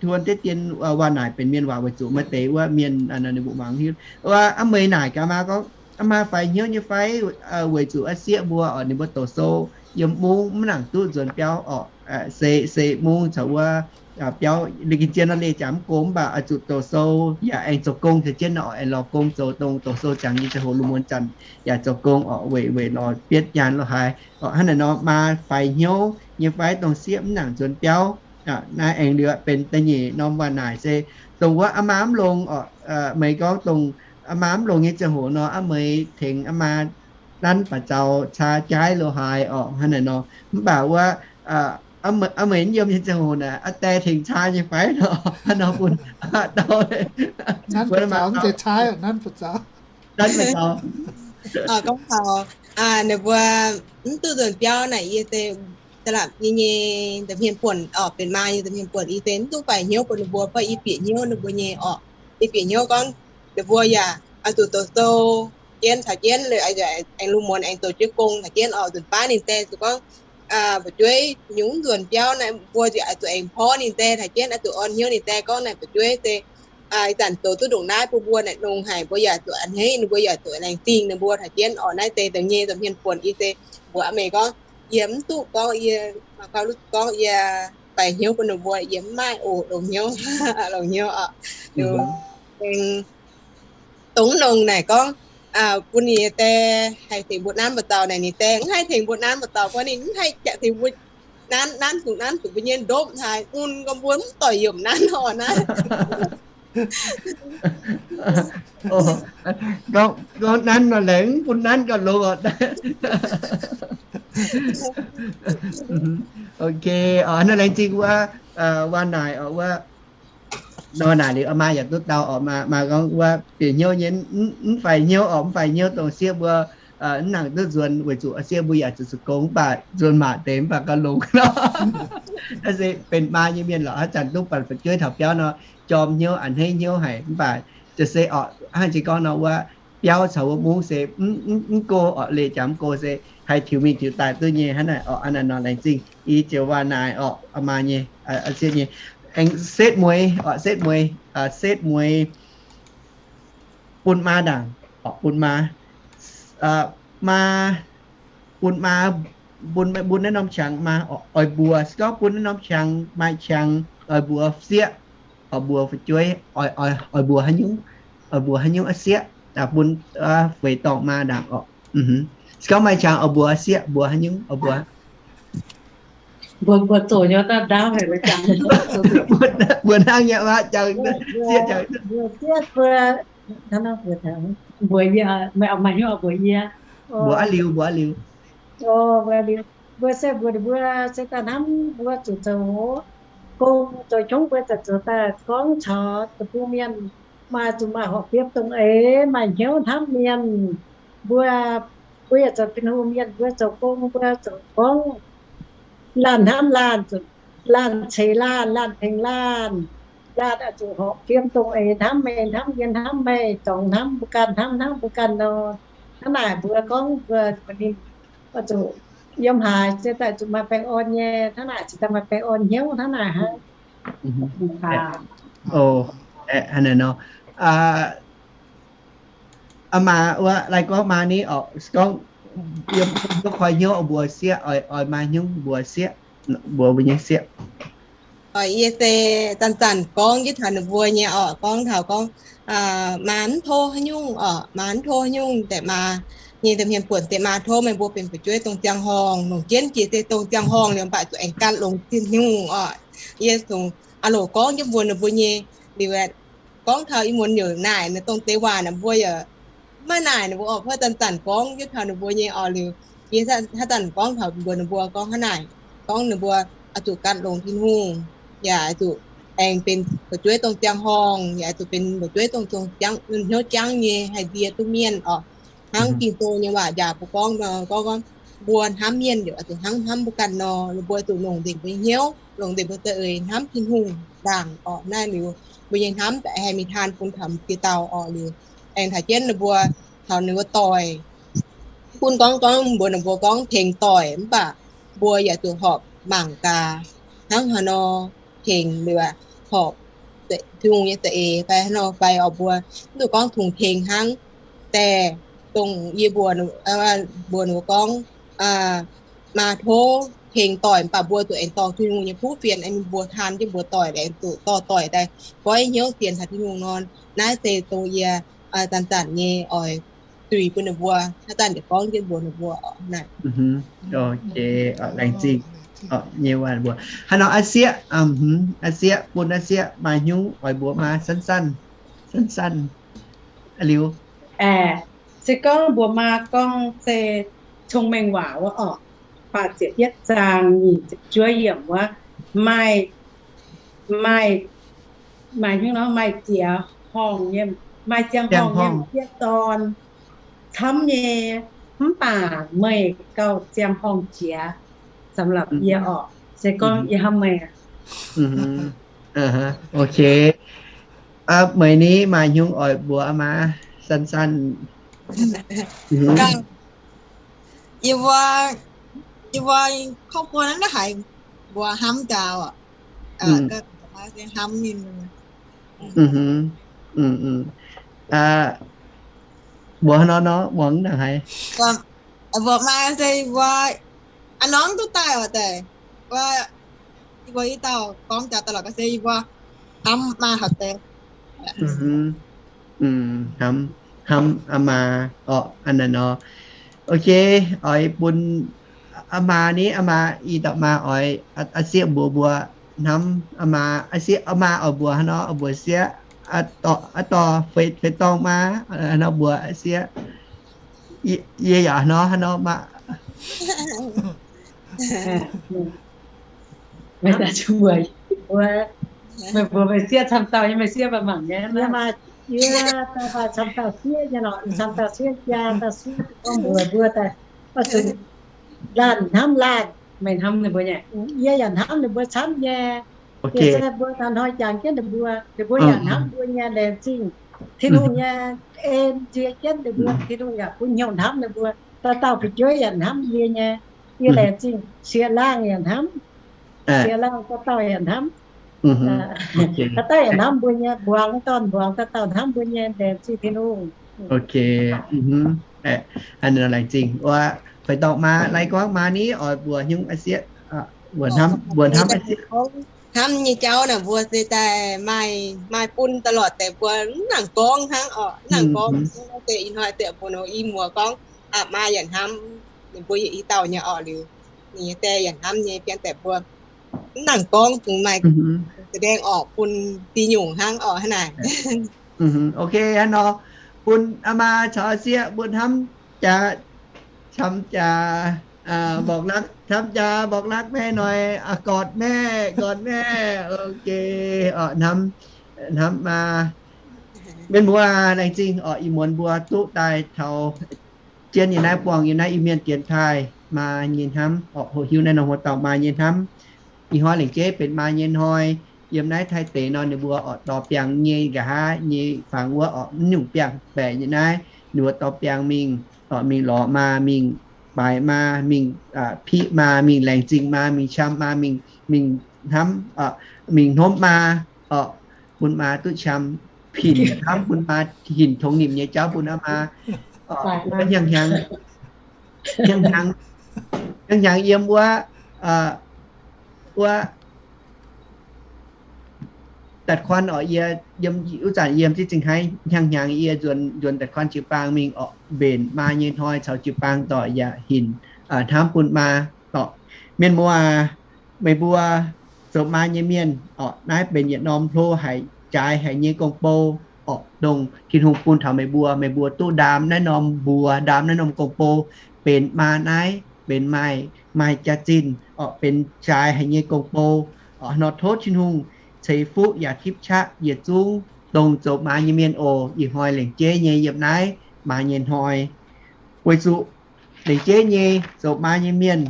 tuon deix dien waac naaic benx mienh waac weic zuqc maaih deix wuov mienh ninh mbuo mangc hiuv. Aa meih naaic gaax maa gorngv, aa maa faix hnyouv nyei fai weic zuqc aa sieqv mbuo oc, ninh mbuo doqc sou yiem mungv mv nangc duqv nzuonx biauv orqc, se, se mungv caux wuov biauv liuz gengh zien nor leih jaax mv go, mv baac oix zuqc doqc sou yaac aengx zoux gong caux jienv nor, aengx lorz gong zoux dongh doqc sou ziangx nyei ziangh hoc lungh muonz zanc yaac zoux gong orqc, weic, weic lorz bietv nyaanh lo haaix orqc. Hnangv naaic nor maa faix hnyouv nyei fai dongh sieqv mv nangc nzuonx biauv. Naaiv aengx liuz benx da'nyeic norm waac naaic se dongh wuov aa maa mv longx orqc, meih gorngv dongh aa maa mv longx nyei ziangh hoc nor, aa meih tengx aa maa nanv baac zaux caa jaaiv lo haaix orqc, hnangv naaic nor. Mv baac wuov aa meih mv yiem nyei ziangh hoc naaic, aa die tengx caa nyei fai nor, hnangv nor bun dauh, nanv baac zaux mv zeiz caaiv, nanv baac zaux, nanv baac zaux. Gorngv taux ninh mbuo mv duqv nzuonx biauv naaic, yie se da'lapc nyei nyei nza'hmien buonc orqc, benx maa nyei nza'hmien buonc, yie se mv duqv faix hnyouv bun ninh mbuo, fai yie bieqc hnyouv ninh mbuo nyei orqc. Yie bieqc hnyouv gorngv ninh mbuo yaac oix zuqc doqc sou jienv taux jienv, aengx lungh muonz aengx zoux jienv gong taux jienv orqc. Nzunc baav ninh die zuqc gorngv fu'jueiv nyungc nzuonx biauv naaic, mbuo ziouc oix zuqc aengx porv ninh die taux jienv, oix zuqc orn hnyouv ninh die gorngv naaic fu'jueiv se ih zanc zoux duqv ndongc naaiv bun mbuo naaic nongx haic, mbuo yaac zuqc a'hneiv ninh mbuo, yaac zuqc laengz zingh ninh mbuo taux jienv orqc. Naaiv deix dongh nyei nza'hmien buonc yie se mbuox aa meih gorngv yie mv duqv gorngv yie, mangc gauh gorngv yie faix hnyouv bun ninh mbuo, yie mv maaih oc, longx hnyouv, longx hnyouv orqc. Dongh nongx naaic gorngv bun ninh die haih tengx mbuo nanv baac zaux naaic, ninh die mv haih tengx mbuo nanv baac zaux, gorngv ninh mv haih jangx tengx mbuo nanv, nanv zuqc, nanv zuqc mbuo nyei ndopv haaix, mun gorngv mbuo mv doic yiemc nanv orqc naaiv. Gorngv nanv nor laengz, mv bun nanv gauh longx orqc. Ok, naaiv laengz zingh wuov waac naaic orqc, wuov nor naaic liuz maa yaac duqv dau orqc. Maa gorngv wuov bieqc hnyouv nyei, mv faix hnyouv orqc, mv faix hnyouv dongh sieqv mbuo mv nangc duqv nzuonx weic zuqc sieqv mbuo yaac zuqc zoux gong, mv baac nzuonx maac deix mv baac gauh longx nor. Naaiv se benx maa nyei mienh lorqc, haaix zanc duqv banh fu'jueiv taux biauv nor, jorm hnyouv, a'hneiv hnyouv haic. Mv baac jiex se orqc, hnangv jiex gorngv nor wuov biauv caux wuov mungv se mv go orqc, leih jaax mv go se haih tiux mingh tiux daaih duqv nyei hnangv naaic orqc. Aa naaic nor laengz zingh i joux waac naaic orqc, maa nyei, sieqv nyei. Aengx setv mueiz orqc, setv mueiz, setv mueiz bun maa ndaangc orqc, bun maa, maa bun maa, bun, bun naaiv norm qangx maa oix mbuox, se gorngv bun naaiv norm qangx maaih qangx oix mbuox sieqv, oix mbuox fu'jueiv, oix mbuox haaix nyungc, oix mbuox haaix nyungc aqv sieqv, bun feix dorngh maa ndaangc orqc. Se gorngv maaih qangx oix mbuox sieqv mbuox haaix nyungc, oix mbuox, mbuox, mbuox zoqc nyei, mbuox hnangv nyei aqv, jangx sieqv, jangx mbuox, mbuox yie, maaih hnyouv mbuox yie, mbuox aqv liuz, mbuox aqv liuz. Mbuo se mbuox ninh mbuo se daaih hnamv mbuo zuqc zoux gong zoux hnyouv mbuo ziouc zoux daaih gorngv caux deic-bung mienh maaih zuqc maaih horpc fiem dongh eix, maaih hnyouv hnamv mienh. Mbuo, mbuo yaac zoux Tin-Hungh mienh, mbuo zoux gong, mbuo zoux gorngv laanh hnamv laanh, zuqc laanh ceix laanh, laanh tengx laanh. Laanh oix zuqc horpc fiem dongh eix, hnamv meih hnamv yie, hnamv meih, dorngx hnamv mbuo ganh, hnamv hnamv mbuo ganh nor. Hnangv naaic mbuo gorngv mbuo ninh oix zuqc yiem haaix se daaih zuqc maaih baengh orn nyei, hnangv naaic cingx daaih maaih baengh orn hnyouv hnangv naaic hnangv. Aa, maaih wuov lai gorngv maa ni oc, gorngv yiem koi hnyouv mbuox sieqv, oix maaih hnyouv mbuox sieqv, mbuox mbuo nyei sieqv. Yie se zanc-zanc gorngv jienv taux ninh mbuo nyei oc, gorngv taux gorngv maa mv tov haaix nyungc oc, maa mv tov haaix nyungc deix, maa nyei domh hmien buonc deix, maa tov meih mbuo benx fu'jueiv dongh ziangh horngh, longc jienv jiex se dongh ziangh horngh liuz mv baac zuqc aengx gan longx Tin-Hungh oc. Yie dongh aa loc gorngv jienv mbuox ninh mbuo nyei liuz, gorngv taux ih muonz youc naaic ninh dongh deix waac naaic mbuo yaac maiv naaic ninh mbuo oc, zanc-zanc gorngv jienv taux ninh mbuo nyei oc liuz, yie haaix zanc gorngv taux mbuox ninh mbuo gorngv hnangv naaic, gorngv ninh mbuo oix zuqc gan longx Tin-Hungh, yaac oix zuqc aengx benx fu'jueiv dongh ziangh horngh, yaac oix zuqc benx fu'jueiv dongh hnyouv jangv nyei, haih ndie duqv mienh oc. Hnangv Ging-Sou nyei waac njaaux mbuo gorngv nor, gorngv, gorngv mbuo hnamv mienh yaac oix zuqc hnangv hnamv mbuo ganh nor, mbuo zuqc longc nzengc mbuo nyei hnyouv, longc nzengc mbuo za'eix hnamv Tin-Hungh ndaangc oc. Naaiv liuz mbuo nyei hnamv daaih haih mingh taan bun taux m'sieqv dauh oc liuz, aengx taux jienv ninh mbuo, taux ninh mbuo doic, gunv gorngv, gorngv mbuox ninh mbuo gorngv tengx doic mv baac mbuo yaac zuqc horpc mangc gaax hnangv haaix nor tengx liuz, horpc Tin-Hungh nyei za'eix fai haaix nor fai oc, mbuo mv zuqc gorngv tungx tengx hnangv. Daaih dongh yie mbuox, mbuox ninh mbuo gorngv, maa tov tengx doic mv baac mbuo zuqc aengx dorh Tin-Hungh nyei kuv fienx, aengx mbuo taan jienv mbuo doic, aengx zuqc dorh doic daaih goiv hnyouv sienx taux Tin-Hungh nor. Naaiv se dongh yie zanc-zanc nyei oix zuiz bun ninh mbuo, haaix zanc yaac gorngv jienv mbuox ninh mbuo naaic. Laengz zingh nyei waac mbuox. Haaix nor aa sieqv, aa sieqv, bun aa sieqv maaih hnyouv oix mbuox maa sanv-sanv, sanv-sanv liuz. Se gorngv mbuox maa gorngv se cong-mengh waac wuov oc, faah ziepc yietv zaang nyic ziepc juov yiemc wuov, maaih, maaih, maaih hnyouv nor maaih jiex horngh nyei, maaih ziangh horngh nyei m'sieqv dorn camv nyei, mv baac meih gauh ziangh horngh jiex สำหรับ yie oc, se gorngv yie hnamv meih. Ok. Meih ni maaih hnyouv oix mbuox maa sanv-sanv? ย ย ครอบครัวนั้นน่ะหาย บัวห้ำดาวอ่ะ เออ ก็ ห้ำนิดนึง Mbuox nor nor muangx nangc haaix? Mbuox maa se ว่า a'normh duqv daaih oc, daaih ว่า yie mbuo i dauh gorngv jaax daaih lorqc, ga'sie yie mbuo hnamv maa haaix deix. Hnamv, hnamv aa maa orqc, aa naaic nor. Ok, oix bun aa maa ni, aa maa, i dauh maa oix, aa sieqv mbuox mbuo hnamv aa maa, aa sieqv, aa maa oix mbuox haaix nor, oix mbuox sieqv, aa dorh feix dorngh maa, haaix nor mbuox sieqv. Yie yaac nor haaix nor maa. Meih mbuox meih sieqv camv dauh nyei, meih sieqv mangc nyei. Yie daaih maaih camv dauh sieqv nyei lorqc, camv dauh sieqv jaa, dauh sieqv gorngv mbuox mbuo daaih, oix zuqc laanh hnamv laanh. Meih hnamv ninh mbuo nyei, yie yaac hnamv ninh mbuo camv nyei. Yie se mbuo taux hnoi jangx jienv ninh mbuo, ninh mbuo yaac hnamv mbuo nyei, laengz zingh Tin-Hungh nyei en nzie jienv ninh mbuo. Tin-Hungh yaac bun hnyouv hnamv ninh mbuo. Dauh dauh fu'jueiv yaac hnamv yie nyei. Yie laengz zingh Sieqv Laangh yaac hnamv. Sieqv Laangh dauh dauh yaac hnamv. Dauh dauh yaac hnamv mbuo nyei, mbuangz dorn mbuangz dauh dauh hnamv mbuo nyei, laengz zingh Tin-Hungh. Ok, laengz zingh wuov feix dorngh maa, lai gorngv maa ni oix mbuox hnyouv aa sieqv, mbuox hnamv, mbuox hnamv aa sieqv. Hnamv nyei jauv naaic mbuo se daaih maaih, maaih bun da'lorqc deix, mbuo mv nangc gorngv hnangv orqc, mv nangc gorngv. Naaiv se ih hnoi se mbuo i muoz gorngv, aa, maa yaac hnamv, ninh mbuo yaac i dauh nyei orqc liuz, ninh nyei die yaac hnamv nyei, biangv deix mbuo mv nangc gorngv, zungv maaih za'gengh orqc bun di nyungc hnangv orqc hnangv naaic. Ok, hnangv nor, bun aa maa caux aa sieqv mbuo hnamv jaax, camv jaax, mborqc lakv, camv jaax mborqc lakv maeqv hnoi, gordc maeqv, gordc maeqv. Ok, orqc, hnamv, hnamv maa. Mienh muoz laengz zingh orqc, ih muonz mbuo duqv daaih taux jienv yiem naaiv buangh yiem naaiv Iu-Mienh dienx taaih maa nyei hnamv orqc, hoqc hiuv naaiv norm wuov dauh maa nyei hnamv. Ih hnoi lengc jeiv benx maa nyei hnoi. Yiem naaiv Taiv deic nor ninh mbuo orqc dorh biangh nyei nqa'haav nyei fangx wuov orqc mv nyungc biangh baeqc nyei naaiv, ninh mbuo dorh biangh mingh orqc mingh lorz maa, mingh baaix maa, mingh piqv maa, mingh laengz zingh maa, mingh qam maa, mingh hnamv, mingh hnomv maa orqc, bun maa duqv qam, hinc hnamv bun maa, hinc tongx nimc nyei jauv bun maa orqc, hnyangx-hnyangx, hnyangx-hnyangx yiem wuov, wuov datc kuan orqc, yie yiem wuov zanc yiem ziex zingh haiv hnyangx-hnyangx yie nzuonx datc kuan jiu-baang mingh orqc, mbenc maa nyei hnoi caux jiu-baang doic yaac hinc hnamv bun maa orqc. Mienh muoz aac, meih mbuo zoux maa nyei mienh orqc, naaiv benx yietc norm hlo haic, jaaix haic nyei gong-bou orqc, dongh Tin-Hungh bun taux meih mbuo. Meih mbuo duqv ndaam naaiv norm mbuox, ndaam naaiv norm gong-bou, benx maa naaiv benx maaih, maaih jaax-zinh orqc, benx jaaix haic nyei gong-bou orqc. Nor tov Tin-Hungh ceix fuqv yaac tipv qaqv yietc zungv dongh zoux maa nyei mienh oc. Ih hnoi lengc jeiv nyei yiem naaiv maa nyei hnoi, weic zuqc lengc jeiv nyei zoux maa nyei mienh,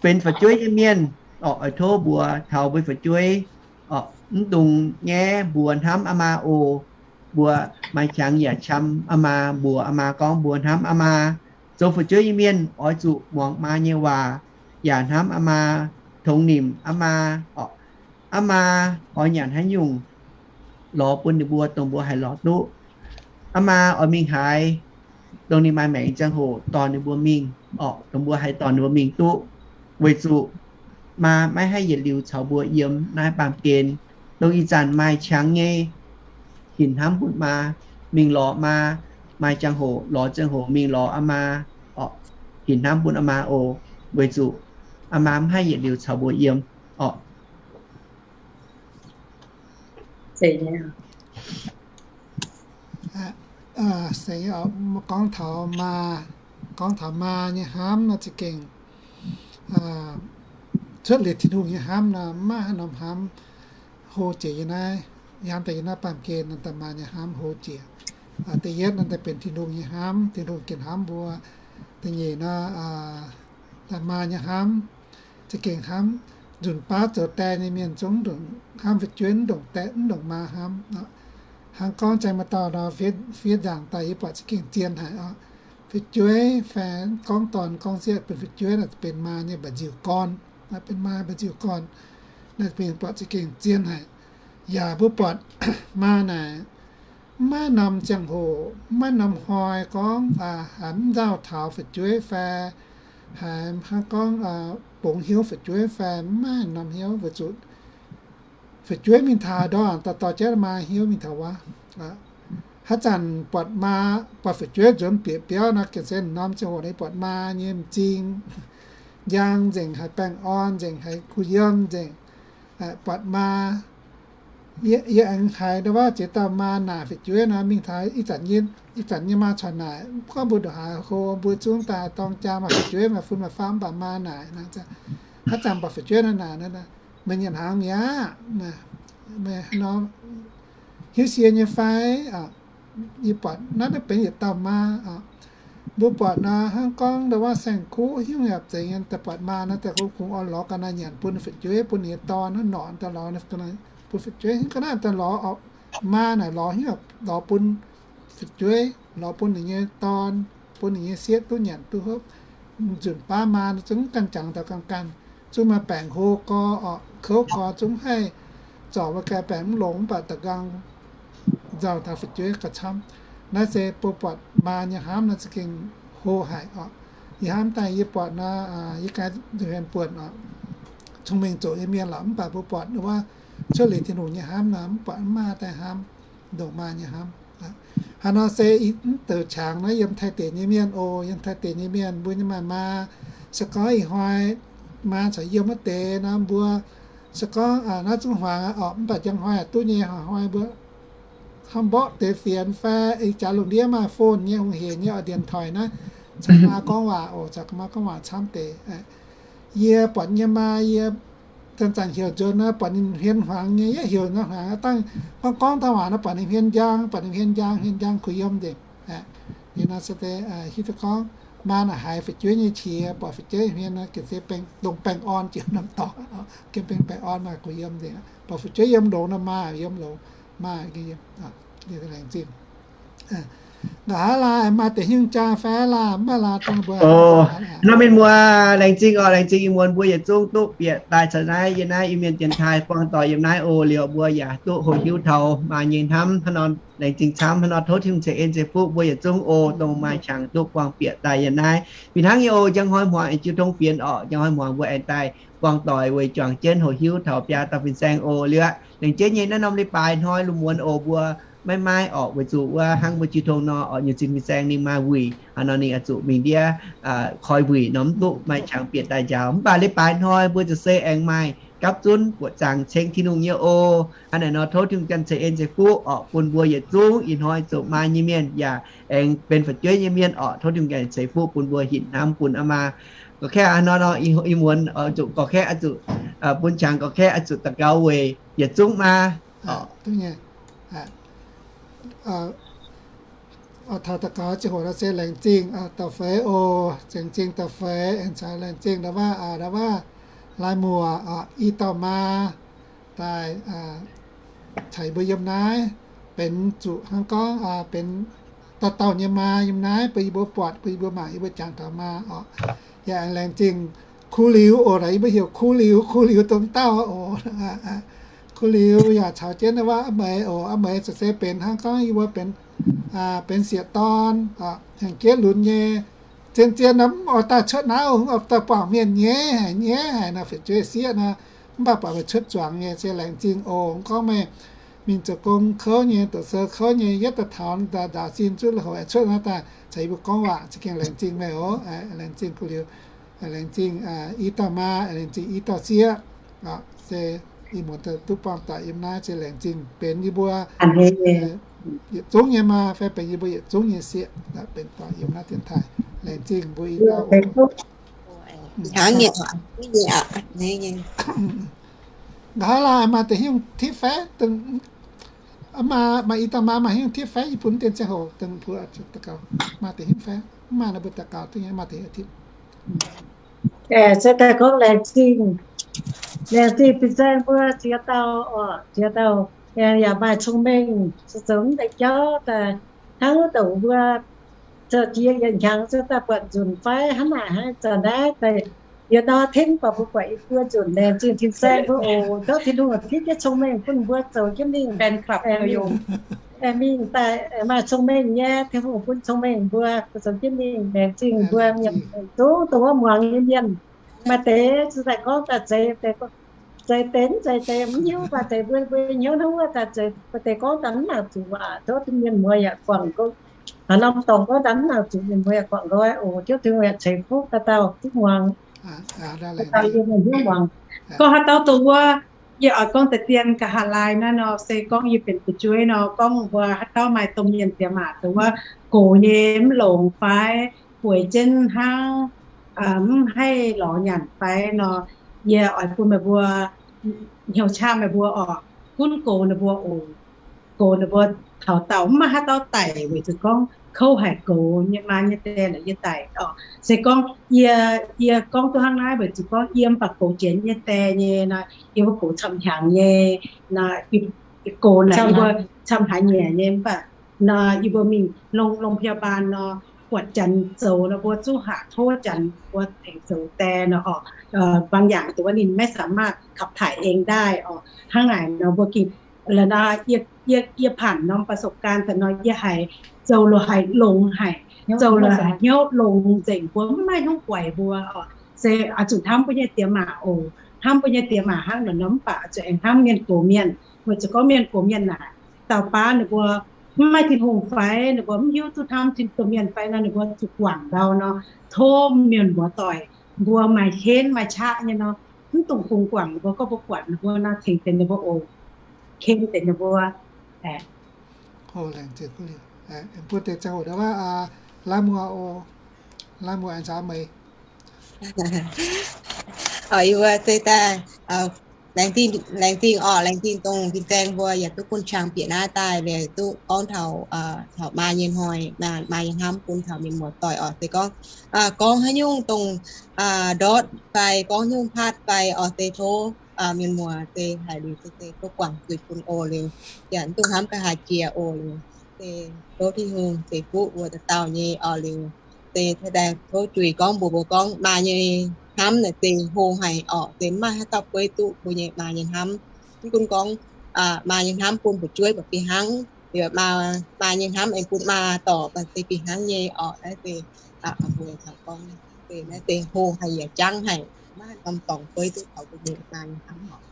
benx fu'jueiv nyei mienh orqc, oix tov mbuox taux mbuo fu'jueiv orqc, mv dungx nyaiv mbuox hnamv aa maa oc. Mbuo maaih qangx yaac qam aa maa, mbuox aa maa gorngv mbuo hnamv aa maa. Zoux fu'jueiv nyei mienh oix zuqc muangx maa nyei waac, yaac hnamv aa maa, tongx nimc aa maa orqc. Aa maa oix nyanc haaix nyungc, lorz bun ninh mbuo dongh mbuo haih lorz duqv. Aa maa oix mingh haaix, dongh ninh maaih maengc ziangh hoc dorh ninh mbuo mingh orqc, dongh mbuo haih dorh ninh mbuo mingh duqv. Weic zuqc maa maiv haih yietc liuz caux mbuo yiem naaiv baamh gen. Dongh ih zanc maaih qangx nyei, hinc hnamv bun maa, mingh lorz maa, maaih ziangh hoc lorz ziangh hoc mingh lorz aa maa orqc, hinc hnamv bun aa maa oc. Weic zuqc aa maa maiv haih yietc liuz caux mbuo yiem orqc. Gorngv taux maa, gorngv taux maa nyei hnamv nor za'gengh cuotv liuz Tin-Hungh nyei hnamv nor, maiv maaih haaix norm hnamv hlo jiex yiem naaiv, yiem daaih yiem naaiv baamh gen nor, daaih maa nyei hnamv hlo jiex. Da'yietv nor daaih benx Tin-Hungh nyei hnamv, Tin-Hungh gengh hnamv mbuo. Da'nyeic nor, daaih maa nyei hnamv, za'gengh hnamv nzunc baav zoux die nyei mienh zungv hnamv fu'jueiv, mv ndongc die, mv ndongc maa hnamv. Hnangv gorngv jang maaih dauh nor, fiev nzaangc daaih yie buatc za'gengh zien haic oc. Fu'jueiv fai gorngv dorn gorngv sieqv benx fu'jueiv naaic, benx maa nyei mba'nziu-gorn, benx maa mba'nziu-gorn, naaiv benx buatc za'gengh zien haic. Yaac mbuo buatc maa naaic, maiv norm ziangh hoc, maiv norm hnoi gorngv haiz mv nzauh taux fu'jueiv fai haiz hnangv gorngv bungx hnyouv fu'jueiv fai maiv norm hnyouv weic zuqc fu'jueiv mingh taux ndortv, dorh dorh jienv maa hnyouv mingh taux wuov. Haaix zanc buatc maa, buatc fu'jueiv nzuonx bieqc biauv nor, gengh se norm ziangh hoc ninh buatc maa nyei m'zing, njang nzengc, haiz baengh orn nzengc, haiz kuh yiem nzengc, buatc maa. Yie aengx haiz ndau wuov ziex dauh maa naaic fu'jueiv nor, mingh taux ih zanc, ih zanc nyei maa corc naaic, gorngv mbuo ndongc haaix hlo mbuo zungv daaih dorng jaa maaih fu'jueiv maaih fun maaih fam, mv baac maa naaic, haaix zanc buatc fu'jueiv naaic, meih nyanc hnaangx mi'aqv, meih haaix nor, hiuv sie nyei fai? Yie buatc naaiv naaiv benx yietc dauh maa. Mbuo buatc nor hnangv gorngv ndau wuov saeng-kuv hiuv yaac zeiz nyei, daaih buatc maa naaiv daaih kungx orn lorz ga'naaiv nyanc bun fu'jueiv, bun ninh nyei dorn hnangv nor, daaih lorz bun fu'jueiv hnangv ga'naaiv daaih lorz. Maa naaic lorz hiuv lorz bun fu'jueiv, lorz bun ninh nyei dorn, bun ninh nyei sieqv duqv nyanc duqv hopv. Nzunc baav maa zungv ganh jangx daaih ganh ganh, zungv maaih baengc hlo gorx orqc, kouv gorx, zungv haih zorc mbuo ganh baengc mv longx, mv baac da'nqaang nzauh taux fu'jueiv gauh camv. Naaiv se mbuo buatc maa nyei hnamv naaiv za'gengh hlo haic orqc. Yie hnamv daaih yie buatc nor, yie ganh nzuonx hmien buonc orqc, cong-mengh zoqc nyei mienh lorqc, mv baac mbuo buatc wuov cuotv liuz Tin-Hungh nyei hnamv nor, mv buatc mv maaih daaih hnamv ndongc maa nyei hnamv. Hnangv nor se mv douc qangx naaiv yiem Taiv deic nyei mienh oc, yiem Taiv deic nyei mienh mbuo nyei maaih maa, se gorngv ih hnoi maa corc yiem wuov deix nor, mbuo se gorngv naaiv zungv hmuangx orqc, mv baac njang hnoi duqv nyei, hnoi mbuo hnamv mborqv deix fienx fai ih jaax lungh ndiev maaih phone nyei, hungh heic nyei, oix ndienx toic naaiv, caux maa gorngv waac oc, caux maa gorngv waac camv deix. Yie buatc yie nyei maa, yie Zanc-zanc heuc nzuonx nor, buatc ninh hmien hmuangx nyei, yietv heuc nor hmuangx, dangh gorngv gorngv taux waac nor, buatc ninh hmien njang, buatc ninh hmien njang, hmien njang kuh yiem nzengc. Liuz nor se deix hiuv duqv gorngv maa naaic haiz fu'jueiv nyei qiex, buatc fu'jueiv hmien nor, gengh se dongh baengh orn jiex norm dorngx, gengh baengh orn maaih kuh yiem nzengc. Buatc fu'jueiv yiem longx nor, maa yiem longx, maa laengz zingh. Nqa'haav laai maaih deix hnyouv jaa fai laai mv maaih laai dangh mbuo. Norm mienh muoz, laengz zingh oc, laengz zingh ih muonz mbuo yietc zungv duqv bieqc daaih caux naaiv yiem naaiv Iu-Mienh dienx taaih buangh doic yiem naaiv oc. Liuz mbuo yaac duqv hoqc hiuv taux maa nyei hnamv hnangv nor, laengz zingh camv hnangv nor, tov Tin-Hungh ceix en ceix fuqv mbuo yietc zungv oc, dongh maaih qangx duqv buangh bieqc daaih yiem naaiv. Fih hnangv nyei oc, njang hnoi hmuangx aengx jiu tong fienx oc, njang hnoi hmuangx mbuo aengx daaih buangh doic weic juangc jienv hoqc hiuv taux biaa dauh fin-saeng oc. Liuz aqv, laengz jienv nyei naaiv norm leiz-baaix hnoi lungh muonz oc, mbuo maiv maaih orqc, weic zuqc wuov hnangv mbuo jiu tong nor, orqc, nyungc zinh fin-saeng ninh maaih wuic, hnangv nor ninh oix zuqc mingh ndiev koi wuic nor, mv duqv maaih qangx bieqc daaih njaaux. Mv baac leiz-baaix hnoi mbuo ziouc se aengx maaih gapv zunv buoqc zaangc ceng Tin-Hungh nyei oc. Hnangv naaic nor tov Tin-Hungh ganh ceix en ceix fuqv orqc bun mbuo yietc zungv ih hnoi zoux maa nyei mienh yaac aengx benx fu'jueiv nyei mienh orqc. Tov Tin-Hungh ganh ceix fuqv bun mbuo hinc hnamv bun aa maa. Gorqv-kaeqv hnangv nor, ih muonz zuqc gorqv-kaeqv oix zuqc bun qangx gorqv-kaeqv oix zuqc daux gaux weic yietc zungv maa. Taux daux gaux ziangh hoc nor se laengz zingh dauh feix oc, laengz zingh dauh feix, aengx caux laengz zingh ndau waav, ndau waav laaix muoc, i dauh maa daaih caux yie mbuo yiem naaiv, benx zuqc hnangv gorngv benx dauh dauh nyei maa yiem naaiv bun yie mbuo buatc, bun yie mbuo mangc, yie mbuo jangx taux maa oc. Yaac aengx laengz zingh Kuv Liuz oc, yie mbuo heuc Kuv Liuz, Kuv Liuz dongh dauh oc. Kuv Liuz yaac caux jienv wuov Aa Meix oc. Aa Meix ziouc se benx hnangv gorngv yie mbuo benx, benx sieqv dorn, hnyangx-jeiv lunx nyei. Zien-zien nor mv oix daaih cuotv naaiv, mv oix daaih buangh mienh nyei, haic nyei, haic nor fu'jueiv sieqv nor, mv baac buatc meih cuotv zuangx nyei, se laengz zingh oc. Gorngv meih mingh zoux gong kouv nyei, doqc sou kouv nyei, yietv daaih taux nzaaux sin zuqv lui-houx aengx cuotv naaiv daaih caux yie mbuo gorngv waac, za'gengh laengz zingh meih oc. Laengz zingh Kuv Liuz, laengz zingh i dauh maa, laengz zingh i dauh sieqv. Se ih muonz duqv buangh doic yiem naaiv se laengz zingh benx yie mbuo yietc zungv nyei maa fai benx yie mbuo yietc zungv nyei sieqv benx doic yiem naaiv dienx taaih. Laengz zingh mbuo i dauh. Nqa'haav laai maaih deix hnyouv tipv fai? Maaih i dauh maa maaih hnyouv tipv fai? Yie bun mv dien ziangh hoc dongh mbuo daux gaux maaih deix hnyouv fai? Mv maaih nor mbuo daux gaux duqv nyei, maaih deix hnyouv tipv. Se daaih gorngv laengz zingh, laengz zingh fin-saeng mbuo ziex dauh oc, ziex dauh aengx yaac maaih cong-mengh, zoux mv deix jauv daaih hnangv wuov douc mbuo zoux jiex yietc hnyangx se daaih buatc nzunc fai hnangv naaic hnangv zanc naaiv daaih yie nor tengx baac mbuo buatc yie mbuo nzunc. Laengz zingh fin-saeng mbuo oc, tov Tin-Hungh tipv jienv cong-mengh bun mbuo zoux jienv mingh, mingh daaih maaih cong-mengh nyei. Tin-Hungh bun cong-mengh mbuo zoux jienv mingh. Laengz zingh mbuo mienh zungv dongh wuov muangx nyei mienh. Maaih deix se daaih gorngv daaih zeiz, zeiz deix mv zeiz deix mv hiuv, maaih deix mbuo mbuo hnyouv hnangv wuov daaih zeiz, maaih deix gorngv daaih mv nangc zuqc waac, tov mienh muoz yaac guangc nqox. Haaix norm dorngx gorngv daaih mv nangc zuqc, mienh muoz yaac guangc nqox oc. Tov Tin-Hungh ceix fuqv dauh dauh duqv muangx, dauh dauh yiem hnyouv muangx. Gorngv haaix dauh dongh wuov, yie oix gorngv deix dien nqa'haav laai naaiv nor, se gorngv yie benx fu'jueiv nor, gorngv mbuo haaix dauh maaih domh mienh diex maac dongh wuov gox nyei mv longx fai bueix jienv hnangv, mv haih lorz nyanc fai nor, yie oix bun meih mbuo hnyouv qaqv meih mbuo oc, gunv gox ninh mbuo oc. Gox ninh mbuo taux daauh mv maaih haaix dauh daic weic zuqc gorngv kouv haic, gox nyei maa nyei die naaic yie daic oc. Se gorngv yie, yie gorngv duqv hnangv naaiv weic zuqc gorngv yie mv baac gox jienv nyei die nyei nor, yie mbuo gox camv hnyangx nyei, gox naaic yie mbuo camv haic nyei, mv baac nor yie mbuo mingh โรงพยาบาล nor, buatc janx zoux nor mbuo zungv haaix tov janx mbuo tengx zoux die nor oc. บางอย่าง dongh wuov ninh ไม่สามารถขับถ่ายเองได้ oc. Hnangv naaic nor mbuo gengh la'nor, yie ผ่าน norm ประสบการณ์ daaih nor yie haiz zoux lorqc haiz longx haic, zoux lorqc haiz hnyouv longx nzengc, mbuo mv maaih hnyouv guaix mbuo oc. Se oix zuqc hnamv mbuo nyei diex maac oc. Hnamv mbuo nyei diex maac hnangv naaic nor mv baac zuqc aengx hnamv mienh gox mienh, weic zuqc gorngv mienh gox mienh naaic dauh baav ninh mbuo mv maaih Tin-Hungh fai ninh mbuo mv hiuv duqv hnamv Tin-Hungh, mienh fai nor ninh mbuo zuqc guangc ndau nor, tov mienh muoz-doic mbuo maaih henv maaih qaqv nyei nor, mv dungx kungx guangc ninh mbuo, gorngv mbuo guangc ninh mbuo nor tengx deix ninh mbuo oc, ken deix ninh mbuo. Bun deix ziangh hoc wuov, laaix muoz oc, laaix muoz aengx caux meih. Oc, yie mbuo deix daaih Laengz zingh, laengz zingh orqc, laengz zingh dongh fin-saeng mbuo yaac duqv bun qang bieqc naaiv daaih, liuz duqv gorngv taux, taux maa nyei hnoi, maa nyei hnamv bun taux mienh muoz doic orqc. Se gorngv, gorngv haaix nyungc dongh ndortv fai gorngv nyungc paatv fai orqc, se tov mienh muoz se haiz liuz se, se tov guangc zuiz bun oc. Liuz yaac duqv hnamv ga'haaix jiex oc. Liuz se tov Tin-Hungh ceix fuqv mbuo dauh dauh nyei orqc. Liuz se daaih tov juiz gorngv mbuox mbuo gorngv maa nyei hnamv naaic se hlo haic orqc, se mv maaih haaix dauh bueiv duqv mbuo nyei maa nyei hnamv. Mv gunv gorngv maa nyei hnamv bun fu'jueiv baac fih hnangv, liuz maa nyei hnamv aengx bun maa dorc baac se fih hnangv nyei orqc. Naaiv se mbuo caux gorngv se naaiv se hlo haic yaac jangv haic, mv maaih norm dorngx bueiv duqv taux mbuo nyei maa nyei hnamv orqc.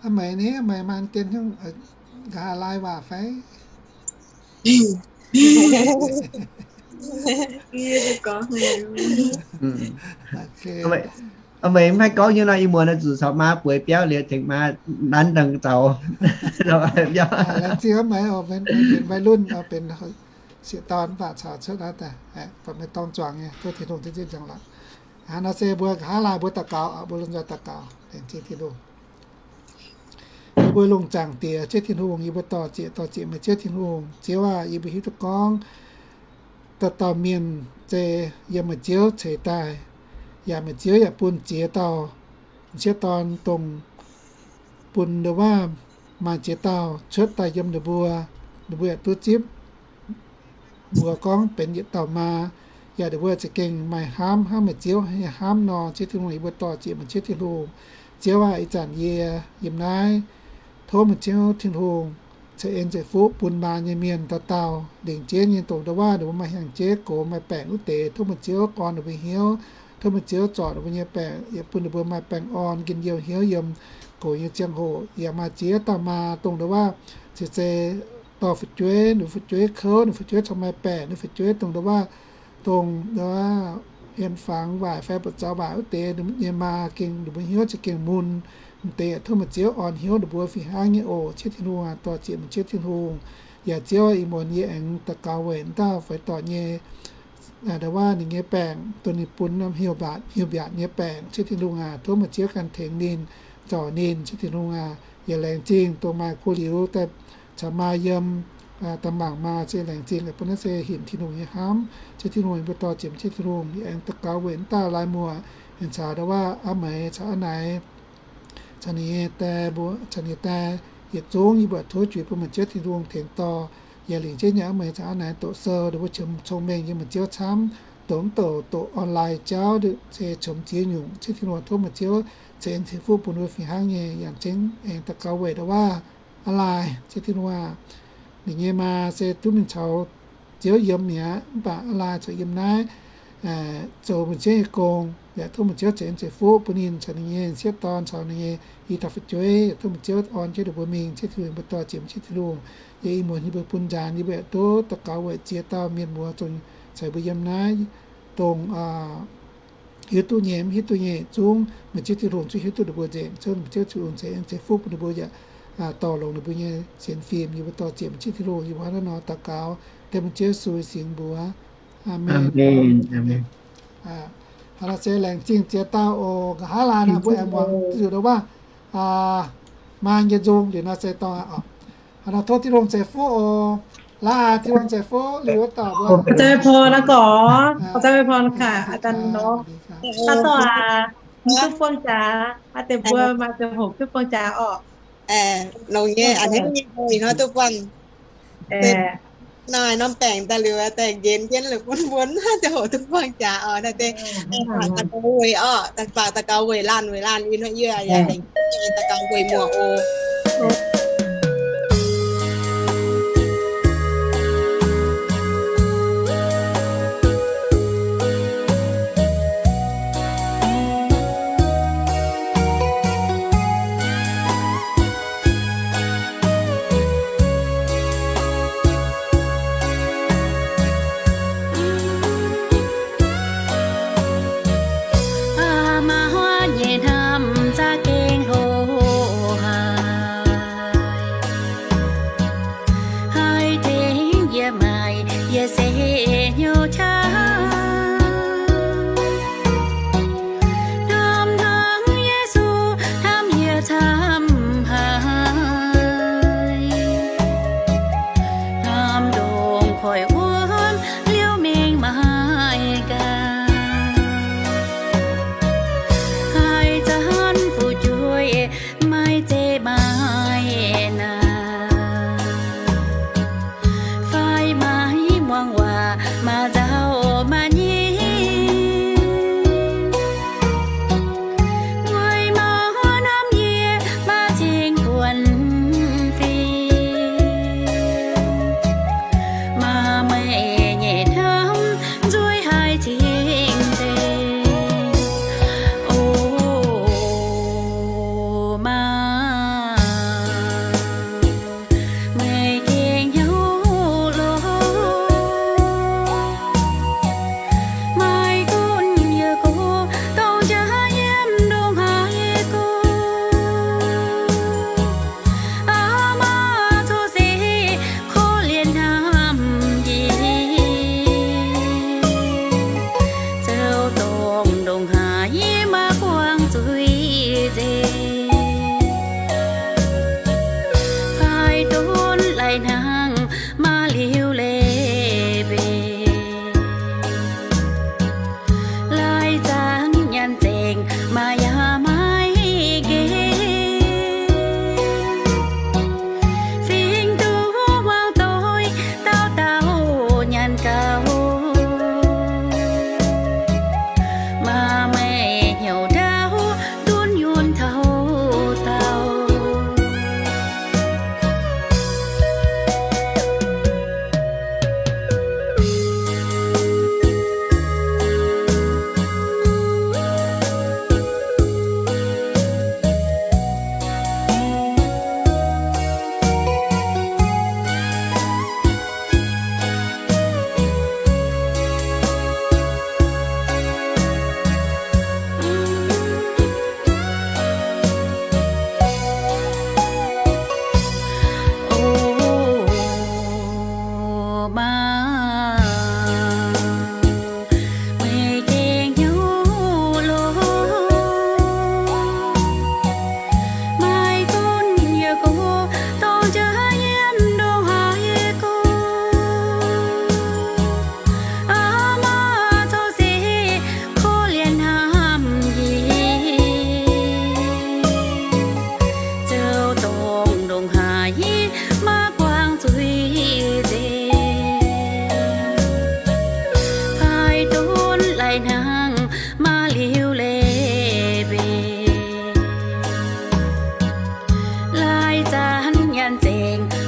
Aa, meih ni, meih maaih gengh nyungc nqa'haav laai waac fai? Meih mv haih gorngv nyei nor, ih muonz naaiv zuqc caux maa bueix biauv liuz tengx maa nanv dangh zaux biauv. Laengz zingh meih oc, benx วัยรุ่น oc, benx sieqv-dorn mv baac caux cuotv naaiv daaih, buatc meih dorng zuangx nyei, tov Tin-Hungh zipv nzangc lorqc. Hnangv nor se mbuo nqa'haav laai mbuo daux gaux, mbuo lomh nzoih daux gaux, laengz zingh Tin-Hungh. Yie mbuo lungh zaangc Diex, Ziouv Tin-Hungh, yie mbuo dorh zieqc dorh zieqc meih Ziouv Tin-Hungh. Ziouv aah, yie mbuo hiuv duqv gorngv dauh dauh mienh se yiem meih Ziouv ceix daaih, yaac meih Ziouv yaac bun ziex dauh m'sieqv dorn dongh bun ndo waav maaih ziex dauh cuotv daaih yiem ninh mbuo, ninh mbuo yaac duqv zipv mbuox gorngv benx yietc dauh maa, yaac ninh mbuo za'gengh maaih hnamv hnangv meih Ziouv nyei hnamv nor. Ziouv Tin-Hungh, yie mbuo dorh zieqc meih Ziouv Tin-Hungh. Ziouv aah, ih zanc yie yiem naaiv, tov meih Ziouv Tin-Hungh ceix en ceix fuqv bun maa nyei mienh dauh dauh lingc jeiv nyei dongh ndo waav ninh mbuo maaih hnyangx-jeiv gox maaih baengc wuov deix. Tov meih Ziouv orn ninh mbuo hnyouv, tov meih Ziouv zorc ninh mbuo nyei baengc, yaac bun ninh mbuo maaih baengh orn, njien youh hnyouv yiem gox nyei ziangh hoc. Yaac maaih ziex dauh maa dongh ndo waav ceix se dorh fu'jueiv, ninh fu'jueiv kouv, ninh fu'jueiv corc maaih baengc, ninh fu'jueiv dongh ndo waav, dongh ndo waav hienx fangx waaic fai buoz-zaux waaic wuov deix, ninh nyei maa gengh ninh mbuo hnyouv za'gengh mun. M'deix tov meih Ziouv orn hnyouv ninh mbuo fih hnangv nyei oc. Ziouv Tin-Hungh aah, dorh zieqc meih Ziouv Tin-Hungh. Yaac Ziouv, ih muonz yie aengx daux gaux weic dauh fai dorc nyei ndo waav ninh nyei baengc, dongh ninh bun norm heuc mbiaatc, heuc mbiaatc nyei baengc. Ziouv Tin-Hungh aah, tov meih Ziouv ganh tengx ninh, zorc ninh. Ziouv Tin-Hungh aah, yaac laengz zingh dongh maaih go liuz daaih caux maa yiem daaih mangc maa, se laengz zingh bun naaiv se hinc Tin-Hungh nyei hnamv. Ziouv Tin-Hungh, yie mbuo dorh zieqc meih Ziouv Tin-Hungh. Yie aengx daux gaux weic dauh laaix muoc, aengx caux ndo waav aa meix caux aa naaic, caux ninh nyei die, caux ninh die, yietc zungv yie mbuo tov juiz bun meih Ziouv Tin-Hungh tengx dorh. Yaac lingc jienv nyei aa meix caux aa naaic doqc sou, ninh mbuo qiemx cong-mengh yiem meih Ziouv camv, doqc mv doqc doqc online jauv se qiemx ziex nyungc. Ziouv Tin-Hungh, tov meih Ziouv ceix en ceix fuqv bun ninh mbuo fih hnangv nyei. Yaac zengx aengx daux gaux weic ndo waav aa laai, Ziouv Tin-Hungh aah, ninh nyei maa se duqv mingh caux Ziouv yiem mi'aqv, mv baac aa laai corc yiem naaiv zoux meih Ziouv nyei gong. Yaac tov meih Ziouv ceix en ceix fuqv bun ninh caux ninh nyei sieqv dorn caux ninh nyei i dauh fu'jueiv. Yaac tov meih Ziouv orn jienv ninh mbuo mingh. Ziouv Tin-Hungh, yie mbuo dorh zieqc meih Ziouv Tin-Hungh. Yie ih muonz yie mbuo bun nzaanx yie mbuo yaac duqv daux gaux weic ziex dauh mienh muoz zong caux mbuo yiem naaiv, dongh hiuv duqv nyei, mv hiuv duqv nyei, zungv meih Ziouv Tin-Hungh zungv hiuv duqv ninh mbuo nzengc. Zungv meih Ziouv Tin-Hungh ceix en ceix fuqv bun ninh mbuo yaac dorh longx ninh mbuo nyei sienx fim. Yie mbuo dorh zieqc meih Ziouv Tin-Hungh, yie mbuo hnangv naaiv nor daux gaux dengx meih Ziouv Yesu nyei singx mbuox. Aamen. Hnangv naaic se laengz zingh ziex dauh oc. Nqa'haav laai naaiv mbuo aengx muangx zuqc ndo waav maa nyei nzung liuz naaiv se dorngx aqv oc. Hnangv naaic tov Tin-Hungh ceix fuqv oc. Laaix Tin-Hungh ceix fuqv liuz wuov dauh mbuo. ขอบใจอวยพรนะก่อน ขอบใจอวยพรค่ะ อาจารย์นก ข้าต่ออ่ะ ทุกพวงจ๋า อาเต็มบัวมาเต็มหก ทุกพวงจ๋าออก longx nyei, a'hneiv nyei, hnoi duqv buangh naaiv norm baengc daaih liuz, baengc nqenx jienv liuz bun mbuo naaiv deix hoc duqv buangh jaax oc. Naaiv deix faaux daux gaux weic orqc, faaux daux gaux weic laanh weic laanh, yie hnoi yie yaac laengz daux gaux weic muoc oc. Aa, maa huaav nyei hnamv za'gengh hlo haic.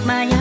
Maaih